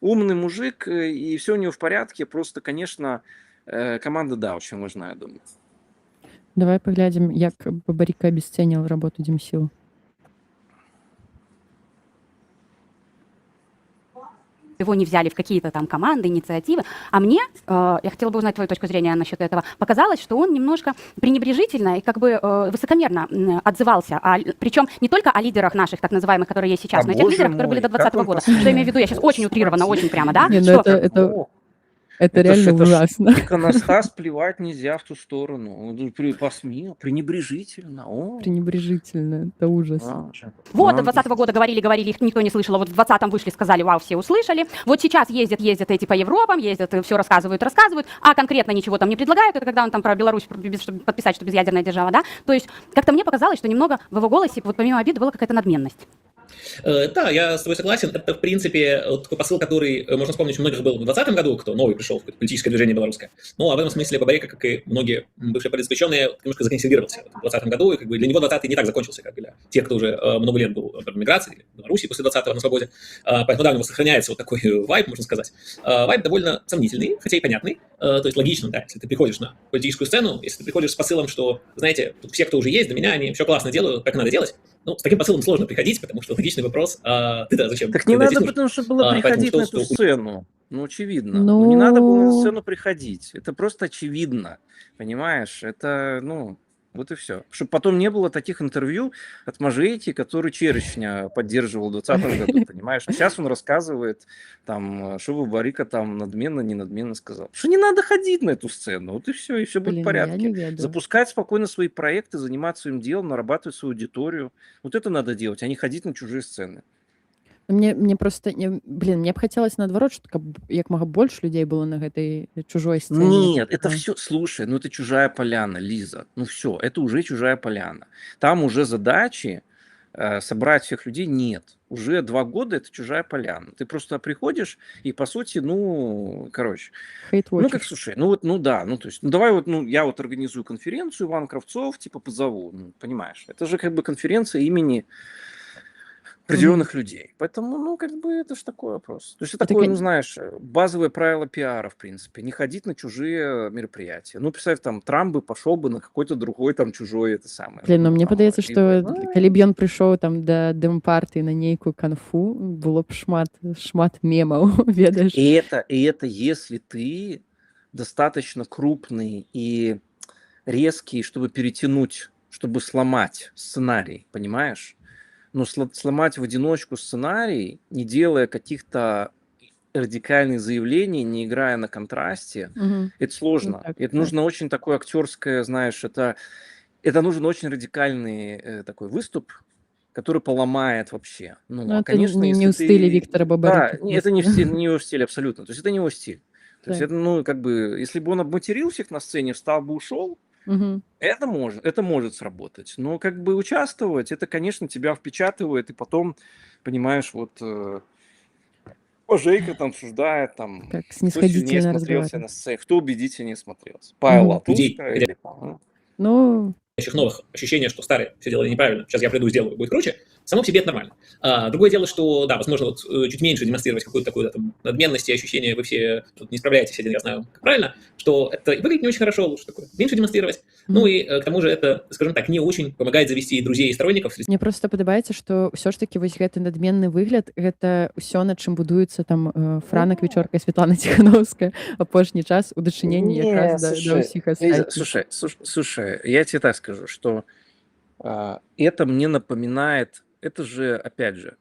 умный мужик, и все у него в порядке. Просто, конечно, команда, да, очень важна, я думаю. Давай паглядзім, як Бабарика обесценил работу Демсил. Его не взяли в какие-то там команды, инициативы. А мне, я хотела бы узнать твою точку зрения насчет этого, показалось, что он немножко пренебрежительно и как бы высокомерно отзывался. Причем не только о лидерах наших, так называемых, которые есть сейчас, А но и тех боже лидерах, которые были мой, до как 2020 он года. Что я имею в виду? Я сейчас очень утрированно, очень прямо, да? Не, ну Что это О, Это Это ж реально это ж ужасно. Иконостас плевать нельзя в ту сторону. Он посмел, пренебрежительно. О. Пренебрежительно, это ужас. А, Вот, до надо. 20 года говорили, говорили, их никто не слышал. А вот в 20-м вышли, сказали: вау, все услышали. Вот сейчас ездят, ездят эти по Европам, ездят, все рассказывают, рассказывают, а конкретно ничего там не предлагают. Это когда он там про Беларусь, чтобы подписать, что безъядерная держава, да? То есть как-то мне показалось, что немного в его голосе, вот помимо обиды, была какая-то надменность. Да, я с тобой согласен. Это, в принципе, вот такой посыл, который, можно вспомнить, у многих был в 2020 году, кто новый пришел в политическое движение белорусское. Ну, а в этом смысле Бабарико, как и многие бывшие политзаключенные, немножко законсервировался в 2020 году, и как бы для него 20-й не так закончился, как для тех, кто уже много лет был в миграции, или в Беларуси после 20-го на свободе. Поэтому, да, у него сохраняется вот такой вайб, можно сказать. Вайб довольно сомнительный, хотя и понятный. То есть логично, да, если ты приходишь на политическую сцену, если ты приходишь с посылом, что, знаете, тут все, кто уже есть до меня, они все классно делают, как надо делать, ну, с таким посылом сложно приходить, потому что логичный вопрос: а ты-то зачем? Так не Тогда надо, здесь нужен? Потому что было Поэтому приходить что, на эту что сцену. Ну, очевидно. Ну, не надо было на Ну сцену приходить. Это просто очевидно. Понимаешь? Это, ну, вот и все. Чтобы потом не было таких интервью от Мажейки, который Черечня поддерживал в 2020 году, понимаешь? А сейчас он рассказывает, там, что Бабарико там надменно, не надменно сказал. Что не надо ходить на эту сцену, вот и все будет в Блин, я порядке. не ведаю. Запускать спокойно свои проекты, заниматься своим делом, нарабатывать свою аудиторию. Вот это надо делать, а не ходить на чужие сцены. Мне просто не, блин, мне б хотелось наадварот, што каб як мага больш людзей было на гэтай чужой сцэне. Нет, это Да. все, слушай, ну это чужая поляна, Лиза. Ну все, это уже чужая поляна. Там уже задачи собрать всех людей нет. Уже 2 года это чужая поляна. Ты просто приходишь и, по сути, ну, короче, ну как, Хейтвотчишь. Слушай, ну вот, ну да, ну то есть, ну давай вот, ну я вот организую конференцию, Иван Кравцов, типа позову, ну, понимаешь, это же как бы конференция имени определенных людей. Поэтому, ну, как бы это же такой вопрос. То есть это Это такое, ну, знаешь, базовое правило пиара, в принципе. Не ходить на чужие мероприятия. Ну, представь, там, Трамп бы пошел бы на какой-то другой там чужой это самое. Блин, ну ну, мне там, падаецца, либо, што ну, калі б ён прыйшоў там да дэмпартыі на нейкую канфу, было б шмат шмат мемаў, ведаеш. И это если ты достаточно крупный и резкий, чтобы перетянуть, чтобы сломать сценарий, понимаешь? Но сломать в одиночку сценарий, не делая каких-то радикальных заявлений, не играя на контрасте, Мгм. это Ну сложно. так, Это так. нужно очень такое актерское, знаешь, это нужен очень радикальный такой выступ, который поломает вообще. Ну, Ну, а это конечно, не если ў стылі ты. Віктора Да, Бабарыкі не, это не, в просто. стиле, не его стиль абсолютно. То есть это не его стиль. То есть это, ну, как бы, если бы он обматерил всех на сцене, встал бы, ушел, это может сработать. Но как бы участвовать, это, конечно, тебя впечатывает, и потом, понимаешь, вот Божейка там обсуждает, там, Так, кто сильнее снисходительно смотрелся разговаривает. На сцене, кто убедительнее смотрелся. Павел Мгм. Людей, Латушко или там, ну. Ну новых ощущение, что старые все делали неправильно, сейчас я приду, сделаю, будет круче, само по себе это нормально. А другое дело, что, да, возможно, вот, чуть меньше демонстрировать какую-то такую, да, там, надменность и ощущение, вы все тут не справляетесь, один я знаю, как правильно, что это и выглядит не очень хорошо, лучше такое меньше демонстрировать. Ну Мгм. и к тому же это, скажем так, не очень помогает завести друзей и сторонников среди Мне просто падабаецца, што ўсё ж такі вось гэты надменны выгляд — гэта ўсё, над чым будуецца там Франак Вячорка і Светлана Ціхановская апошні час у дачыненні Не, якраз да слушай, ўсіх Лиза, астатніх. Слушай, слушай, я тебе так скажу, что это мне напоминает, это же, опять же,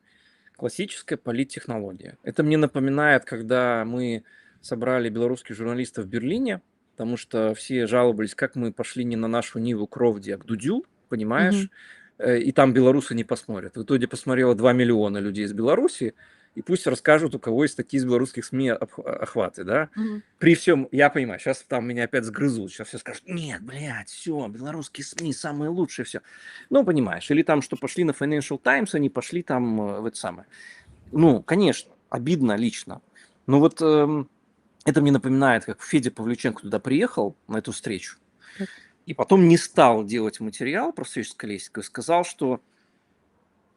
классическая политтехнология. Это мне напоминает, когда мы собрали белорусских журналистов в Берлине, потому что все жаловались, как мы пошли не на Нашу Ниву к Ровде, а к Дудю, понимаешь? Мгм. И там белорусы не посмотрят. В итоге посмотрело 2 миллиона людей из Беларуси, и пусть расскажут, у кого есть такие из белорусских СМИ охваты, да? Мгм. При всем, я понимаю, сейчас там меня опять сгрызут, сейчас все скажут: нет, блядь, все, белорусские СМИ самые лучшие, все. Ну, понимаешь, или там, что пошли на Financial Times, они пошли там в это самое. Ну, конечно, обидно лично. Но вот это мне напоминает, как Федя Павлюченко туда приехал на эту встречу, и потом не стал делать материал про встречу с Колесниковой, сказал, что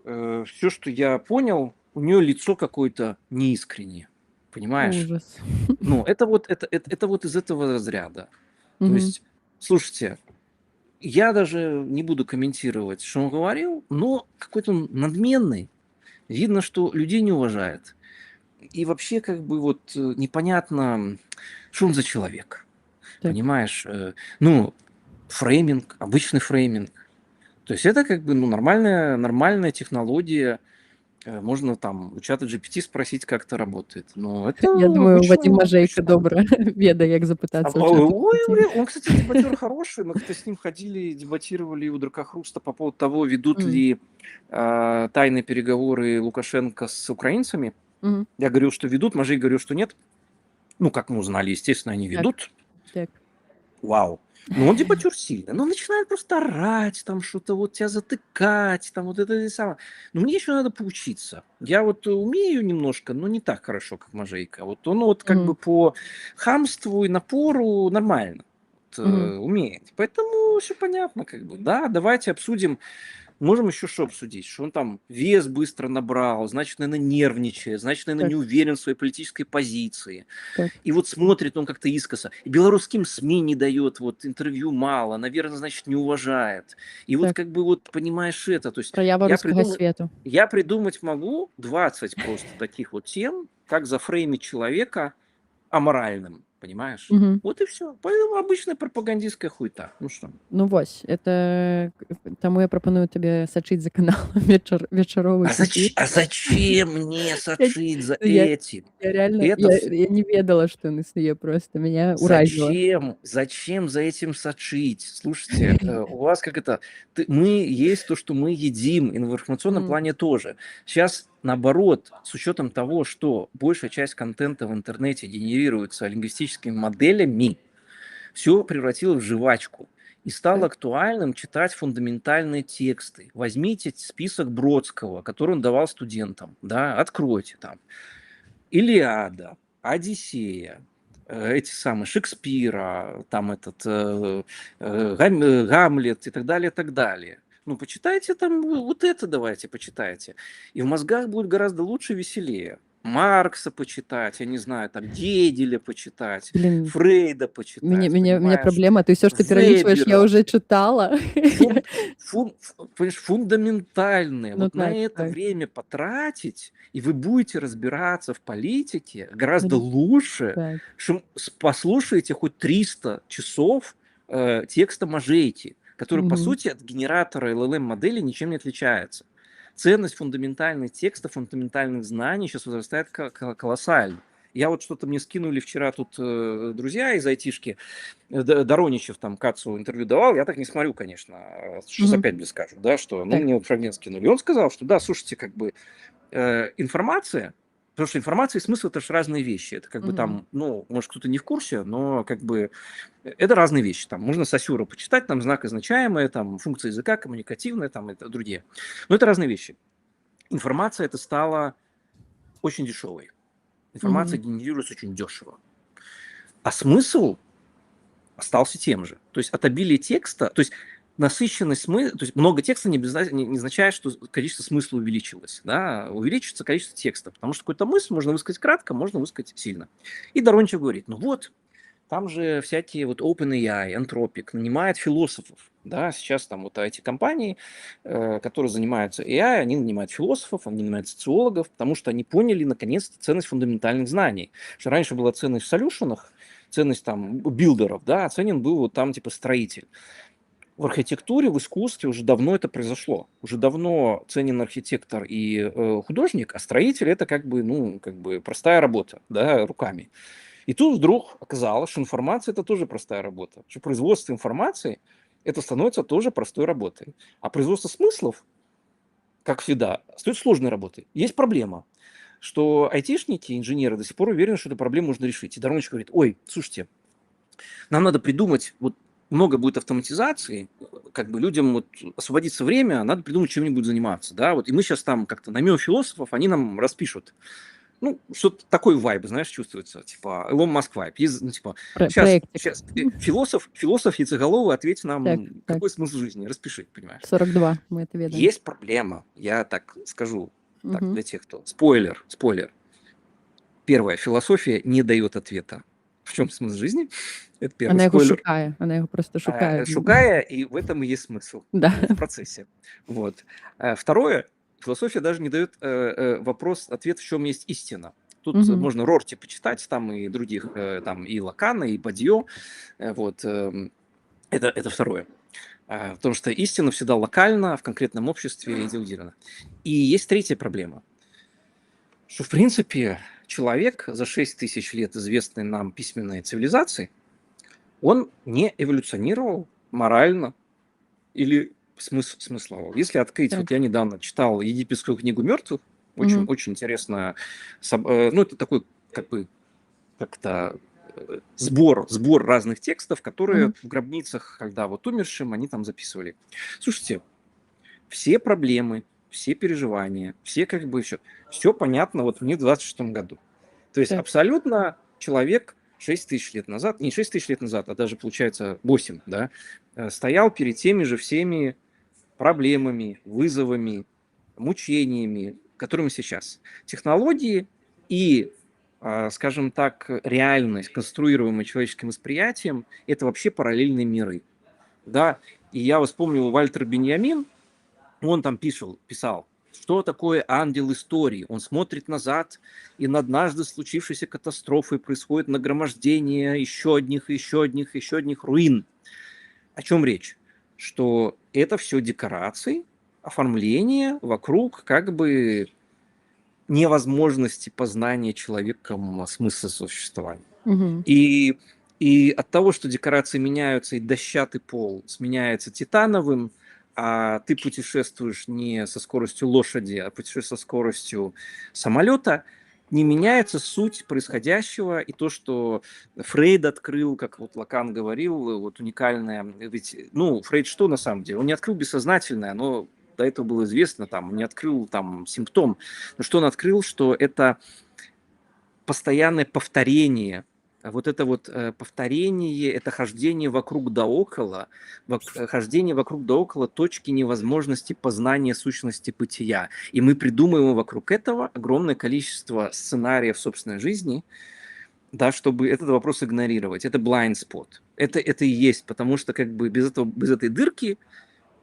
все, что я понял, у нее лицо какое-то неискреннее, понимаешь? Ужас. Ну, это вот, это вот из этого разряда. То Мгм. есть, слушайте, я даже не буду комментировать, что он говорил, но какой-то он надменный. Видно, что людей не уважает. И вообще, как бы вот непонятно, что он за человек. Понимаешь? Ну, фрейминг, обычный фрейминг. То есть это как бы, ну, нормальная, нормальная технология Можно там у чата GPT спросить, как это работает. Но это Я думаю, обычно Вадзім Мажэйка обычно. Добра ведае, як запытацца ў чата Ой, GPT. ой, он, кстати, дебатер хороший. Мы как-то с ним ходили, дебатировали у Дракохруста по поводу того, ведут ли тайные переговоры Лукашенко с украинцами. Я говорил, что ведут, Можей говорил, что нет. Ну, как мы узнали, естественно, они ведут. Вау. Ну, он дебатер сильный. Но он начинает просто орать, там что-то вот тебя затыкать, там вот это и самое. Но мне еще надо поучиться. Я вот умею немножко, но не так хорошо, как Можейка. Вот он вот как Мгм. Бы по хамству и напору нормально вот, умеет. Поэтому все понятно, как бы. Да, давайте обсудим. Можем еще что обсудить? Что он там вес быстро набрал, значит, наверное, нервничает, значит, наверное, не уверен в своей политической позиции. И вот смотрит он как-то искоса. И белорусским СМИ не дает, вот интервью мало, наверное, значит, не уважает. И вот как бы вот понимаешь это. То есть Праява я рускага свету. Я придумать могу 20 просто таких вот тем, как зафреймить человека аморальным, понимаешь? Мгм. Вот и все. Поэтому обычная пропагандистская хуйта. Ну что? Ну вось, это таму я прапаную табе сачыць за каналам вечаровы А, эфір. а зачем мне сачыць за этим? Я реально Это я не ведала, што ён існуе, просто меня уразіла. Зачем? Зачем за этим сачыць? Слушайте, у вас как это? Мы есть то, что мы едим, и в информационном плане тоже. Сейчас, наоборот, с учетом того, что большая часть контента в интернете генерируется лингвистическими моделями, все превратилось в жвачку. И стало актуальным читать фундаментальные тексты. Возьмите список Бродского, который он давал студентам, да, откройте там. Илиада, Одиссея, эти самые Шекспира, там этот Гамлет и так далее, и так далее. Ну, почитайте там, вот это давайте почитайте. И в мозгах будет гораздо лучше, веселее. Маркса почитать, я не знаю, там Гегеля почитать, Блин, Фрейда почитать, меня понимаешь? праблема, ты ўсё, што пералічваеш, я Вебера. уже чытала. Понимаешь, фундаментальные. Ну Вот на так, это время потратить, и вы будете разбираться в политике гораздо Ну, лучше, чем послушаете хоть 300 часов текста Можейки, который, по Мгм. Сути, от генератора LLM-модели ничем не отличается. Ценность фундаментальных текстов, фундаментальных знаний сейчас возрастает колоссально. Я вот что-то мне скинули вчера тут друзья из айтишки, Дороничев там Кацу интервью давал, я так не смотрю, конечно, сейчас Мгм. опять мне скажут, да, что, ну, мне вот фрагмент скинули. И он сказал, что да, слушайте, как бы информация, потому что информация и смысл – это же разные вещи. Это как бы Мгм. Там, ну, может, кто-то не в курсе, но как бы это разные вещи. Там можно Соссюра почитать, там знак изначаемое, там функция языка, коммуникативная, там это другие. Но это разные вещи. Информация это стала очень дешевой. Информация Мгм. Генерируется очень дешево. А смысл остался тем же. То есть от обилия текста, то есть насыщенность смысла, то есть много текста не означает, что количество смысла увеличилось. Да? Увеличится количество текста, потому что какую-то мысль можно высказать кратко, можно высказать сильно. И Дороничев говорит, ну вот, там же всякие вот OpenAI, Anthropic нанимают философов. Да, сейчас там вот эти компании, которые занимаются AI, они нанимают философов, они нанимают социологов, потому что они поняли наконец-то ценность фундаментальных знаний. Что раньше была ценность в solution ах, ценность там builder ов, да, а ценен был вот там типа строитель. В архитектуре, в искусстве уже давно это произошло. Уже давно ценен архитектор и художник, а строитель это как бы, ну, как бы простая работа, да, руками. И тут вдруг оказалось, что информация это тоже простая работа, что производство информации это становится тоже простой работой. А производство смыслов, как всегда, остается сложной работой. Есть проблема, что айтишники, инженеры до сих пор уверены, что эту проблему можно решить. И Доронич говорит, ой, слушайте, нам надо придумать, вот много будет автоматизации, как бы людям вот освободиться время, надо придумать, чем-нибудь заниматься, да, вот, и мы сейчас там как-то наймем философов, они нам распишут. Ну, что-то такой вайб, знаешь, чувствуется, типа, Илон Маск вайб. Есть, ну, типа, сейчас, Проектик. Сейчас, философ, философ яйцеголовый, ответь нам, какой смысл жизни, распиши, понимаешь. 42, мы это ведаем. Есть проблема, я так скажу, так, Мгм. Для тех, кто... Спойлер, спойлер. Первое, философия не дает ответа. В чем смысл жизни? Это первый Она яго спойлер. шукае, она яго просто шукае. Шукае, и в этом и есть смысл в процессе. Вот. Второе, философия даже не дает вопрос, ответ, в чем есть истина. Тут Мгм. Можно Рорти почитать, там и других, там и Лакана, и Бадье. Вот. Это второе. Потому что истина всегда локальна, в конкретном обществе идеализирована. И есть третья проблема. Что, в принципе, человек за 6 тысяч лет известной нам письменной цивилизации, он не эволюционировал морально или смыслово. Если открыть, вот я недавно читал египетскую книгу мертвых, очень, очень интересно, ну, это такой, как бы, как-то сбор разных текстов, которые в гробницах, когда вот умершим, они там записывали. Слушайте, все проблемы, все переживания, все как бы все понятно вот мне в 26 году. То есть абсолютно человек 6 тысяч лет назад, не 6 тысяч лет назад, а даже получается 8, да, стоял перед теми же всеми проблемами, вызовами, мучениями, которыми сейчас. Технологии и, скажем так, реальность, конструируемая человеческим восприятием, это вообще параллельные миры. Да? И я вспомнил Вальтер Беньямин, он там писал, что такое ангел истории. Он смотрит назад, и над однажды случившейся катастрофой происходит нагромождение еще одних, еще одних, еще одних руин. О чем речь? Что это все декорации, оформление вокруг как бы невозможности познания человеком смысла существования. И от того, что декорации меняются, и дощатый пол сменяется титановым, а ты путешествуешь не со скоростью лошади, а путешествуешь со скоростью самолета, не меняется суть происходящего, и то, что Фрейд открыл, как вот Лакан говорил, вот уникальное, ведь, ну, Фрейд что на самом деле? Он не открыл бессознательное, но до этого было известно, там, он не открыл там симптом, но что он открыл, что это постоянное повторение, вот это вот повторение, это хождение вокруг да около, хождение вокруг да около точки невозможности познания сущности бытия. И мы придумываем вокруг этого огромное количество сценариев собственной жизни, да, чтобы этот вопрос игнорировать. Это blind spot. Это и есть, потому что как бы без этого, без этой дырки,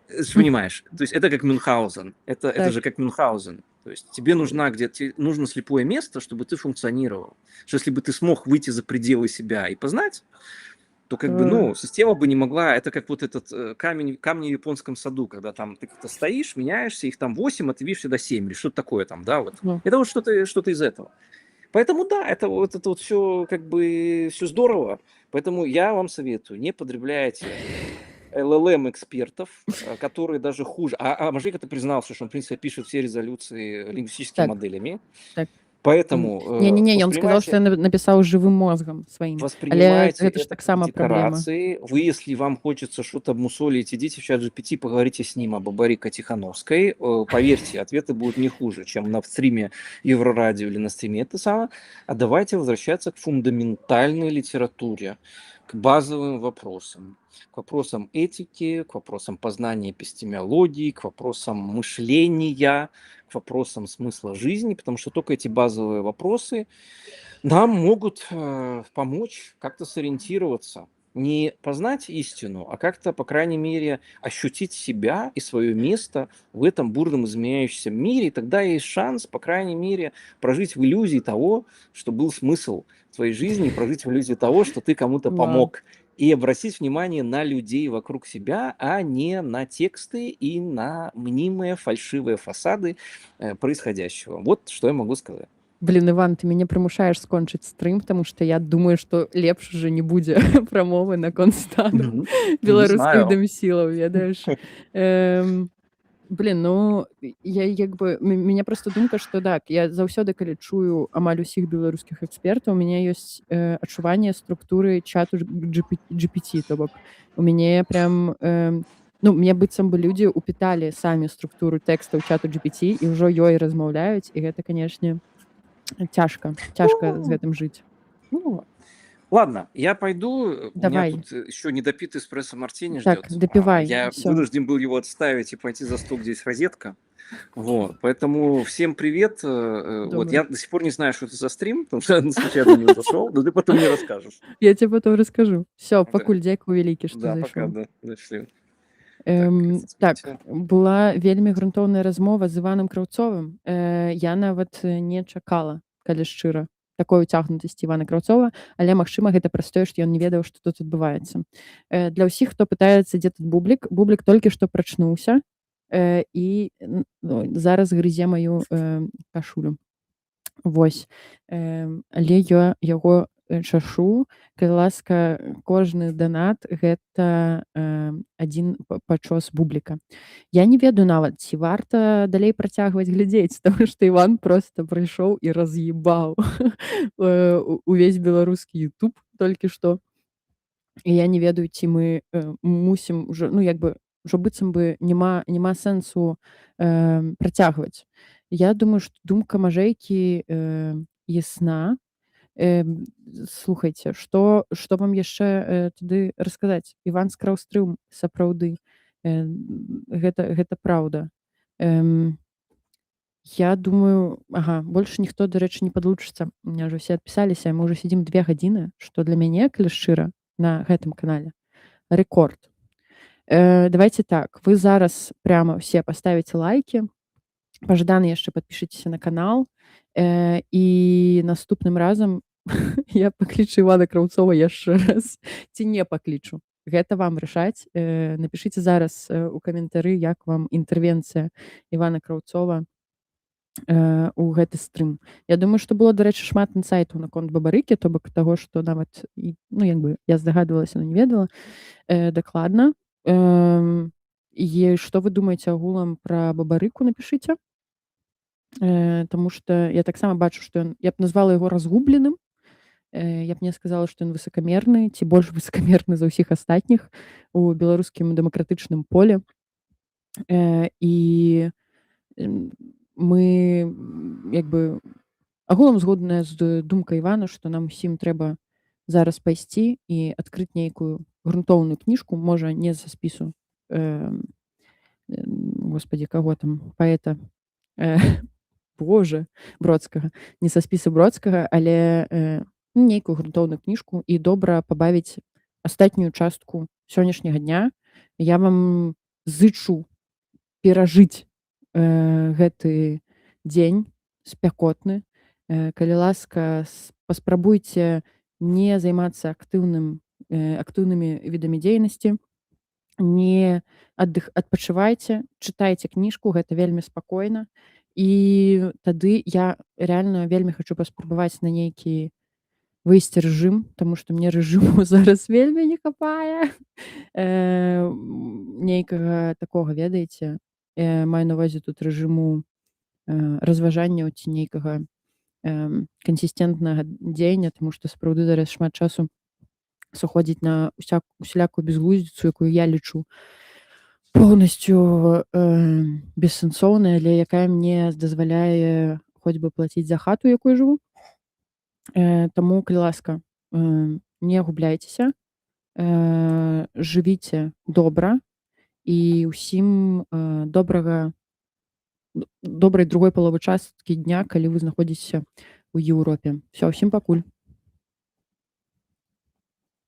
ты же понимаешь, то есть это как Мюнхгаузен, это же как Мюнхгаузен. То есть тебе нужна где-то, нужно слепое место, чтобы ты функционировал. Что если бы ты смог выйти за пределы себя и познать, то как бы, ну, система бы не могла, это как вот этот камни в японском саду, когда там ты как-то стоишь, меняешься, их там 8, а ты видишь всегда 7 или что-то такое там, да, вот. Это вот что-то из этого. Поэтому да, это вот все как бы, все здорово. Поэтому я вам советую, не потребляйте LLM-экспертов, которые даже хуже. А Мажик это признался, что он, в принципе, пишет все резолюции лингвистическими моделями. Поэтому Не-не-не, он сказал, что я написал живым мозгом своим. Воспринимайте это ж таксама декорации. Вы, если вам хочется что-то обмусолить, идите в ChatGPT, поговорите с ним об Бабарико Тихановской. Поверьте, ответы будут не хуже, чем на стриме Еврорадио или на стриме это самое. А давайте возвращаться к фундаментальной литературе, к базовым вопросам. К вопросам этики, к вопросам познания эпистемологии, к вопросам мышления, к вопросам смысла жизни, потому что только эти базовые вопросы нам могут помочь как-то сориентироваться, не познать истину, а как-то, по крайней мере, ощутить себя и свое место в этом бурном изменяющемся мире, и тогда есть шанс, по крайней мере, прожить в иллюзии того, что был смысл в твоей жизни, прожить в иллюзии того, что ты кому-то помог. И обратить внимание на людей вокруг себя, а не на тексты и на мнимые фальшивые фасады происходящего. Вот что я могу сказать. Блин, Иван, ты меня прымушаешь скончыць стрым, потому что я думаю, что лепш уже не будзе прамовы наконт стану беларускіх дэмсілаў, ведаеш. Блин, ну, я як бы, меня просто думка, что так, я заўсёды, калі чую амаль усіх беларускіх экспертаў, у меня ёсць адчуванне структуры чату GPT, то бок у мяне прям, ну, мне быццам бы людзі упіталі самі структуру тэкстаў чату GPT і ўжо ёй размаўляюць, і гэта, канешне, цяжка, цяжка з гэтым жыць. Ну, ладно, я пойду. Давай. У меня тут еще недопитый эспрессо мартини так, ждет. Допивай. Я всё. Вынужден был его отставить и пойти за стол, где есть розетка. Вот, поэтому всем привет. Вот, я до сих пор не знаю, что это за стрим, потому что я случайно не зашел, но ты потом мне расскажешь. Я тебе потом расскажу. Все, пакуль, дзякуй вялікі, что Да, зайшоў. Пока, да. Да, счастливо. Так, была вельмі грунтоўная размова з Іванам Краўцовым. Я нават не чакала, калі шчыра, такой уцягнутасці Івана Краўцова, але, магчыма, гэта праз тое, што ён не ведаў, што тут адбываецца. Для ўсіх, хто пытаецца, дзе тут Бублік, Бублік толькі што прачнуўся і, ну, зараз грызе маю кашулю. Вось. Але я яго чашу. Калі ласка, кожны данат — гэта адзін пачос бубліка. Я не ведаю нават, ці варта далей працягваць глядзець, таму што Іван проста прыйшоў і раз'ебаў увесь беларускі YouTube толькі што. І я не ведаю, ці мы мусім уже, ну, як бы ўжо быццам бы няма сэнсу працягваць. Я думаю, што думка Мажэйкі ясна. Слухайце, што вам яшчэ тады расказаць? Іван скраў стрым, сапраўды. Гэта праўда. Я думаю, ага, больш ніхто, дарэчы, не падлучыцца. У меня ўжо все адпісаліся, мы ўжо сядзім 2 гадзіны, што для мяне, калі шчыра, на гэтым канале рэкорд. Давайте так, вы зараз прямо все паставіце лайки, пажадана яшчэ падпішыцеся на канал, і наступным разам я паклічу Івана Краўцова яшчэ раз ці не паклічу. Гэта вам рашаць. Напішыце зараз у каментары, як вам інтэрвенцыя Івана Краўцова у гэты стрым. Я думаю, што было, дарэчы, шмат інсайтаў наконт Бабарыкі, то бок таго, што нават і, ну, як бы я здагадвалася, но не ведала дакладна. І што вы думаеце агулам пра Бабарыку, напішыце. Таму што я таксама бачу, што ён, я б назвала яго разгубленым. Я б не сказала, што ён высакамерны ці больш высакамерны за ўсіх астатніх у беларускім дэмакратычным поле. І мы як бы агулам згодныя з думкай Івана, што нам усім трэба зараз пайсці і адкрыць нейкую грунтоўную кніжку, можа, не са спісу, господи, каго там, паэта, Боже, Бродскага, не са спіса Бродскага, але ну, нейкую грунтоўную кніжку і добра пабавіць астатнюю частку сённяшняга дня. Я вам зычу перажыць гэты дзень спякотны. Калі ласка, паспрабуйце не займацца актыўнымі відамі дзейнасці, не адпачывайце, чытайце кніжку, гэта вельмі спакойна. І тады я рэальна вельмі хачу паспрабаваць на нейкі выйсці рэжым, таму што мне рэжыму зараз вельмі не хапае. Нейкага такога, ведаеце, маю на ўвазе тут рэжыму разважанняў ці нейкага кансістэнтнага дзеяння, таму што сапраўды зараз шмат часу сыходзіць на усялякую безглуздзіцу, якую я лічу поўнасцю бессэнсоўнай, але якая мне дазваляе хоць бы плаціць за хату, якую жыву. Таму, калі ласка, не губляйцеся, жывіце добра і ўсім добрай другой паловы часткі дня, калі вы знаходзіцеся ў Еўропе. Всё, ўсім пакуль.